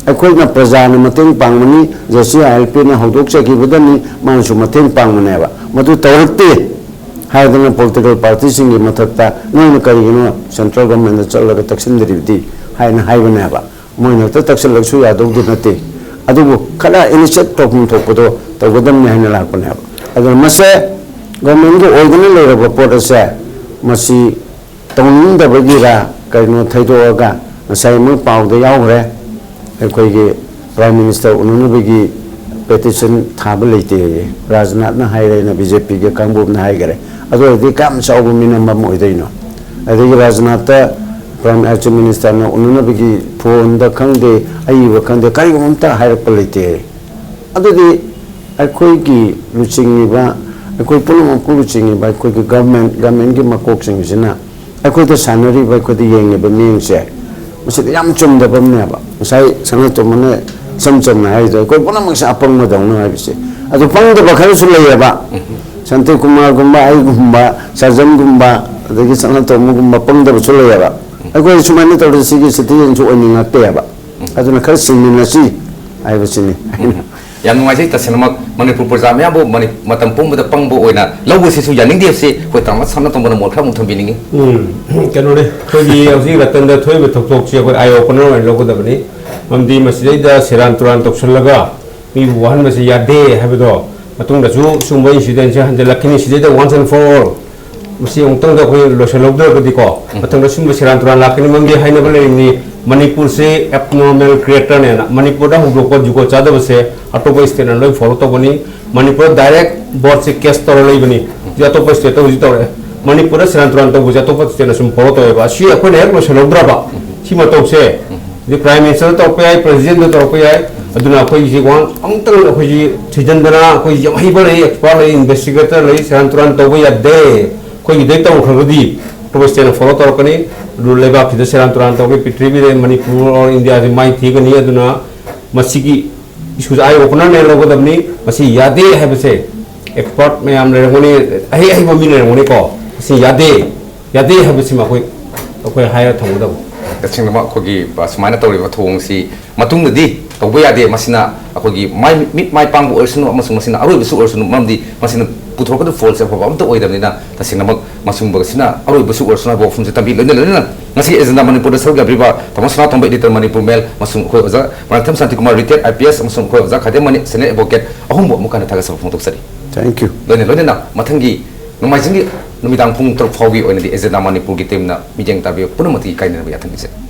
ꯑꯩꯈꯣꯏꯅ ꯄ꯭ꯔꯖꯥꯅ ꯃꯇꯦꯡ ꯄꯥꯡꯕꯅꯤ, ꯖꯦ ꯁꯤ ꯑꯥꯏ ꯑꯦꯜ ꯄꯤꯅ ꯍꯧꯗꯣꯛꯆꯈꯤꯕꯗꯅꯤ ꯃꯥꯅꯁꯨ ꯃꯇꯦꯡ ꯄꯥꯡꯕꯅꯦꯕ꯫ ꯃꯗꯨ ꯇꯧꯔꯛꯇꯦ ꯍꯥꯏꯗꯅ ꯄꯣꯂꯤꯇꯤꯀꯦꯜ ꯄꯥꯔꯇꯤꯁꯤꯡꯒꯤ ꯃꯊꯛꯇ ꯅꯣꯏꯅ ꯀꯔꯤꯒꯤꯅꯣ ꯁꯦꯟꯇ꯭ꯔꯦꯜ ꯒꯣꯔꯃꯦꯟꯗ ꯆꯠꯂꯒ ꯇꯛꯁꯤꯟꯗ꯭ꯔꯤꯕꯗꯤ ꯍꯥꯏꯅ ꯍꯥꯏꯕꯅꯦꯕ꯫ ꯃꯣꯏꯅ ꯍꯦꯛꯇ ꯇꯛꯁꯤꯜꯂꯒꯁꯨ ꯌꯥꯗꯧꯗꯤ ꯅꯠꯇꯦ꯫ ꯑꯗꯨꯕꯨ ꯈꯔ ꯏꯅꯤꯁꯤꯌꯦꯠ ꯇꯧꯐꯝ ꯊꯣꯛꯄꯗꯣ ꯇꯧꯒꯗꯕꯅꯤ ꯍꯥꯏꯅ ꯂꯥꯛꯄꯅꯦꯕ꯫ ꯑꯗꯨꯅ ꯃꯁꯦ ꯒꯣꯔꯃꯦꯟꯒꯤ ꯑꯣꯏꯗꯅ ꯂꯩꯔꯕ ꯄꯣꯠ ꯑꯁꯦ ꯃꯁꯤ ꯇꯧꯅꯤꯡꯗꯕꯒꯤꯔ ꯀꯔꯤꯅꯣ ꯊꯩꯗꯣꯛꯑꯒ ꯉꯁꯥꯏ ꯃꯣꯏ ꯄꯥꯎꯗ ꯌꯥꯎꯈ꯭ꯔꯦ꯫ ꯑꯩꯈꯣꯏꯒꯤ ꯄ꯭ꯔꯥꯏꯝ ꯃꯤꯅꯤꯁꯇꯔ ꯎꯅꯅꯕꯒꯤ ꯄꯦꯇꯤꯁꯟ ꯊꯥꯕ ꯂꯩꯇꯦ ꯍꯥꯏꯌꯦ꯫ ꯔꯥꯖꯅꯥꯊꯅ ꯍꯥꯏꯔꯦꯅ ꯕꯤ ꯖꯦ ꯄꯤꯒꯤ ꯀꯥꯡꯕꯨ ꯑꯃꯅ ꯍꯥꯏꯈꯔꯦ꯫ ꯑꯗꯨ ꯑꯣꯏꯔꯗꯤ ꯀꯌꯥꯝ ꯆꯥꯎꯕ ꯃꯤꯅꯝꯕ ꯑꯃ ꯑꯣꯏꯗꯣꯏꯅꯣ? ꯑꯗꯒꯤ ꯔꯥꯖꯅꯥꯊꯇ ꯄ꯭ꯔꯥꯏꯝ ꯆꯤꯐ ꯃꯤꯅꯤꯁꯇꯔꯅ ꯎꯅꯅꯕꯒꯤ ꯐꯣꯟꯗ ꯈꯪꯗꯦ, ꯑꯏꯕ ꯈꯪꯗꯦ, ꯀꯔꯤꯒꯨꯝꯕ ꯑꯝꯇ ꯍꯥꯏꯔꯛꯄ ꯂꯩꯇꯦ꯫ ꯑꯗꯨꯗꯤ ꯑꯩꯈꯣꯏꯒꯤ ꯂꯨꯆꯤꯡꯉꯤꯕ, ꯑꯩꯈꯣꯏ ꯄꯨꯝꯅꯃꯛꯄꯨ ꯂꯨꯆꯤꯡꯉꯤꯕ ꯑꯩꯈꯣꯏꯒꯤ ꯒꯚꯔꯟꯃꯦꯟ, ꯒꯚꯔꯟꯃꯦꯟꯒꯤ ꯃꯀꯣꯛꯁꯤꯡꯁꯤꯅ ꯑꯩꯈꯣꯏꯗ ꯁꯥꯟꯅꯔꯤꯕ, ꯑꯩꯈꯣꯏꯗ ꯌꯦꯡꯉꯤꯕ ꯃꯤꯠꯌꯦꯡꯁꯦ, ꯃꯁꯤꯗ ꯌꯥꯝ ꯆꯨꯝꯗꯕ ꯑꯃꯅꯦꯕ꯫ ꯉꯁꯥꯏ ꯁꯅꯥꯇꯣꯝꯕꯅ ꯏꯆꯝ ꯆꯝꯅ ꯍꯥꯏꯗꯣ, ꯑꯩꯈꯣꯏ ꯄꯨꯝꯅꯃꯛꯁꯦ ꯑꯄꯪꯕꯗꯧꯅ ꯍꯥꯏꯕꯁꯦ꯫ ꯑꯗꯨ ꯄꯪꯗꯕ ꯈꯔꯁꯨ ꯂꯩꯌꯦꯕ꯫ ꯁꯥꯟꯇꯤꯀꯨꯃꯥꯔꯒꯨꯝꯕ, ꯑꯩꯒꯨꯝꯕ, ꯁꯔꯖꯟꯒꯨꯝꯕ, ꯑꯗꯒꯤ ꯁꯅꯥꯇꯣꯝꯕꯒꯨꯝꯕ ꯄꯪꯗꯕꯁꯨ ꯂꯩꯌꯦꯕ꯫ ꯑꯩꯈꯣꯏ ꯁꯨꯃꯥꯏꯅ ꯇꯧꯔꯗꯤ ꯁꯤꯒꯤ ꯁꯤꯇꯤꯖꯟꯁꯨ ꯑꯣꯏꯅꯤꯡꯉꯛꯇꯦꯕ꯫ ꯑꯗꯨꯅ ꯈꯔ ꯁꯤꯡꯃꯤꯟꯅꯁꯤ ꯍꯥꯏꯕꯁꯤꯅꯤ ꯑꯩꯅ꯫ ꯌꯥꯝ ꯅꯨꯡꯉꯥꯏꯖꯩ꯫ ꯇꯁꯦꯡꯅꯃꯛ ꯃꯅꯤꯄꯨꯔ ꯄ꯭ꯔꯖꯥ ꯃꯌꯥꯝꯕꯨ ꯃꯅꯤ-, ꯃꯇꯝ ꯄꯨꯝꯕꯗ ꯄꯪꯕ ꯑꯣꯏꯅ ꯂꯧꯕꯁꯤꯁꯨ ꯌꯥꯅꯤꯡꯗꯦ ꯍꯥꯏꯕꯁꯤ ꯑꯩꯈꯣꯏ ꯇꯥꯃꯣ ꯁꯅꯥꯇꯣꯝꯕꯅ ꯃꯣꯠ ꯈꯔ ꯑꯃꯨꯛ ꯊꯝꯕꯤꯅꯤꯡꯉꯤ꯫ ꯎꯝ, ꯀꯩꯅꯣꯅꯦ, ꯑꯩꯈꯣꯏꯒꯤ ꯍꯧꯖꯤꯛ ꯔꯇꯟꯗ ꯊꯣꯛꯏꯕ ꯊꯧꯗꯣꯛꯁꯤ ꯑꯩꯈꯣꯏ ꯑꯥꯏ ꯑꯣꯄꯅꯔ ꯑꯣꯏꯅ ꯂꯧꯒꯗꯕꯅꯤ꯫ ꯃꯔꯝꯗꯤ ꯃꯁꯤꯗꯩꯗ ꯁꯦꯔꯥꯟ ꯇꯨꯔꯥꯟ ꯇꯧꯁꯜꯂꯒ ꯃꯤꯕꯨ ꯋꯥꯍꯟꯕꯁꯤ ꯌꯥꯗꯦ ꯍꯥꯏꯕꯗꯣ, ꯃꯇꯨꯡꯗꯁꯨ ꯁꯤꯒꯨꯝꯕ ꯏꯟꯁꯤꯗꯦꯟꯁꯤ ꯍꯟꯖꯤꯜꯂꯛꯈꯤꯅꯤ꯫ ꯁꯤꯗꯩꯗ once and for all ꯃꯁꯤ ꯑꯃꯨꯛꯇꯪꯗ ꯑꯩꯈꯣꯏ ꯂꯣꯏꯁꯤꯜꯍꯧꯗ꯭ꯔꯒꯗꯤꯀꯣ, ꯃꯊꯪꯗ ꯁꯤꯒꯨꯝꯕ ꯁꯦꯔꯥꯟ ꯇꯨꯔꯥꯟ ꯂꯥꯛꯀꯅꯤ꯫ ꯃꯔꯝꯗꯤ ꯍꯥꯏꯅꯕ ꯂꯩꯔꯤꯕꯅꯤ, ꯃꯅꯤꯄꯨꯔꯁꯦ ꯑꯦꯕꯅꯣꯔꯃꯦꯜ ꯀ꯭ꯔꯤꯌꯦꯇꯔꯅꯦꯅ꯫ ꯃꯅꯤꯄꯨꯔꯗ ꯍꯧꯗꯣꯛꯄ ꯖꯨꯒꯣꯠ ꯆꯥꯗꯕꯁꯦ ꯑꯇꯣꯞꯄ ꯁ꯭ꯇꯦꯠꯅ ꯂꯣꯏ ꯐꯣꯂꯣ ꯇꯧꯒꯅꯤ꯫ ꯃꯅꯤꯄꯨꯔꯗ ꯗꯥꯏꯔꯦꯛ ꯕꯣꯔꯗꯁꯦ ꯀꯦꯁ ꯇꯧꯔ ꯂꯩꯕꯅꯤ꯫ ꯍꯧꯖꯤꯛ ꯑꯇꯣꯞꯄ ꯁ꯭ꯇꯦꯠꯇ ꯍꯧꯖꯤꯛ ꯇꯧꯔꯛꯑꯦ꯫ ꯃꯅꯤꯄꯨꯔꯗ ꯁꯦꯔꯥꯟ ꯇꯨꯔꯥꯟ ꯇꯧꯕꯁꯦ ꯑꯇꯣꯞꯄ ꯁ꯭ꯇꯦꯠꯅ ꯁꯨꯝ ꯐꯣꯂꯣ ꯇꯧꯋꯦꯕ꯫ ꯑꯁꯤ ꯑꯩꯈꯣꯏꯅ ꯍꯦꯛ ꯂꯣꯏꯁꯤꯜꯍꯧꯗ꯭ꯔꯕ, ꯁꯤ ꯃꯇꯧꯁꯦ, ꯍꯧꯖꯤꯛ ꯄ꯭ꯔꯥꯏꯝ ꯃꯤꯅꯤꯁꯇꯔꯗ ꯇꯧꯔꯛꯄ ꯌꯥꯏ, ꯄ꯭ꯔꯦꯁꯤꯗꯦꯟꯗ ꯇꯧꯔꯛꯄ ꯌꯥꯏ꯫ ꯑꯗꯨꯅ ꯑꯩꯈꯣꯏꯒꯤꯁꯤ ꯋꯥ ꯑꯃꯨꯛꯇꯪ ꯑꯩꯈꯣꯏꯁꯤ ꯊꯤꯖꯤꯟꯗꯅ, ꯑꯩꯈꯣꯏ ꯌꯥꯝ ꯍꯩꯕ ꯂꯩ, ꯑꯦꯛꯁꯄꯥꯔꯠ ꯂꯩ, ꯏꯟꯚꯦꯁꯇꯤꯒꯦꯇꯔ ꯂꯩ, ꯁꯦꯔꯥꯟ ꯇꯨꯔꯥꯟ ꯇꯧꯕ ꯌꯥꯗꯦ꯫ ꯑꯩꯈꯣꯏꯒꯤꯗꯩ ꯇꯧꯈ꯭ꯔꯒꯗꯤ ꯑꯇꯣꯞꯄ ꯁ꯭ꯇꯦꯠꯅ ꯐꯣꯂꯣ ꯇꯧꯔꯛꯀꯅꯤ꯫ ꯑꯗꯨ ꯂꯩꯕꯥꯛꯁꯤꯗ ꯁꯦꯔꯥꯟ ꯇꯨꯔꯥꯟ ꯇꯧꯕꯒꯤ ꯄ꯭ꯔꯤꯊꯤꯕꯤꯗ ꯃꯅꯤꯄꯨꯔ ꯑꯣꯔ ꯏꯟꯗꯤꯌꯥꯁꯤ ꯃꯥꯏ ꯊꯤꯒꯅꯤ꯫ ꯑꯗꯨꯅ ꯃꯁꯤꯒꯤ ꯏꯁꯨꯁꯦ ꯑꯥꯏ ꯑꯣꯄꯅꯔꯅꯦ ꯂꯧꯒꯗꯕꯅꯤ꯫ ꯃꯁꯤ ꯌꯥꯗꯦ ꯍꯥꯏꯕꯁꯦ ꯑꯦꯛꯁꯄꯥꯔꯠ ꯃꯌꯥꯝ ꯂꯩꯔꯝꯒꯅꯤ, ꯑꯍꯩ ꯑꯍꯩꯕ ꯃꯤ ꯂꯩꯔꯝꯒꯅꯤꯀꯣ꯫ ꯃꯁꯤ ꯌꯥꯗꯦ, ꯌꯥꯗꯦ ꯍꯥꯏꯕꯁꯤꯃ ꯑꯩꯈꯣꯏ, ꯑꯩꯈꯣꯏ ꯍꯥꯏꯔ ꯊꯝꯒꯗꯕꯅꯤ꯫ ꯇꯁꯦꯡꯅꯃꯛ ꯑꯩꯈꯣꯏꯒꯤ, ꯑ, ꯁꯨꯃꯥꯏꯅ ꯇꯧꯔꯤꯕ ꯊꯧꯑꯣꯡꯁꯤ ꯃꯇꯨꯡꯗꯗꯤ ꯇꯧꯕ ꯌꯥꯗꯦ꯫ ꯃꯁꯤꯅ ꯑꯩꯈꯣꯏꯒꯤ ꯃꯥꯏ, ꯃꯤꯠ ꯃꯥꯏ ꯄꯥꯡꯕ ꯑꯣꯏꯔꯁꯅꯨ ꯑꯃꯁꯨꯡ ꯃꯁꯤꯅ ꯑꯔꯣꯏꯕꯁꯨ ꯑꯣꯏꯔꯁꯅꯨ, ꯃꯔꯝꯗꯤ ꯃꯁꯤꯅ ꯄꯨꯊꯣꯔꯛꯀꯗꯕ ꯐꯣꯜꯁꯦ ꯑꯐꯕ ꯑꯃꯠꯇ ꯑꯣꯏꯗꯕꯅꯤꯅ꯫ ꯇꯁꯦꯡꯅꯃꯛ ꯃꯁꯤꯒꯨꯝꯕꯁꯤꯅ ꯑꯔꯣꯏꯕꯁꯨ ꯑꯣꯏꯔꯁꯅꯨ ꯍꯥꯏꯕ ꯋꯥꯐꯝꯁꯦ ꯊꯝꯕꯤ꯫ ꯂꯣꯏꯅ ꯂꯣꯏꯅꯅ ꯉꯁꯤꯒꯤ ꯑꯦꯖꯦꯟꯗꯥ ꯃꯅꯤꯄꯨꯔꯗ ꯁꯔꯨꯛ ꯌꯥꯕꯤꯔꯤꯕ ꯇꯥꯃꯣ ꯁꯅꯥꯇꯣꯝꯕ, editor ꯃꯅꯤꯄꯨꯔ ꯃꯦꯜ, ꯑꯃꯁꯨꯡ ꯑꯩꯈꯣꯏ ꯑꯣꯖꯥ ꯃꯔꯥꯛꯊꯦꯝ Shantikumar, retired I P S, ꯑꯃꯁꯨꯡ ꯑꯩꯈꯣꯏ ꯑꯣꯖꯥ ꯈꯥꯗꯦꯝꯃꯅꯤ, senior advocate, ꯑꯍꯨꯝꯕꯨ ꯑꯃꯨꯛ ꯍꯟꯅ ꯊꯥꯒꯠꯆꯕ ꯐꯣꯡꯗꯣꯛꯆꯔꯤ꯫ Thank you. ꯂꯣꯏꯅ ꯂꯣꯏꯅꯅ ꯃꯊꯪꯒꯤ ꯅꯣꯡꯃꯥꯏꯖꯤꯡꯒꯤ ꯅꯨꯃꯤꯗꯥꯡ ꯄꯨꯡ ꯇꯔꯨꯛ ꯐꯥꯎꯒꯤ ꯑꯣꯏꯅꯗꯤ ꯑꯦꯖꯦꯟꯗꯥ ꯃꯅꯤꯄꯨꯔꯒꯤ ꯇꯤꯝꯅ ꯃꯤꯠꯌꯦꯡ ꯇꯥꯕꯤꯌꯨ ꯄꯨꯝꯅꯃꯛꯇꯒꯤ ꯀꯥꯏꯅꯅꯕ ꯌꯥꯊꯪ ꯅꯤꯖꯔꯤ꯫